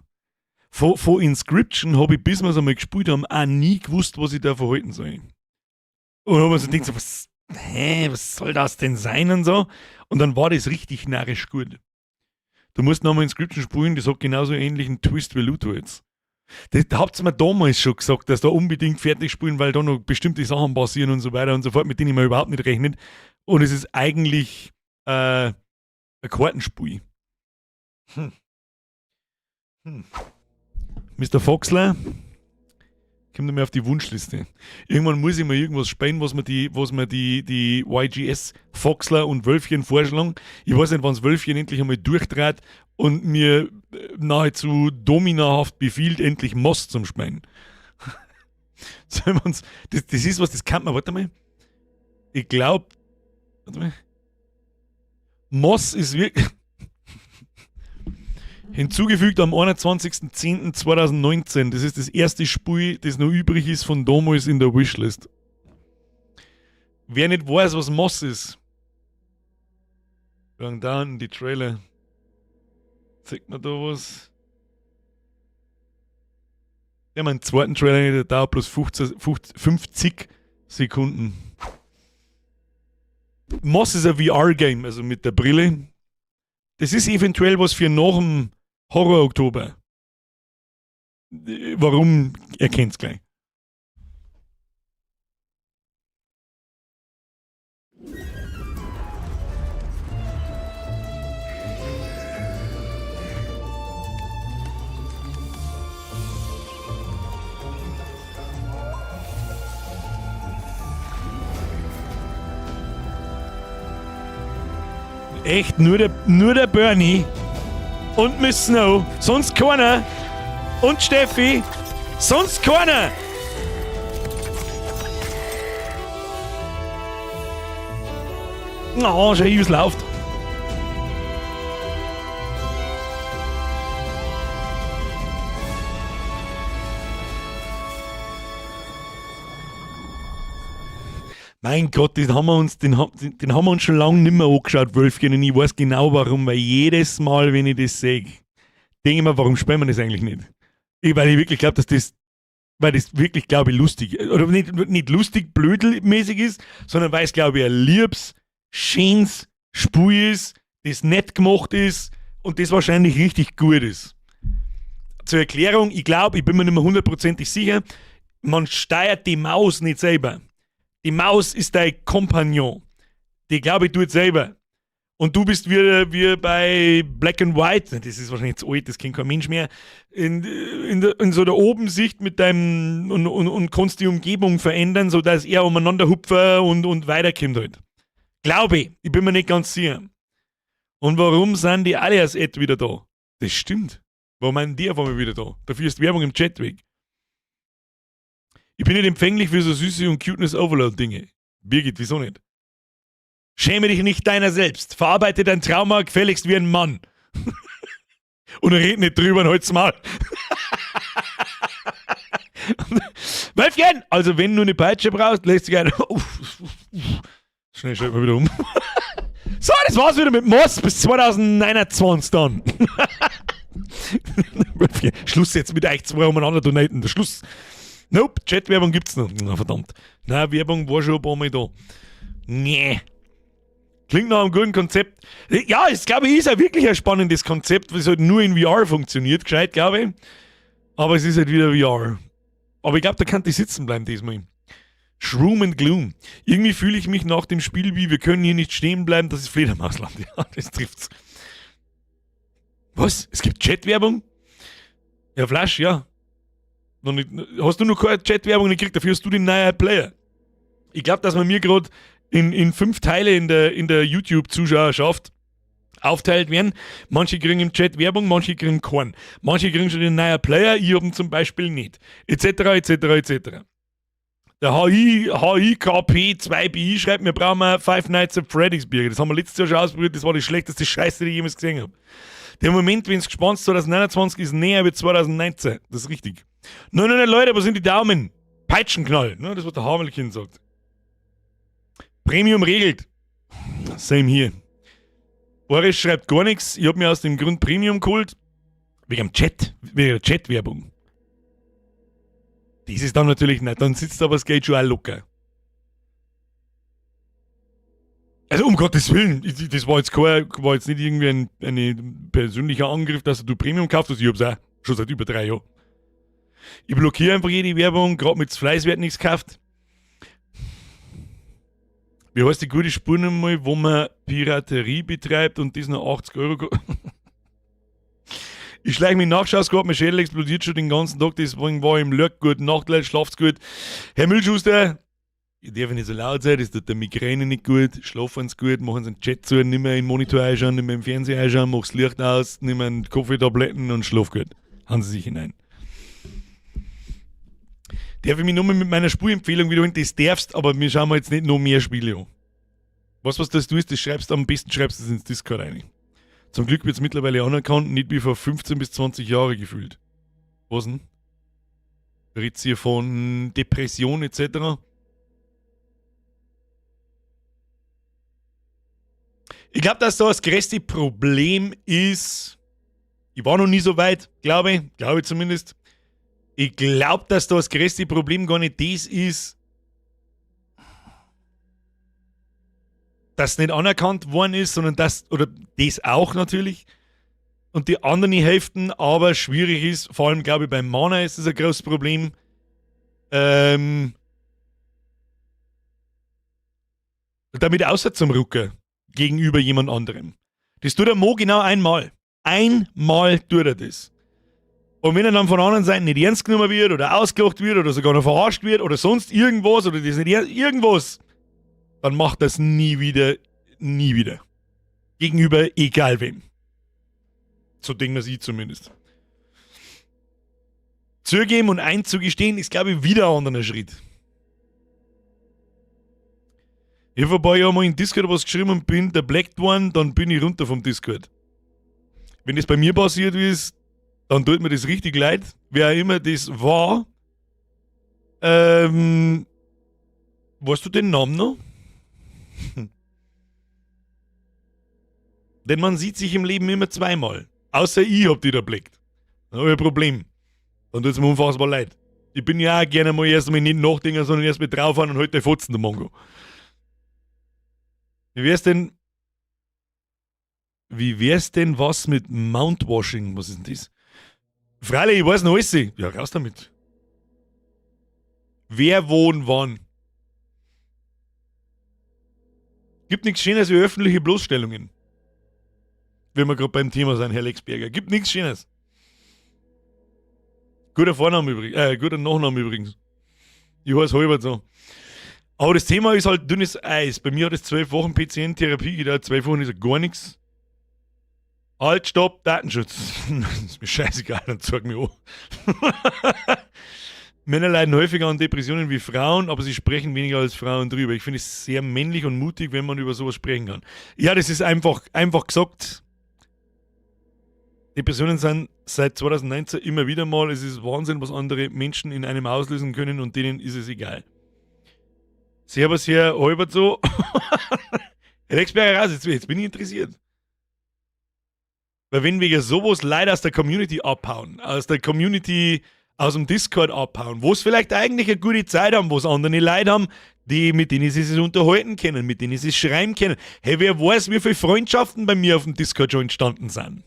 Von Inscryption habe ich, bis wir es einmal gespielt haben, auch nie gewusst, was ich da verhalten soll. Und habe mir so gedacht, so, was, hä, was soll das denn sein und so. Und dann war das richtig narrisch gut. Du musst nochmal Inscryption spielen, das hat genauso ähnlichen Twist wie Luto jetzt. Das habt ihr mir damals schon gesagt, dass da unbedingt fertig spielen, weil da noch bestimmte Sachen passieren und so weiter und so fort, mit denen man überhaupt nicht rechnet. Und es ist eigentlich ein Kartenspiel. Mr. Foxler, kommt mir auf die Wunschliste. Irgendwann muss ich mal irgendwas spielen, was mir die YGS Foxler und Wölfchen vorschlagen. Ich weiß nicht, wann's Wölfchen endlich einmal durchtrat und mir nahezu dominahaft befiehlt, endlich Moss zum Spielen. Sollen wir uns, das, das ist was, das kann man, warte mal. Ich glaub, warte mal. Moss ist wirklich hinzugefügt am 21.10.2019. Das ist das erste Spiel, das noch übrig ist von damals in der Wishlist. Wer nicht weiß, was Moss ist, dann da unten die Trailer. Zeigt mir da was. Ja, meinen zweiten Trailer nicht, der dauert bloß 50 Sekunden. Moss ist ein VR-Game, also mit der Brille. Das ist eventuell was für nach dem Horror-Oktober. Warum, erkennt's gleich. Echt, nur der Bernie und Miss Snow, sonst keiner. Und Steffi, sonst keiner. Oh, schau, wie es läuft. Mein Gott, den haben wir uns, den, den haben wir uns schon lange nicht mehr angeschaut, Wölfchen, und ich weiß genau warum, weil jedes Mal, wenn ich das sehe, denke ich mir, warum spielen wir das eigentlich nicht? Weil ich wirklich glaub, dass das, weil das wirklich, glaub ich, lustig, oder nicht, nicht lustig, blödelmäßig ist, sondern weil es, glaub ich, ein liebes, schönes Spiel ist, das nett gemacht ist und das wahrscheinlich richtig gut ist. Zur Erklärung, ich glaub, ich bin mir nicht mehr hundertprozentig sicher, man steuert die Maus nicht selber. Die Maus ist dein Kompagnon. Die, glaub ich, tut selber. Und du bist wie bei Black and White, das ist wahrscheinlich zu alt, das kennt kein Mensch mehr, in so der Obensicht mit deinem und kannst die Umgebung verändern, sodass er umeinander hupft und weiterkommt halt. Glaube ich, ich bin mir nicht ganz sicher. Und warum sind die Alias-Ad wieder da? Das stimmt. Warum sind die auf einmal wieder da? Dafür ist Werbung im Chat weg. Ich bin nicht empfänglich für so süße und Cuteness-Overload-Dinge. Birgit, wieso nicht? Schäme dich nicht deiner selbst. Verarbeite dein Trauma gefälligst wie ein Mann. Und red nicht drüber und halt's Maul. Wölfchen! Also wenn du eine Peitsche brauchst, lässt sich einer... Uff, uff, uff. Schnell schalten wir wieder um. So, das war's wieder mit Moss bis 2021 dann. Wölfchen, Schluss jetzt mit euch zwei umeinander donaten. Schluss. Nope, Chat-Werbung gibt's noch. Na verdammt. Na, Werbung war schon ein paar Mal da. Nee. Klingt nach einem guten Konzept. Ja, es, glaube ich, ist ja wirklich ein spannendes Konzept, was halt nur in VR funktioniert, gescheit, glaube ich. Aber es ist halt wieder VR. Aber ich glaube, da kann ich sitzen bleiben diesmal. Shroom and Gloom. Irgendwie fühle ich mich nach dem Spiel wie, wir können hier nicht stehen bleiben, das ist Fledermausland. Ja, das trifft's. Was? Es gibt Chat-Werbung? Ja, Flasch, ja. Noch nicht, hast du noch keine Chat-Werbung gekriegt? Dafür hast du den neuen Player. Ich glaub, dass man mir grad in 5 Teile in der YouTube-Zuschauerschaft aufteilt werden. Manche kriegen im Chat Werbung, manche kriegen keinen. Manche kriegen schon den neuen Player, ich hab ihn zum Beispiel nicht. Et cetera, et cetera, et cetera. Der HIKP2BI schreibt, wir brauchen mal Five Nights at Freddy's Bier. Das haben wir letztes Jahr schon ausprobiert, das war die schlechteste Scheiße, die ich jemals gesehen hab. Der Moment, wenn's gespannt ist, 2029 ist näher wie 2019. Das ist richtig. Nein, nein, nein, Leute, wo sind die Daumen? Peitschenknall, ne? Das, was der Hamelkind sagt. Premium regelt. Same hier. Boris schreibt gar nichts. Ich hab mir aus dem Grund Premium geholt. Wegen dem Chat. Wegen der Chat-Werbung. Das ist dann natürlich nicht. Dann sitzt aber das Geld schon auch locker. Also um Gottes Willen, das war jetzt kein, war jetzt nicht irgendwie ein persönlicher Angriff, dass du Premium kaufst, ich hab's auch schon seit über 3 Jahren. Ich blockiere einfach jede Werbung, grad mit Fleiß wird nichts gekauft. Wie heißt die gute Spur nochmal, wo man Piraterie betreibt und das noch 80 Euro Ich schleich mich nach, schau's grad, mein Schädel explodiert schon den ganzen Tag, deswegen war ich im Lurk. Gute Nacht, Leute, schlaft's gut. Herr Müllschuster, ich darf nicht so laut sein, das tut der Migräne nicht gut, schlafen's gut, machen Sie den Chat zu, nicht mehr in den Monitor einschauen, nicht mehr im Fernseher einschauen, mach's Licht aus, nehmen Kaffeetabletten und schlaf gut. Hauen Sie sich hinein. Darf ich mich nochmal mit meiner Spurempfehlung wiederholen? Das darfst, aber wir schauen jetzt nicht noch mehr Spiele an. Was, was das tust, das schreibst du am besten, schreibst du es ins Discord rein. Zum Glück wird's mittlerweile anerkannt, nicht wie vor 15 bis 20 Jahren gefühlt. Was denn? Redst hier von Depression et cetera? Ich glaub, dass da das größte Problem ist, ich war noch nie so weit, glaube ich, glaube ich zumindest. Ich glaub, dass da das größte Problem gar nicht das ist, dass nicht anerkannt worden ist, sondern dass, oder das auch natürlich, und die anderen Hälften aber schwierig ist, vor allem, glaube ich, beim Mana ist das ein großes Problem. Damit außer zum Rucker gegenüber jemand anderem. Das tut der Mo genau einmal. Einmal tut er das. Und wenn er dann von der anderen Seite nicht ernst genommen wird oder ausgelacht wird oder sogar noch verarscht wird oder sonst irgendwas oder das nicht ernst, irgendwas, dann macht das nie wieder, nie wieder. Gegenüber egal wem. So denkt man sich zumindest. Zugeben und einzugestehen ist, glaube ich, wieder ein anderer Schritt. Ich hab vor ein paar Jahren mal in Discord was geschrieben und bin der Black One, dann bin ich runter vom Discord. Wenn das bei mir passiert ist, dann tut mir das richtig leid. Wer auch immer das war. Weißt du den Namen noch? Denn man sieht sich im Leben immer zweimal. Außer ich hab die da blickt. Dann hab ich ein Problem. Dann tut's mir unfassbar leid. Ich bin ja auch gerne mal erst mal nicht nachdenken, sondern erst mal draufhauen und halt den Fotzen, der Mongo. Wie wär's denn? Wie wär's denn was mit Mountwashing? Was ist denn das? Freilich, ich weiß noch alles. Ja, raus damit. Wer, wo und wann? Gibt nichts Schöneres wie öffentliche Bloßstellungen. Wenn wir grad beim Thema sind, Herr Lexberger. Gibt nichts Schöneres. Guter Vorname übrigens, guter Nachname übrigens. Ich heiße Halbert so. Aber das Thema ist halt dünnes Eis. Bei mir hat es 12 Wochen P C N-Therapie gedauert. 12 Wochen ist ja gar nichts. Halt, stopp, Datenschutz. Das ist mir scheißegal, dann zeig mich an. Männer leiden häufiger an Depressionen wie Frauen, aber sie sprechen weniger als Frauen drüber. Ich finde es sehr männlich und mutig, wenn man über sowas sprechen kann. Ja, das ist einfach gesagt. Depressionen sind seit 2019 immer wieder mal. Es ist Wahnsinn, was andere Menschen in einem auslösen können und denen ist es egal. Servus, Herr Halbert so. Herr Lexberger raus, jetzt bin ich interessiert. Weil wenn wir ja sowas leider aus der Community abhauen, aus der Community, aus dem Discord abhauen, wo es vielleicht eigentlich eine gute Zeit haben, wo es andere Leute haben, mit denen sie sich unterhalten können, mit denen sie schreiben können. Hey, wer weiß, wie viele Freundschaften bei mir auf dem Discord schon entstanden sind.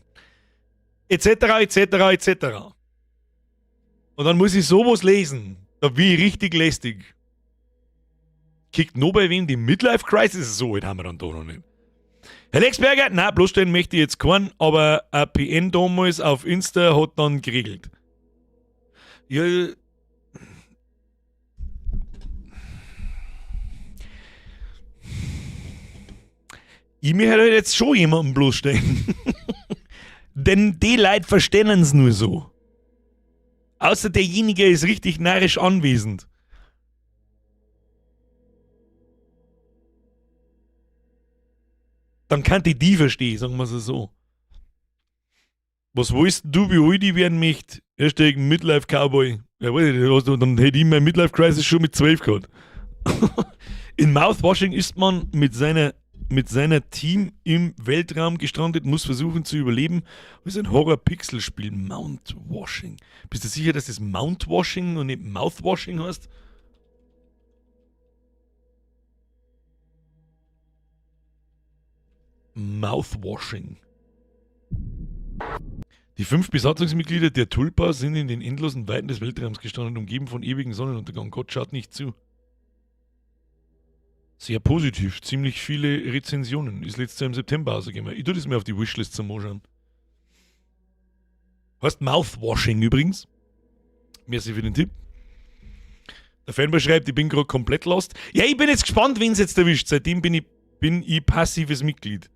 Et cetera, et cetera, et cetera. Und dann muss ich sowas lesen. Da bin ich richtig lästig. Kickt noch bei wem die Midlife Crisis? So alt haben wir dann da noch nicht. Herr Lexberger, nein, bloßstellen möchte ich jetzt keinen, aber ein PN damals auf Insta hat dann geregelt. Ja, ich möchte halt jetzt schon jemanden bloßstellen. Denn die Leute verstehen es nur so. Außer derjenige ist richtig narrisch anwesend. Dann kann ich die verstehen, sagen wir es so. Was willst du, wie alt ich werden möchte? Hashtag Midlife Cowboy. Ja, weiß ich nicht, was du, dann hätte ich meine Midlife Crisis schon mit 12 gehabt. In Mouthwashing ist man mit seiner Team im Weltraum gestrandet, muss versuchen zu überleben. Das ist ein Horror-Pixel-Spiel. Mountwashing. Bist du sicher, dass das Mountwashing und nicht Mouthwashing heißt? Mouthwashing. Die 5 Besatzungsmitglieder der Tulpa sind in den endlosen Weiten des Weltraums gestanden, umgeben von ewigem Sonnenuntergang. Gott schaut nicht zu. Sehr positiv, ziemlich viele Rezensionen. Ist letztes Jahr im September rausgekommen. Ich tue das mir auf die Wishlist zum Anschauen. Heißt Mouthwashing übrigens. Merci für den Tipp. Der Fanboy schreibt, ich bin gerade komplett lost. Ja, ich bin jetzt gespannt, wen es jetzt erwischt. Seitdem bin ich passives Mitglied.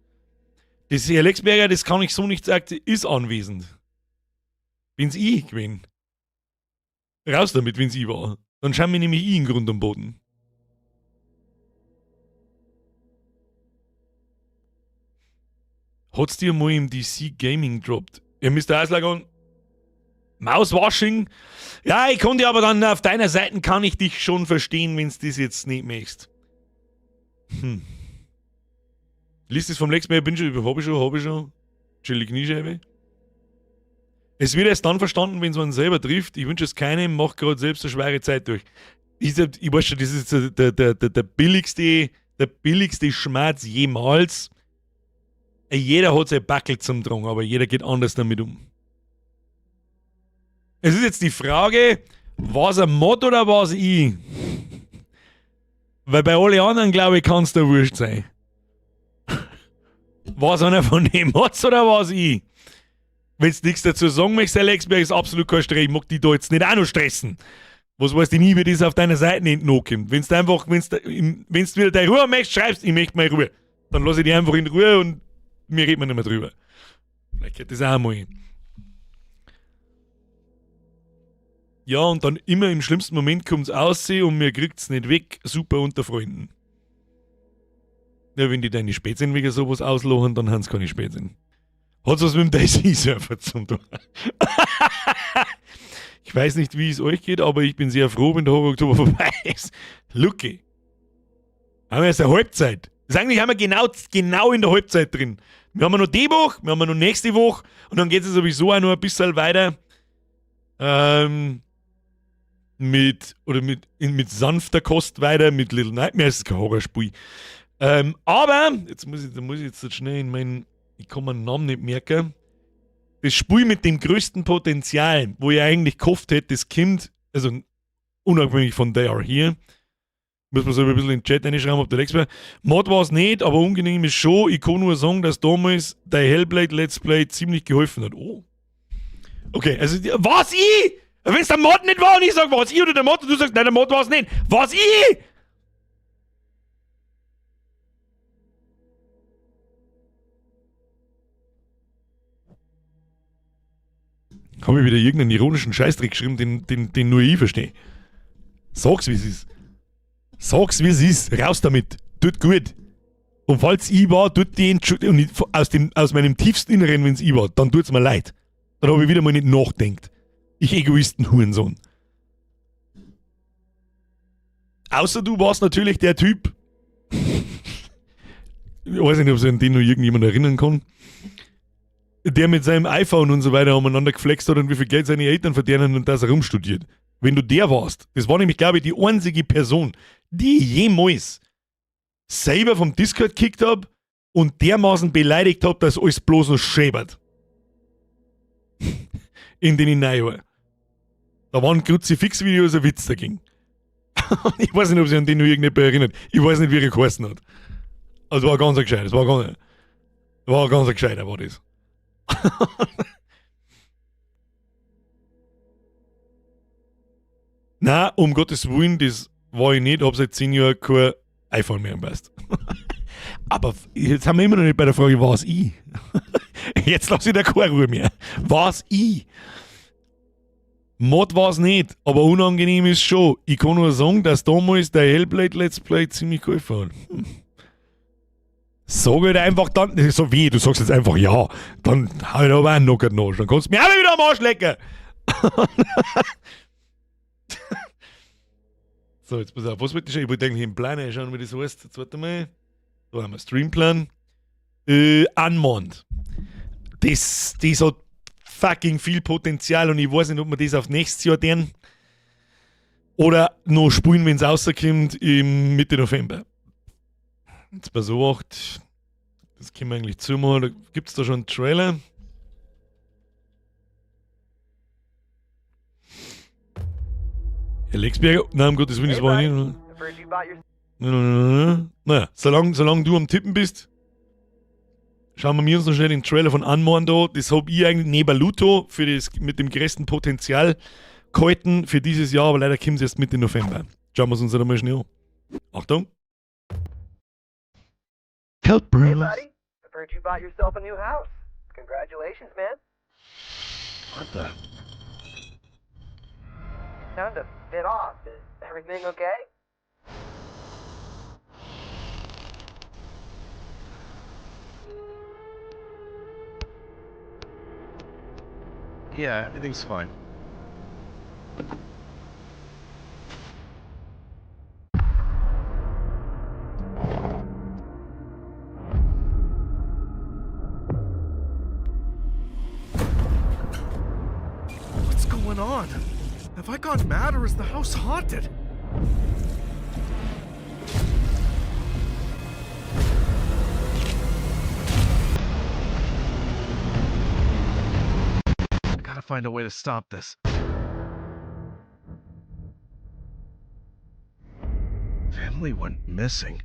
Das Herr Lexberger, das kann ich so nicht sagen, ist anwesend. Wenn's ich gewesen. Raus damit, wenn's ich war. Dann schauen wir nämlich ich in Grund und Boden. Hat's dir mal im DC Gaming gedroppt? Ja, Mister Eislagon, Mauswashing? Ja, ich konnte aber dann auf deiner Seite kann ich dich schon verstehen, wenn's das jetzt nicht möchtest. Liest es vom letzten Mal, bin schon, hab ich schon, hab ich schon. Chillig Kniescheibe. Es wird erst dann verstanden, wenn's man selber trifft. Ich wünsche es keinem, mach grad selbst eine schwere Zeit durch. Ich weiß schon, das ist jetzt der billigste Schmerz jemals. Jeder hat sein Backel zum Tragen, aber jeder geht anders damit um. Es ist jetzt die Frage, war's ein Mod oder war's ich? Weil bei allen anderen, glaube ich, kann's da wurscht sein. War's einer von den Mods oder war's ich? Wenn's nichts dazu sagen möchtest, Herr Lexberg, ist absolut kein Stress. Ich mag dich da jetzt nicht auch noch stressen. Was weißt du nie, wie das auf deiner Seite nicht nachkommt. Wenn's du einfach, wenn's du, im, wenn's du wieder deine Ruhe möchtest, schreibst, ich möchte meine Ruhe. Dann lass ich dich einfach in Ruhe und mir reden wir nicht mehr drüber. Vielleicht geht das auch mal hin. Ja, und dann immer im schlimmsten Moment kommt's aus und mir kriegt's nicht weg. Super unter Freunden. Ja, wenn die deine Spätzchen wegen sowas auslachen, dann haben's keine Spätzchen. Hat's was mit dem DayZ-Server zu tun? Ich weiß nicht, wie es euch geht, aber ich bin sehr froh, wenn der Horror Oktober vorbei ist. Lucky. Haben wir erst eine Halbzeit. Das ist eigentlich haben wir genau in der Halbzeit drin. Wir haben ja noch die Woche, wir haben ja noch nächste Woche und dann geht's ja sowieso auch noch ein bisschen weiter. Mit sanfter Kost weiter, mit Little Nightmares, das ist kein Horrorspiel. Aber, jetzt muss ich, da muss ich jetzt schnell in meinen, ich kann meinen Namen nicht merken. Das Spiel mit dem größten Potenzial, wo ich eigentlich gehofft hätte, das kommt, also unabhängig von They Are Here, muss man so ein bisschen in den Chat reinschreiben, ob der Lex war. Mod war's nicht, aber unangenehm ist schon. Ich kann nur sagen, dass damals der Hellblade Let's Play ziemlich geholfen hat. Oh. Okay, also, was ich? Wenn's der Mod nicht war und ich sag, was ich oder der Mod und du sagst, nein, der Mod war's nicht. Was ich? Hab ich wieder irgendeinen ironischen Scheißdreck geschrieben, den nur ich verstehe. Sag's, wie's ist. Sag's, wie's ist. Raus damit. Tut gut. Und falls ich war, tut die Entschuldigung, und ich, aus dem, aus meinem tiefsten Inneren, wenn's ich war, dann tut's mir leid. Dann hab ich wieder mal nicht nachgedacht. Ich Egoisten Hurensohn. Außer du warst natürlich der Typ. Ich weiß nicht, ob sich an den noch irgendjemand erinnern kann. Der mit seinem iPhone und so weiter umeinander geflext hat und wie viel Geld seine Eltern verdienen und dass er rumstudiert. Wenn du der warst, das war nämlich, glaube ich, die einzige Person, die ich jemals selber vom Discord gekickt hab und dermaßen beleidigt hab, dass alles bloß noch schäbert. In den Neujahren. Da waren Kruzifix-Videos ein Witz dagegen. Ich weiß nicht, ob sich an den noch irgendjemand erinnert. Ich weiß nicht, wie er geheißen hat. Also war ganz gescheit. Das war ganz, war ganz gescheiter, war das. Nein, um Gottes Willen, das war ich nicht, hab seit 10 Jahren kein iPhone mehr am Best. Aber jetzt sind wir immer noch nicht bei der Frage, war's ich? Jetzt lass ich da keine Ruhe mehr. War's ich? Mod war's nicht, aber unangenehm ist schon. Ich kann nur sagen, dass damals der Hellblade Let's Play ziemlich geholfen hat. Sag halt einfach dann, so wie, du sagst jetzt einfach ja, dann hau ich aber auch noch einen Arsch, dann kannst du mir auch wieder am Arsch lecken. So, jetzt pass auf, was wollte ich schon? Ich wollte eigentlich im Plan einschauen, wie das heißt. Jetzt warte mal. Da haben wir Streamplan. Unmanned. Das hat fucking viel Potenzial und ich weiß nicht, ob wir das auf nächstes Jahr tun. Oder noch spielen, wenn's rauskommt, im Mitte November. Jetzt pass auf, 8. Das können wir eigentlich zumachen. Da gibt es da schon einen Trailer. Herr Lexberger, nein, um Gottes Willen, das war nicht. Naja, solange du am Tippen bist, schauen wir uns noch schnell den Trailer von Anmorn da. Das hab ich eigentlich neben Luto für das mit dem größten Potenzial gehalten für dieses Jahr, aber leider kommt es erst Mitte November. Schauen wir es uns dann mal schnell an. Achtung! Help, Hey, buddy. I've heard you bought yourself a new house. Congratulations, man. What the? Sound a bit off. Is everything okay? Yeah, everything's fine. What's going on? Have I gone mad or is the house haunted? I gotta find a way to stop this. Family went missing.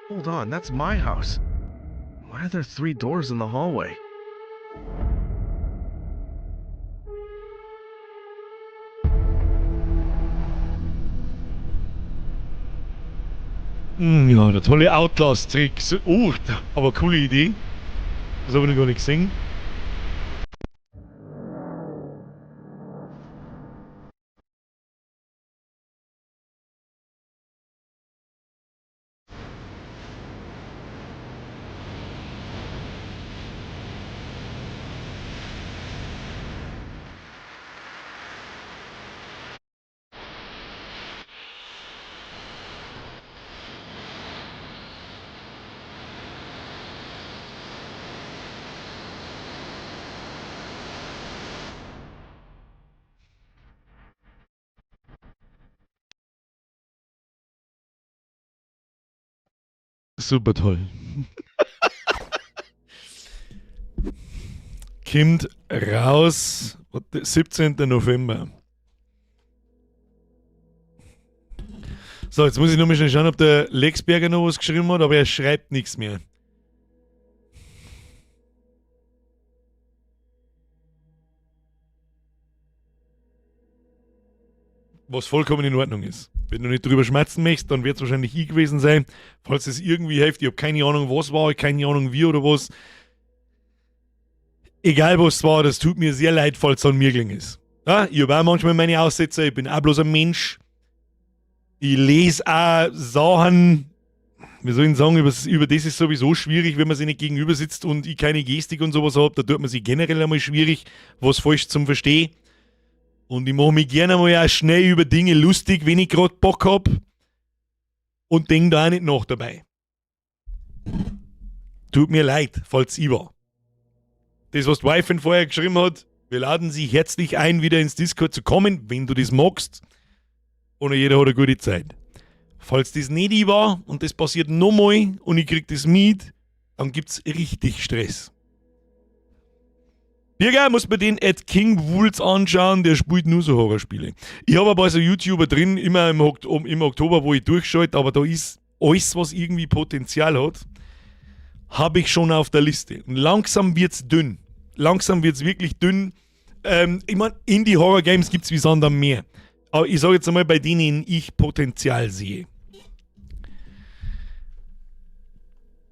Hold on, that's my house. Why are there three doors in the hallway? Ja, der tolle Outlast-Trick. So, oh, aber coole Idee. Das habe ich noch gar nicht gesehen. Super toll. Kommt raus, 17. November. So, jetzt muss ich nur mal schnell schauen, ob der Lexberger noch was geschrieben hat, aber er schreibt nichts mehr. Was vollkommen in Ordnung ist. Wenn du nicht drüber schmerzen möchtest, dann wird es wahrscheinlich ich gewesen sein. Falls es irgendwie hilft, ich habe keine Ahnung, was war, keine Ahnung, wie oder was. Egal was war, das tut mir sehr leid, falls es an mir gelingen ist. Ja, ich habe auch manchmal meine Aussetzer, ich bin auch bloß ein Mensch. Ich lese auch Sachen, wie soll ich sagen, über das ist sowieso schwierig, wenn man sich nicht gegenüber sitzt und ich keine Gestik und sowas habe. Da tut man sich generell einmal schwierig, was falsch zum Verstehen. Und ich mache mich gerne mal auch schnell über Dinge lustig, wenn ich gerade Bock hab. Und denk da auch nicht nach dabei. Tut mir leid, falls ich war. Das, was die Wife vorher geschrieben hat, wir laden sie herzlich ein, wieder ins Discord zu kommen, wenn du das magst. Und jeder hat eine gute Zeit. Falls das nicht ich war und das passiert nochmal und ich krieg das mit, dann gibt's richtig Stress. Birger, muss man den at King Wools anschauen, der spielt nur so Horrorspiele. Ich habe ein paar so YouTuber drin, immer im Oktober, wo ich durchschalte, aber da ist alles, was irgendwie Potenzial hat, habe ich schon auf der Liste. Und langsam wird's dünn. Langsam wird's wirklich dünn. Ich mein, Indie-Horror-Games gibt's wie Sand am Meer. Aber ich sage jetzt einmal, bei denen ich Potenzial sehe,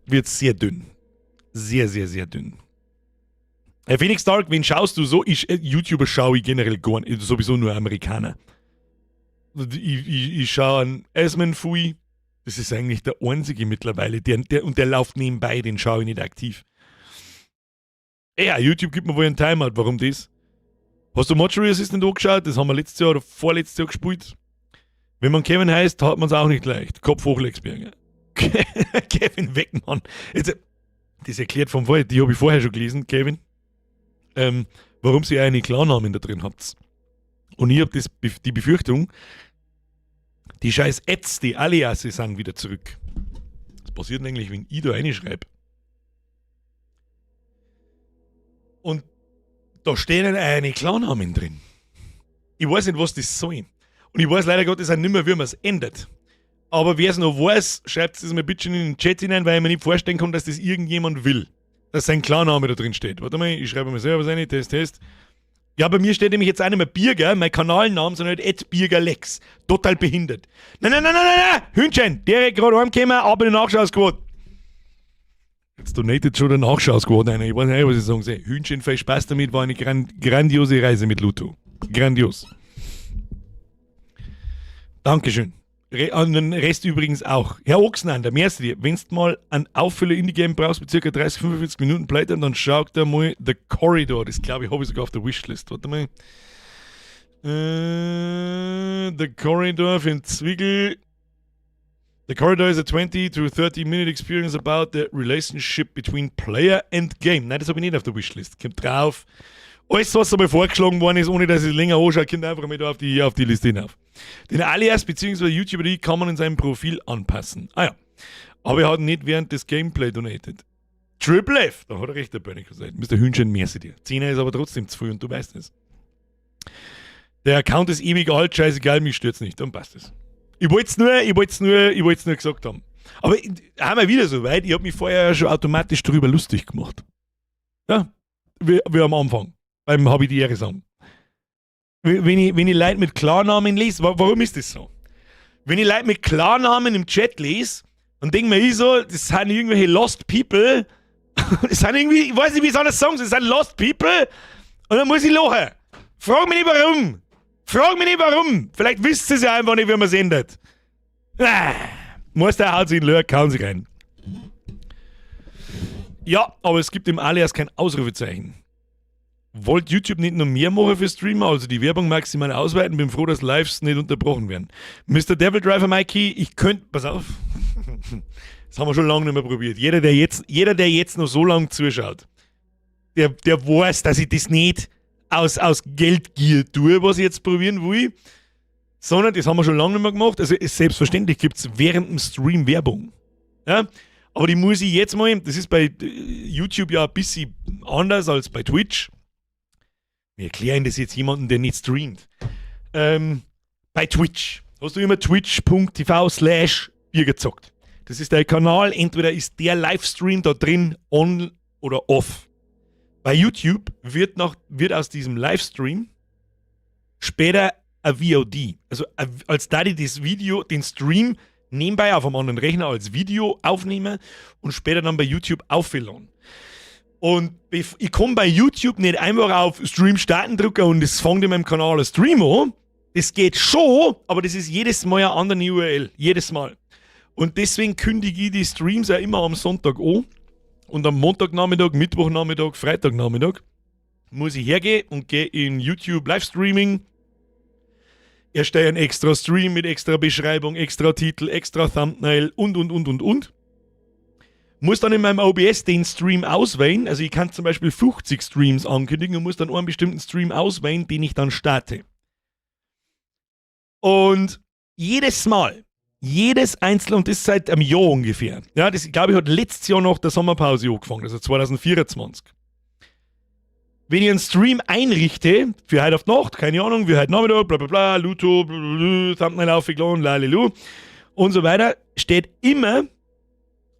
wird's sehr dünn. Sehr, sehr, sehr dünn. Herr Phoenix Dark, wen schaust du so? YouTuber schaue ich generell gar nicht, sowieso nur Amerikaner. Ich schaue an Asman Fui, das ist eigentlich der einzige mittlerweile, und der läuft nebenbei, den schaue ich nicht aktiv. Ja, YouTube gibt mir wohl einen Timeout, warum das? Hast du Mortuary Assistant angeschaut? Das haben wir letztes Jahr oder vorletztes Jahr gespielt. Wenn man Kevin heißt, hat man's auch nicht leicht. Kopf hoch, Lexberger. Kevin Weckmann. Jetzt, das erklärt vom vorher, die habe ich vorher schon gelesen, Kevin. Warum sie eine Klarnamen da drin habt. Und ich hab die Befürchtung, die scheiß Ads, die Aliasse sind wieder zurück. Was passiert denn eigentlich, wenn ich da reinschreibe? Und da stehen eine Klarnamen drin. Ich weiß nicht, was das soll. Und ich weiß leider Gottes auch nicht mehr, wie man es ändert. Aber wer es noch weiß, schreibt es mir bitte in den Chat hinein, weil ich mir nicht vorstellen kann, dass das irgendjemand will. Dass sein Klarname da drin steht. Warte mal, ich schreibe mir selber was rein. Test, Test. Ja, bei mir steht nämlich jetzt auch nicht mehr Birger, mein Kanalname, sondern halt @BirgerLex. Total behindert. Nein, nein, nein, nein, nein, nein! Hühnchen, direkt gerade heimgekommen, ab in den Nachschausquote. Jetzt donatet schon der Nachschausquote einer. Ich weiß nicht, was ich sagen soll. Hühnchen, viel Spaß damit, war eine grandiose Reise mit Luto. Grandios. Dankeschön. Re an den Rest übrigens auch. Herr Ochsenander, merci dir. Wenn du mal einen Auffüller in die Game brauchst mit circa 30, 45 Minuten Playtime, dann schau dir mal The Corridor. Das, glaube ich, habe ich sogar auf der Wishlist. Warte mal. The Corridor für den Zwiegel. The Corridor is a 20 to 30 minute experience about the relationship between player and game. Nein, das habe ich nicht auf der Wishlist. Kommt drauf. Alles, was einmal vorgeschlagen worden ist, ohne dass ich es länger anschaue, kommt einfach mit auf die Liste hinauf. Den Alias bzw. YouTuber-ID kann man in seinem Profil anpassen. Ah ja. Aber er hat nicht während des Gameplay donated. Triple F, da hat er recht, der Bernie gesagt. Mr. Hühnchen, merci dir. Zehner ist aber trotzdem zu viel und du weißt es. Der Account ist ewig alt, scheißegal, mich stört's nicht, dann passt es. Ich wollt's nur gesagt haben. Aber haben wir wieder so weit, ich habe mich vorher ja schon automatisch darüber lustig gemacht. Ja, wie am Anfang, beim Hab ich die Ehre sagen. Wenn ich Leute mit Klarnamen lese, warum ist das so? Wenn ich Leute mit Klarnamen im Chat lese, dann denke mir ich so, das sind irgendwelche Lost People. Das sind irgendwie, ich weiß nicht, wie ich es anders sagen soll, das sind Lost People. Und dann muss ich lachen. Frag mich nicht, warum. Frag mich nicht, warum. Vielleicht wisst ihr es ja einfach nicht, wie man es ändert. Ah, muss der haut sich in Lurk, hauen sich rein. Ja, aber es gibt im Alias kein Ausrufezeichen. Wollt YouTube nicht noch mehr machen für Streamer, also die Werbung maximal ausweiten? Bin froh, dass Lives nicht unterbrochen werden. Mr. Devil Driver Mikey, ich könnte, pass auf, das haben wir schon lange nicht mehr probiert. Jeder, der jetzt noch so lange zuschaut, der weiß, dass ich das nicht aus Geldgier tue, was ich jetzt probieren will, sondern das haben wir schon lange nicht mehr gemacht. Also selbstverständlich gibt es während dem Stream Werbung. Ja? Aber die muss ich jetzt mal, das ist bei YouTube ja ein bisschen anders als bei Twitch. Wir erklären das jetzt jemandem, der nicht streamt. Bei Twitch hast du immer twitch.tv/birgerzockt. Das ist der Kanal, entweder ist der Livestream da drin on oder off. Bei YouTube wird aus diesem Livestream später ein VOD. Also als da die das Video, den Stream nebenbei auf einem anderen Rechner als Video aufnehmen und später dann bei YouTube aufladen. Und ich komme bei YouTube nicht einfach auf Stream starten drücken und es fängt in meinem Kanal ein Stream an. Das geht schon, aber das ist jedes Mal eine andere URL. Jedes Mal. Und deswegen kündige ich die Streams ja immer am Sonntag an. Und am Montagnachmittag, Mittwochnachmittag, Freitagnachmittag muss ich hergehen und gehe in YouTube Livestreaming. Erstelle einen extra Stream mit extra Beschreibung, extra Titel, extra Thumbnail und, und. Muss dann in meinem OBS den Stream auswählen. Also ich kann zum Beispiel 50 Streams ankündigen und muss dann einen bestimmten Stream auswählen, den ich dann starte. Und jedes Mal, jedes einzelne, und das seit einem Jahr ungefähr. Ja, das, glaube ich, hat letztes Jahr noch der Sommerpause angefangen, also 2024. Wenn ich einen Stream einrichte, für heute auf die Nacht, keine Ahnung, wie heute Nachmittag, bla bla bla, Luto, bla, bla, Thumbnail aufgeladen, lalilu und so weiter, steht immer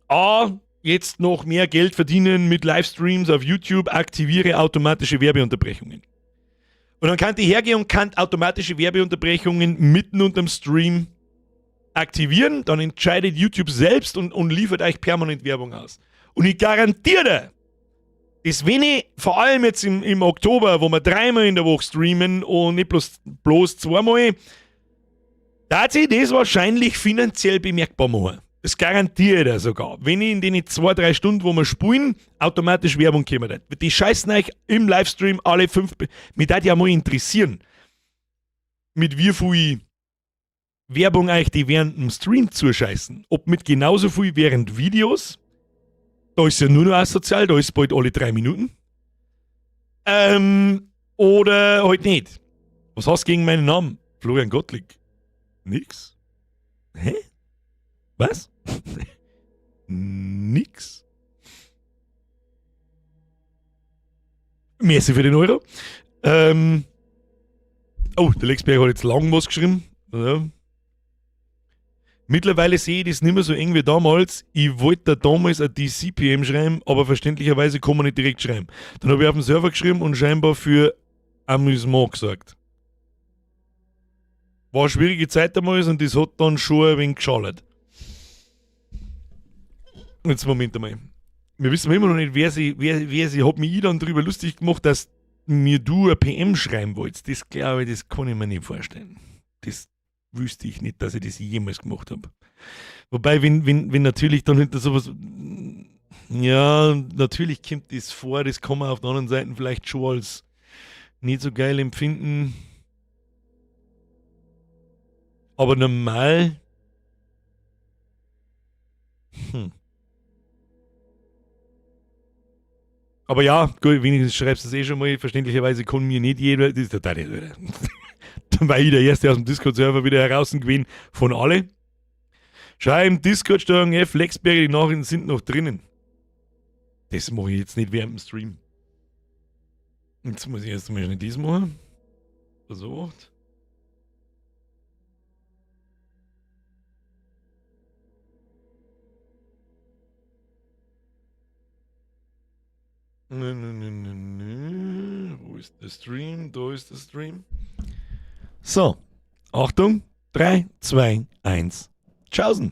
A, jetzt noch mehr Geld verdienen mit Livestreams auf YouTube, aktiviere automatische Werbeunterbrechungen. Und dann kann ich hergehen und kann automatische Werbeunterbrechungen mitten unterm Stream aktivieren. Dann entscheidet YouTube selbst und liefert euch permanent Werbung aus. Und ich garantiere dir, dass wenn ich, vor allem jetzt im Oktober, wo wir dreimal in der Woche streamen und nicht bloß zweimal, da sich das wahrscheinlich finanziell bemerkbar machen. Das garantiere ich dir sogar. Wenn ich in den 2, 3 Stunden, wo wir spielen, automatisch Werbung kommen. Die scheißen euch im Livestream alle fünf. Mich würde ja mal interessieren, mit wie viel Werbung euch die während dem Stream zuscheißen. Ob mit genauso viel während Videos. Da ist ja nur noch asozial, da ist bald alle 3 Minuten. Oder halt nicht. Was hast du gegen meinen Namen? Florian Gottlieb. Nix. Hä? Was? Nix. Merci für den Euro. Oh, der Lexberg hat jetzt lang was geschrieben. Ja. Mittlerweile sehe ich das nicht mehr so eng wie damals. Ich wollte da damals ein DCPM schreiben, aber verständlicherweise kann man nicht direkt schreiben. Dann habe ich auf dem Server geschrieben und scheinbar für Amüsement gesorgt. War eine schwierige Zeit damals und das hat dann schon ein wenig geschallert. Jetzt Moment einmal. Wir wissen immer noch nicht, wer sie hat mich dann darüber lustig gemacht, dass mir du ein PM schreiben wolltest. Das glaube ich, das kann ich mir nicht vorstellen. Das wüsste ich nicht, dass ich das jemals gemacht hab. Wobei, wenn natürlich dann hinter sowas, ja, natürlich kommt das vor, das kann man auf der anderen Seite vielleicht schon als nicht so geil empfinden. Aber normal. Aber ja, gut, wenigstens schreibst du es eh schon mal. Verständlicherweise kann mir nicht jeder. Das ist der Teil, oder? Dann war ich der Erste aus dem Discord-Server wieder heraus gewesen von alle. Schau im Discord, Steuerung F, Lexberger, die Nachrichten sind noch drinnen. Das mache ich jetzt nicht während dem Stream. Jetzt muss ich erst mal schnell das machen. Versucht. Nö, nö, nö, nö, nö. Wo ist der Stream? Da ist der Stream. So, Achtung. 3, 2, 1. Tschaußen.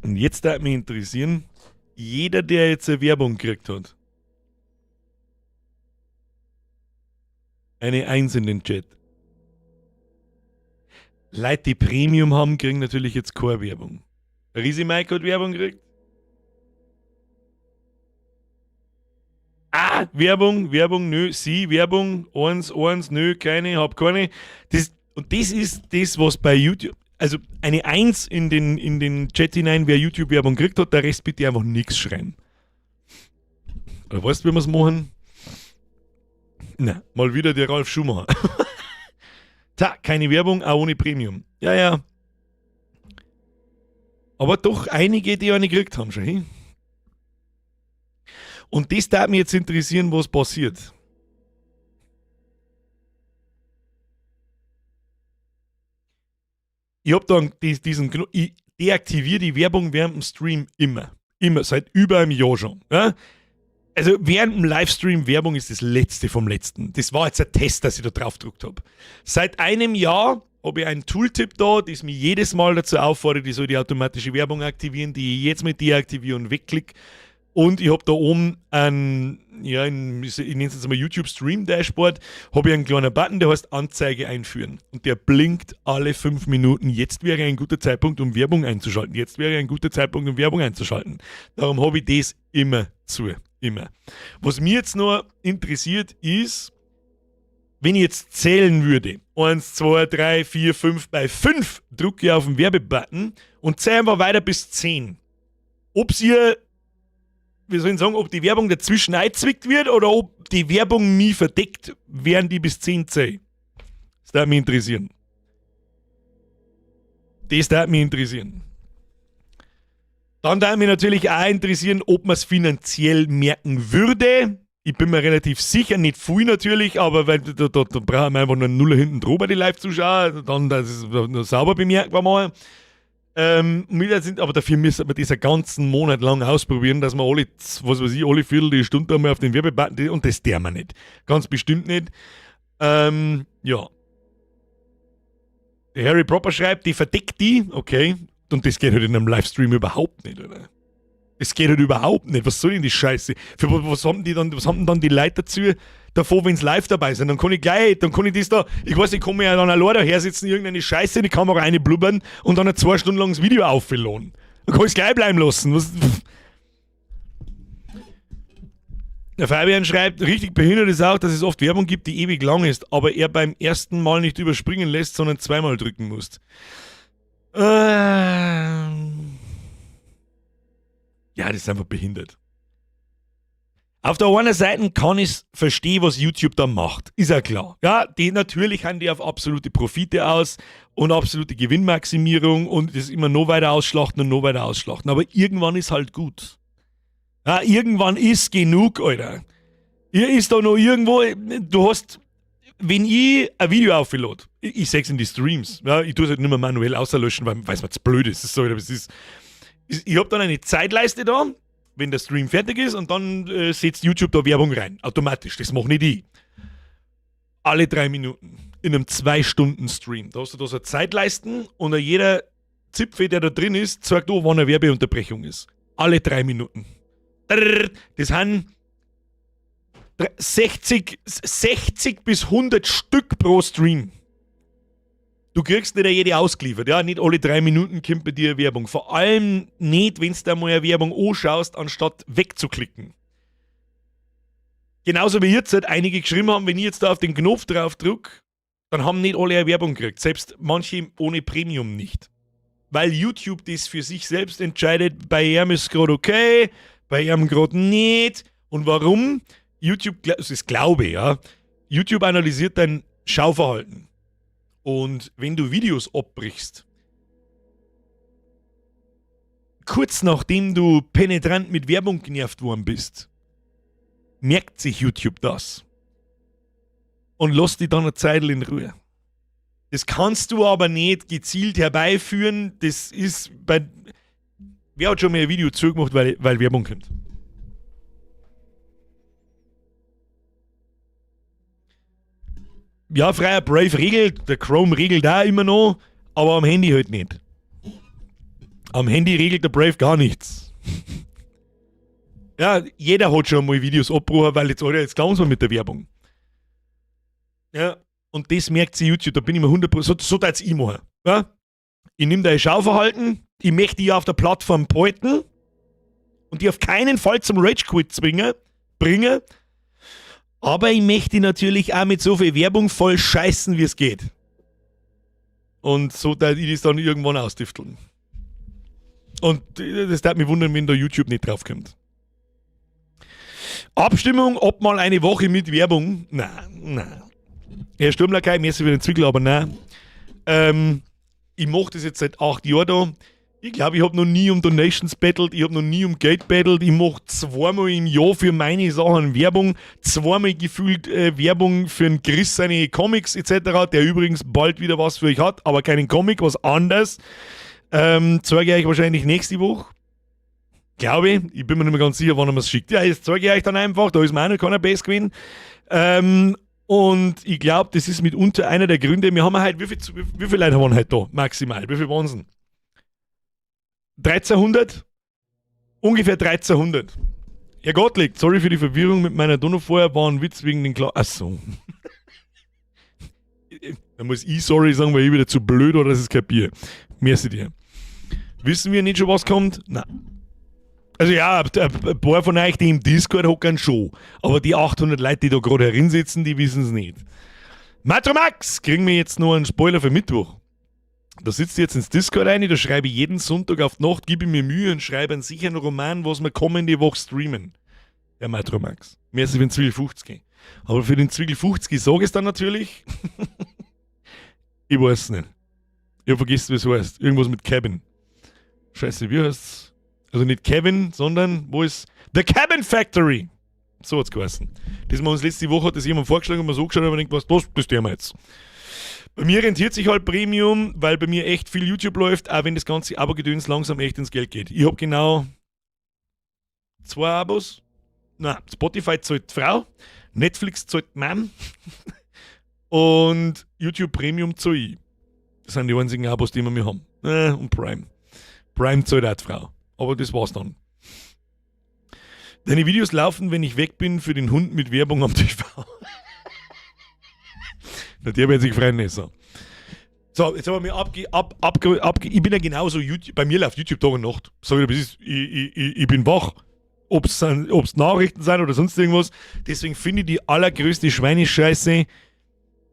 Und jetzt würde mich interessieren, jeder, der jetzt eine Werbung gekriegt hat, eine 1 in den Chat. Leute, die Premium haben, kriegen natürlich jetzt keine Werbung. Risi Mike hat Werbung gekriegt. Ah, Werbung, Werbung, nö, sie, Werbung, 1, 1, nö, keine, hab keine. Das, und das ist das, was bei YouTube, also eine 1 in den Chat hinein, wer YouTube-Werbung gekriegt hat, der Rest bitte einfach nix schreiben. Oder weißt du, wie wir's machen? Na, mal wieder der Ralf Schumacher. Tja, keine Werbung, auch ohne Premium. Ja, ja. Aber doch einige, die eine gekriegt haben schon. Hey? Und das darf mich jetzt interessieren, was passiert. Ich hab dann diesen Kno-, ich deaktiviere die Werbung während dem Stream immer. Immer, seit über einem Jahr schon. Ja? Also während dem Livestream Werbung ist das Letzte vom Letzten. Das war jetzt ein Test, dass ich da drauf gedrückt hab. Seit einem Jahr hab ich einen Tooltip da, das mich jedes Mal dazu auffordert, ich soll die automatische Werbung aktivieren, die ich jetzt mit deaktiviere und wegklick. Und ich hab da oben ein, ja, ein, ich nenn's jetzt mal YouTube Stream Dashboard, hab ich einen kleinen Button, der heißt Anzeige einführen. Und der blinkt alle 5 Minuten. Jetzt wäre ein guter Zeitpunkt, um Werbung einzuschalten. Jetzt wäre ein guter Zeitpunkt, um Werbung einzuschalten. Darum hab ich das immer zu. Immer. Was mir jetzt noch interessiert ist, wenn ich jetzt zählen würde, 1, 2, 3, 4, 5, bei 5 drücke ich auf den Werbebutton und zähle einfach weiter bis 10. Ob's ihr, wie soll ich sagen, ob die Werbung dazwischen eingezwickt wird oder ob die Werbung mich verdeckt, während ich bis 10 zähle. Das würde mich interessieren. Das würde mich interessieren. Dann würde mich natürlich auch interessieren, ob man's finanziell merken würde. Ich bin mir relativ sicher, nicht viel natürlich, aber weil da brauchen wir einfach nur eine Nuller hinten drüber, die Live-Zuschauer, dann das ist noch sauber bemerkbar mal. Wir sind, aber dafür müssen wir das einen ganzen Monat lang ausprobieren, dass wir alle, was weiß ich, alle Viertel die Stunde einmal auf den Werbebutton, und das dürfen wir nicht. Ganz bestimmt nicht. Ja. Der Harry Proper schreibt, die verdeckt die, okay. Und das geht halt in einem Livestream überhaupt nicht, oder? Das geht halt überhaupt nicht. Was soll denn die Scheiße? Für was haben die dann, was haben denn dann die Leute dazu davor, wenn's live dabei sind? Dann kann ich gleich, dann kann ich das da, ich weiß nicht, kann mir ja dann allein daher sitzen, irgendeine Scheiße in die Kamera reinblubbern und dann ein 2 Stunden langes Video aufladen. Dann kann ich's gleich bleiben lassen. Was? Der Fabian schreibt, richtig behindert ist auch, dass es oft Werbung gibt, die ewig lang ist, aber er beim ersten Mal nicht überspringen lässt, sondern zweimal drücken muss. Ja, das ist einfach behindert. Auf der einen Seite kann ich verstehen, was YouTube da macht. Ist ja klar. Ja, die natürlich haben die auf absolute Profite aus und absolute Gewinnmaximierung und das immer noch weiter ausschlachten und noch weiter ausschlachten. Aber irgendwann ist halt gut. Ja, irgendwann ist genug, Alter. Ihr ist da noch irgendwo, du hast, wenn ich ein Video auflade, ich seh's in die Streams, ja, ich tue es halt nicht mehr manuell auslöschen, weil es mir zu blöd ist. Das ist so, das ist, ich hab dann eine Zeitleiste da, wenn der Stream fertig ist, und dann setzt YouTube da Werbung rein, automatisch, das mach nicht ich. Alle 3 Minuten in einem 2-Stunden-Stream. Da hast du da so eine Zeitleisten und jeder Zipfel, der da drin ist, zeigt an, wann eine Werbeunterbrechung ist. Alle 3 Minuten. Das sind 60, 60 bis 100 Stück pro Stream. Du kriegst nicht jede ausgeliefert, ja, nicht alle 3 Minuten kommt bei dir Werbung. Vor allem nicht, wenn du da mal eine Werbung anschaust, anstatt wegzuklicken. Genauso wie jetzt halt einige geschrieben haben, wenn ich jetzt da auf den Knopf drauf drück, dann haben nicht alle eine Werbung gekriegt. Selbst manche ohne Premium nicht. Weil YouTube das für sich selbst entscheidet, bei ihm ist gerade okay, bei ihm gerade nicht. Und warum? YouTube, das ist Glaube, ja. YouTube analysiert dein Schauverhalten. Und wenn du Videos abbrichst, kurz nachdem du penetrant mit Werbung genervt worden bist, merkt sich YouTube das. Und lässt dich dann eine Zeit in Ruhe. Das kannst du aber nicht gezielt herbeiführen. Das ist bei. Wer hat schon mal ein Video zugemacht, weil Werbung kommt? Ja, freier Brave regelt, der Chrome regelt auch immer noch, aber am Handy halt nicht. Am Handy regelt der Brave gar nichts. Ja, jeder hat schon mal Videos abgebrochen, weil jetzt, Alter, jetzt glauben sie mit der Werbung. Ja, und das merkt sich YouTube, da bin ich mir 100%, so tät's ich machen. Ja? Ich nehme dein Schauverhalten, ich möchte dich auf der Plattform behalten und die auf keinen Fall zum Rage Quit zwingen, bringen, aber ich möchte natürlich auch mit so viel Werbung voll scheißen, wie es geht. Und so tät ich das dann irgendwann ausdüfteln. Und das tät mich wundern, wenn da YouTube nicht draufkommt. Abstimmung, ob mal eine Woche mit Werbung? Nein, nein. Herr Sturmlakai, merci für den Zwickel, aber nein. Ich mache das jetzt seit 8 Jahren da. Ich glaube, ich habe noch nie um Donations bettelt, ich habe noch nie um Geld bettelt. Ich mache zweimal im Jahr für meine Sachen Werbung, zweimal gefühlt Werbung für den Chris seine Comics etc., der übrigens bald wieder was für euch hat, aber keinen Comic, was anderes. Zeige ich euch wahrscheinlich nächste Woche. Glaube ich. Ich bin mir nicht mehr ganz sicher, wann er mir es schickt. Ja, das zeige ich euch dann einfach. Da ist mir auch noch keiner bös gewesen. Und ich glaube, das ist mitunter einer der Gründe. Wir haben halt, wie viele Leute haben wir heute da? Maximal. Wie viel waren es denn? 1300? Ungefähr 1300. Herr Gottlieb, sorry für die Verwirrung mit meiner Donau vorher, war ein Witz wegen den Kla. Ach so. Da muss ich sorry sagen, weil ich wieder zu blöd war, dass ich es kapiere. Merci dir. Wissen wir nicht schon, was kommt? Nein. Also ja, ein paar von euch, die im Discord hocken, schon. Aber die 800 Leute, die da gerade herinsitzen, die wissen es nicht. Matromax, kriegen wir jetzt noch einen Spoiler für Mittwoch? Da sitzt jetzt ins Discord rein, da schreibe ich jeden Sonntag auf die Nacht, gebe ich mir Mühe und schreibe einen sicheren Roman, was wir kommende Woche streamen. Der Matromax. Merci für den Zwiegel 50. Aber für den Zwiegel 50 sage ich es dann natürlich. Ich weiß es nicht. Ich habe vergessen, wie es heißt. Irgendwas mit Cabin. Scheiße, wie heißt's? Also nicht Kevin, sondern wo ist The Cabin Factory? So hat's geheißen. Das wir uns letzte Woche hat das jemand vorgeschlagen und wir so geschaut und wir gedacht, was das tun wir jetzt. Bei mir rentiert sich halt Premium, weil bei mir echt viel YouTube läuft, auch wenn das ganze Abo-Gedöns langsam echt ins Geld geht. Ich habe genau zwei Abos. Na, Spotify zahlt die Frau, Netflix zahlt die Mom und YouTube Premium zahl ich. Das sind die einzigen Abos, die wir mir haben. Und Prime. Prime zahlt auch die Frau. Aber das war's dann. Deine Videos laufen, wenn ich weg bin, für den Hund mit Werbung am TV. Na, der wird sich freuen, so. So, jetzt haben wir abge, ab, abge, abge, ich bin ja genauso YouTube, bei mir läuft YouTube Tag und Nacht. Sag ich, das ist, ich bin wach. Ob es Nachrichten sind oder sonst irgendwas. Deswegen finde ich die allergrößte Schweinescheiße, ich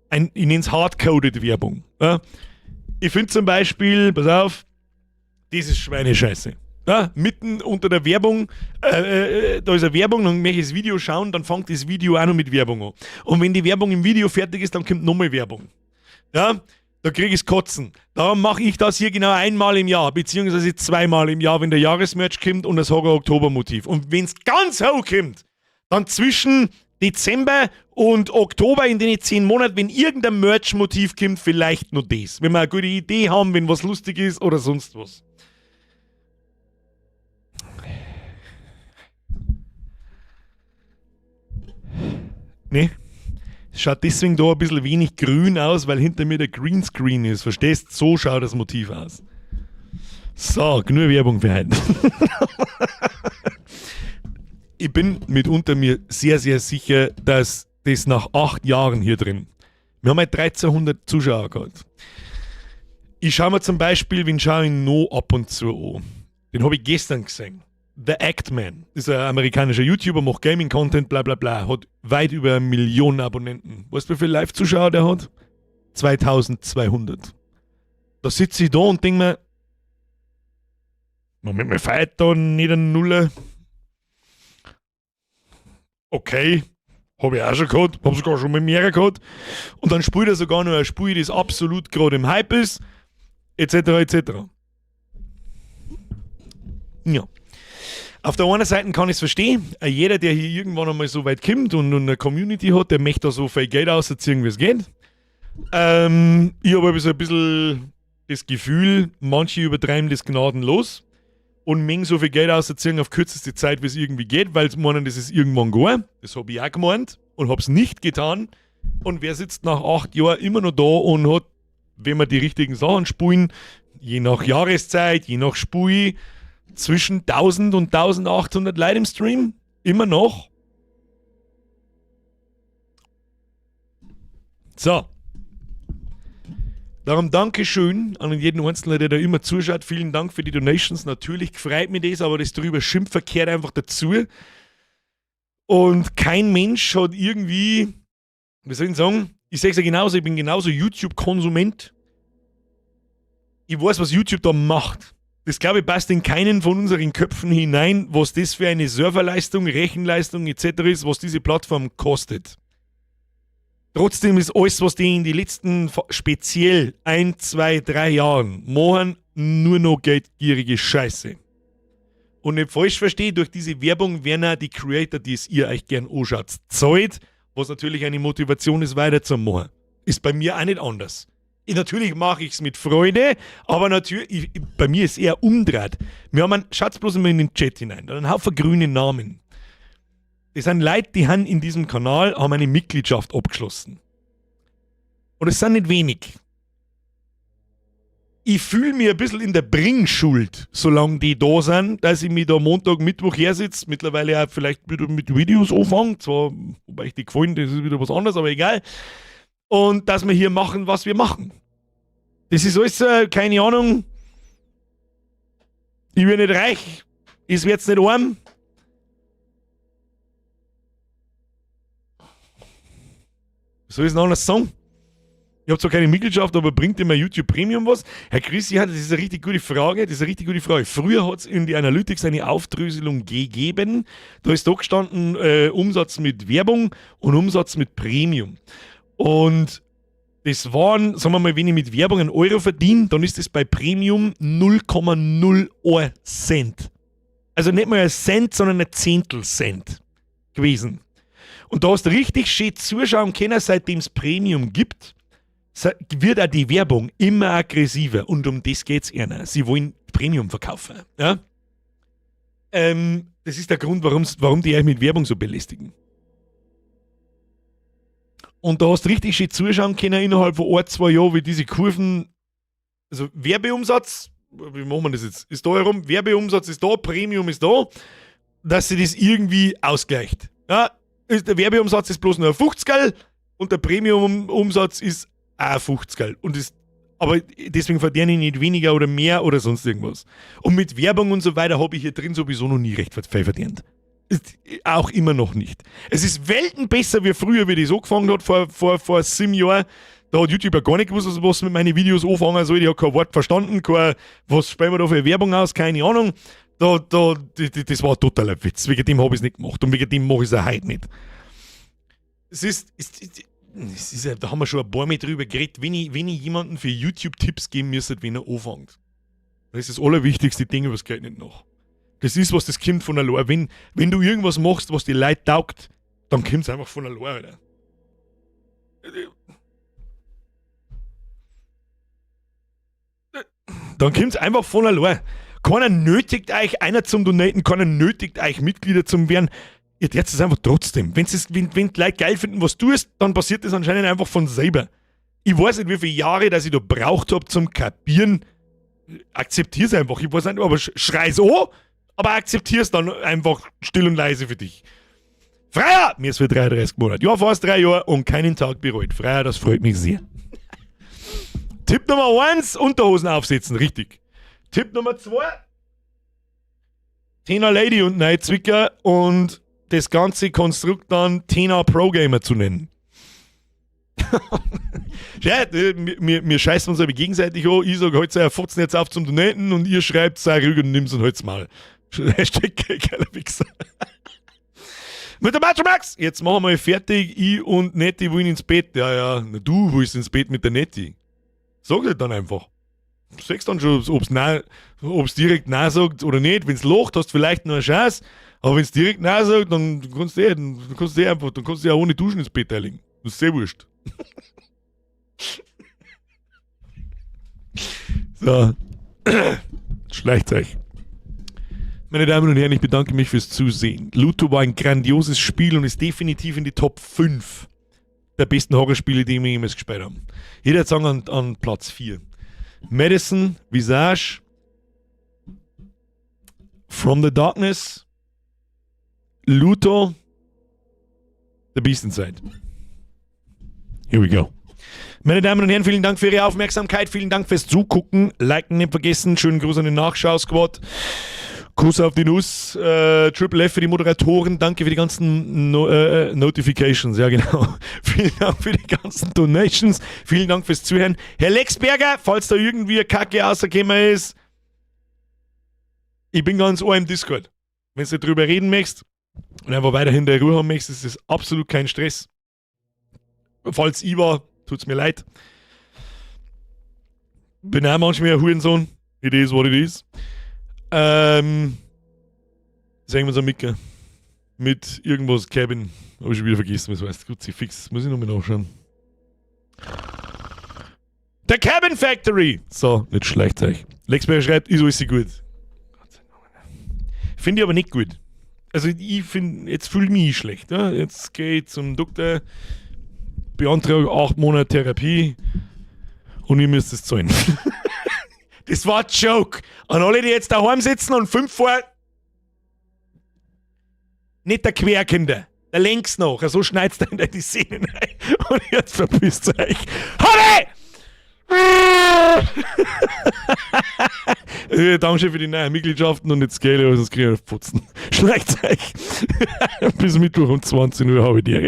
nenne es Hardcoded Werbung. Ja? Ich finde zum Beispiel, pass auf, das ist Schweinescheiße. Ja, mitten unter der Werbung, da ist eine Werbung, dann möchte ich das Video schauen, dann fängt das Video auch noch mit Werbung an. Und wenn die Werbung im Video fertig ist, dann kommt nochmal Werbung. Ja, Da krieg ich's Kotzen. Darum mache ich das hier genau einmal im Jahr, beziehungsweise zweimal im Jahr, wenn der Jahresmerch kommt und das Horror-Oktober-Motiv. Und wenn's ganz hoch kommt, dann zwischen Dezember und Oktober in den 10 Monaten, wenn irgendein Merch-Motiv kommt, vielleicht nur das. Wenn wir eine gute Idee haben, wenn was lustig ist oder sonst was. Ne? Es schaut deswegen da ein bisschen wenig grün aus, weil hinter mir der Greenscreen ist. Verstehst? So schaut das Motiv aus. So, genug Werbung für heute. Ich bin mitunter mir sehr, sehr sicher, dass das nach 8 Jahren hier drin, wir haben halt 1300 Zuschauer gehabt. Ich schau mir zum Beispiel, wen schau ich noch ab und zu an? Den hab ich gestern gesehen. The Actman ist ein amerikanischer YouTuber, macht Gaming-Content, bla bla bla, hat weit über 1 Million Abonnenten. Weißt du, wie viele Live-Zuschauer der hat? 2200. Da sitze ich da und denk mir, Moment, mir feiert da nicht eine Nulle. Okay, hab ich auch schon gehabt, hab sogar schon mit mehreren gehabt. Und dann spielt er sogar noch ein Spiel, das absolut gerade im Hype ist, et cetera, et cetera. Ja. Auf der einen Seite kann ich's verstehen. Jeder, der hier irgendwann einmal so weit kommt und eine Community hat, der möchte da so viel Geld rausziehen, wie es geht. Ich habe aber so ein bisschen das Gefühl, manche übertreiben das gnadenlos und mengen so viel Geld rausziehen auf kürzeste Zeit, wie es irgendwie geht, weil sie meinen, das ist irgendwann gar. Das hab ich auch gemeint und hab's nicht getan. Und wer sitzt nach 8 Jahren immer noch da und hat, wenn wir die richtigen Sachen spulen, je nach Jahreszeit, je nach Spui, zwischen 1000 und 1800 Leute im Stream, immer noch. So. Darum Dankeschön an jeden Einzelnen, der da immer zuschaut. Vielen Dank für die Donations. Natürlich freut mich das, aber das drüber schimpfen gehört einfach dazu. Und kein Mensch hat irgendwie, wie soll ich sagen, ich sag's ja genauso, ich bin genauso YouTube-Konsument. Ich weiß, was YouTube da macht. Das, glaube ich, passt in keinen von unseren Köpfen hinein, was das für eine Serverleistung, Rechenleistung et cetera ist, was diese Plattform kostet. Trotzdem ist alles, was die in den letzten speziell 1, 2, 3 Jahren machen, nur noch geldgierige Scheiße. Und nicht falsch verstehe, durch diese Werbung werden auch die Creator, die es ihr euch gern anschaut, zahlt, was natürlich eine Motivation ist, weiterzumachen. Ist bei mir auch nicht anders. Natürlich mache ich's mit Freude, aber natürlich, bei mir ist eher umdreht. Wir haben einen, schaut's bloß mal in den Chat hinein, da einen Haufen grüne Namen. Das sind Leute, die haben in diesem Kanal haben eine Mitgliedschaft abgeschlossen. Und es sind nicht wenig. Ich fühle mich ein bisschen in der Bringschuld, solange die da sind, dass ich mich da Montag, Mittwoch hersitze, mittlerweile auch vielleicht wieder mit Videos anfange, zwar, wobei ich die gefallen, das ist wieder was anderes, aber egal. Und dass wir hier machen, was wir machen. Das ist alles, keine Ahnung. Ich bin nicht reich, ich werd's nicht arm. Was soll ich denn anders sagen? Ich hab zwar keine Mitgliedschaft, aber bringt dir mein YouTube Premium was? Herr Chris, ja, das ist eine richtig gute Frage. Das ist eine richtig gute Frage. Früher hat's in die Analytics eine Aufdröselung gegeben. Da ist da gestanden, Umsatz mit Werbung und Umsatz mit Premium. Und das waren, sagen wir mal, wenn ich mit Werbung einen Euro verdiene, dann ist das bei Premium 0,01 Cent. Also nicht mal ein Cent, sondern ein Zehntel Cent gewesen. Und da hast du richtig schön zuschauen können, seitdem es Premium gibt, wird auch die Werbung immer aggressiver. Und um das geht's ihnen. Sie wollen Premium verkaufen. Ja? Das ist der Grund, warum die euch mit Werbung so belästigen. Und da hast du richtig schön zuschauen können innerhalb von 1, 2 Jahren, wie diese Kurven, also Werbeumsatz, wie machen wir das jetzt? Ist da herum, Werbeumsatz ist da, Premium ist da, dass sie das irgendwie ausgleicht. Ja, ist, der Werbeumsatz ist bloß nur ein 50erl und der Premium-Umsatz ist auch ein 50erl. Aber deswegen verdiene ich nicht weniger oder mehr oder sonst irgendwas. Und mit Werbung und so weiter habe ich hier drin sowieso noch nie recht viel verdient. Ist auch immer noch nicht. Es ist Welten besser wie früher, wie das angefangen hat, vor 7 Jahren. Da hat YouTube ja gar nicht gewusst, was mit meinen Videos anfangen soll. Ich hab kein Wort verstanden, kein, was spielen wir da für Werbung aus, keine Ahnung. Das war ein totaler Witz. Wegen dem hab ich's nicht gemacht und wegen dem mach ich's auch heute nicht. Es ist, ist, ist, Das ist ja, da haben wir schon ein paar Mal drüber geredet, wenn ich jemanden für YouTube Tipps geben müsste, wenn er anfängt. Das ist das allerwichtigste Ding, über das Geld nicht nach. Das ist was, das kommt von allein. Wenn du irgendwas machst, was die Leute taugt, dann kommt es einfach von allein, Alter. Dann kommt es einfach von allein. Keiner nötigt euch einer zum Donaten, keiner nötigt euch Mitglieder zum werden. Ihr tät's es einfach trotzdem. Wenn die Leute geil finden, was du tust, dann passiert das anscheinend einfach von selber. Ich weiß nicht, wie viele Jahre, dass ich da braucht hab zum Kapieren. Akzeptier's einfach. Ich weiß nicht, aber schrei's an, aber akzeptier's dann einfach still und leise für dich. Freier! Mir ist für 33 Monate. Ja, fast 3 Jahre und keinen Tag bereut. Freier, das freut mich sehr. Tipp Nummer 1, Unterhosen aufsetzen, richtig. Tipp Nummer 2, Tena Lady und Zwicker und das ganze Konstrukt dann Tena Pro Gamer zu nennen. Ja, wir scheißen uns aber gegenseitig an. Ich sage, halt sei Fotzen jetzt auf zum Donaten und ihr schreibt, sei ruhig und nimm's und halt's mal. #GeilerWichser. Mit der Macho Max! Jetzt machen wir mal fertig. Ich und Nettie wollen ins Bett. Ja. Na, du willst ins Bett mit der Nettie. Sag das dann einfach. Sagst dann schon, ob's direkt Nein sagt oder nicht. Wenn's lacht, hast du vielleicht noch eine Chance. Aber wenn's direkt Nein sagt, dann kannst du ja ohne Duschen ins Bett legen. Das ist sehr wurscht. So. Schleicht euch. Meine Damen und Herren, ich bedanke mich fürs Zusehen. Luto war ein grandioses Spiel und ist definitiv in die Top 5 der besten Horrorspiele, die wir jemals gespielt haben. Jeder hat sagen an Platz 4. Madison, Visage, From the Darkness, Luto, The Beast Inside. Here we go. Meine Damen und Herren, vielen Dank für Ihre Aufmerksamkeit, vielen Dank fürs Zugucken. Liken nicht vergessen. Schönen Gruß an den Nachschau-Squad. Kuss auf die Nuss. Triple F für die Moderatoren. Danke für die ganzen no Notifications. Ja, genau. Vielen Dank für die ganzen Donations. Vielen Dank fürs Zuhören. Herr Lexberger, falls da irgendwie eine Kacke rausgekommen ist, ich bin ganz ohr im Discord. Wenn du drüber reden möchtest und einfach weiterhin der Ruhe haben möchtest, ist das absolut kein Stress. Falls ich war, tut's mir leid. Bin auch manchmal ein Hurensohn. It is what it is. Sagen wir uns am Micker. Mit irgendwas Cabin. Hab ich schon wieder vergessen, was heißt. Gut, sie fix. Muss ich nochmal nachschauen. The Cabin Factory! So, nicht schlecht euch. Lexberger schreibt, ist alles gut. Finde ich aber nicht gut. Also ich finde, jetzt fühle ich mich schlecht. Ja? Jetzt gehe ich zum Doktor, beantrage 8 Monate Therapie und ihr müsst es zahlen. Das war ein Joke. An alle, die jetzt daheim sitzen und 5 vor. Nicht der Querkinder. Der längs noch. So schneidest du in die Sehnen rein. Und jetzt verpisst euch. Hurry! Dankeschön für die neuen Mitgliedschaften und jetzt gehe ich, sonst kriege ich Fotzen. Schleicht euch. Bis Mittwoch um 20 Uhr habe ich die.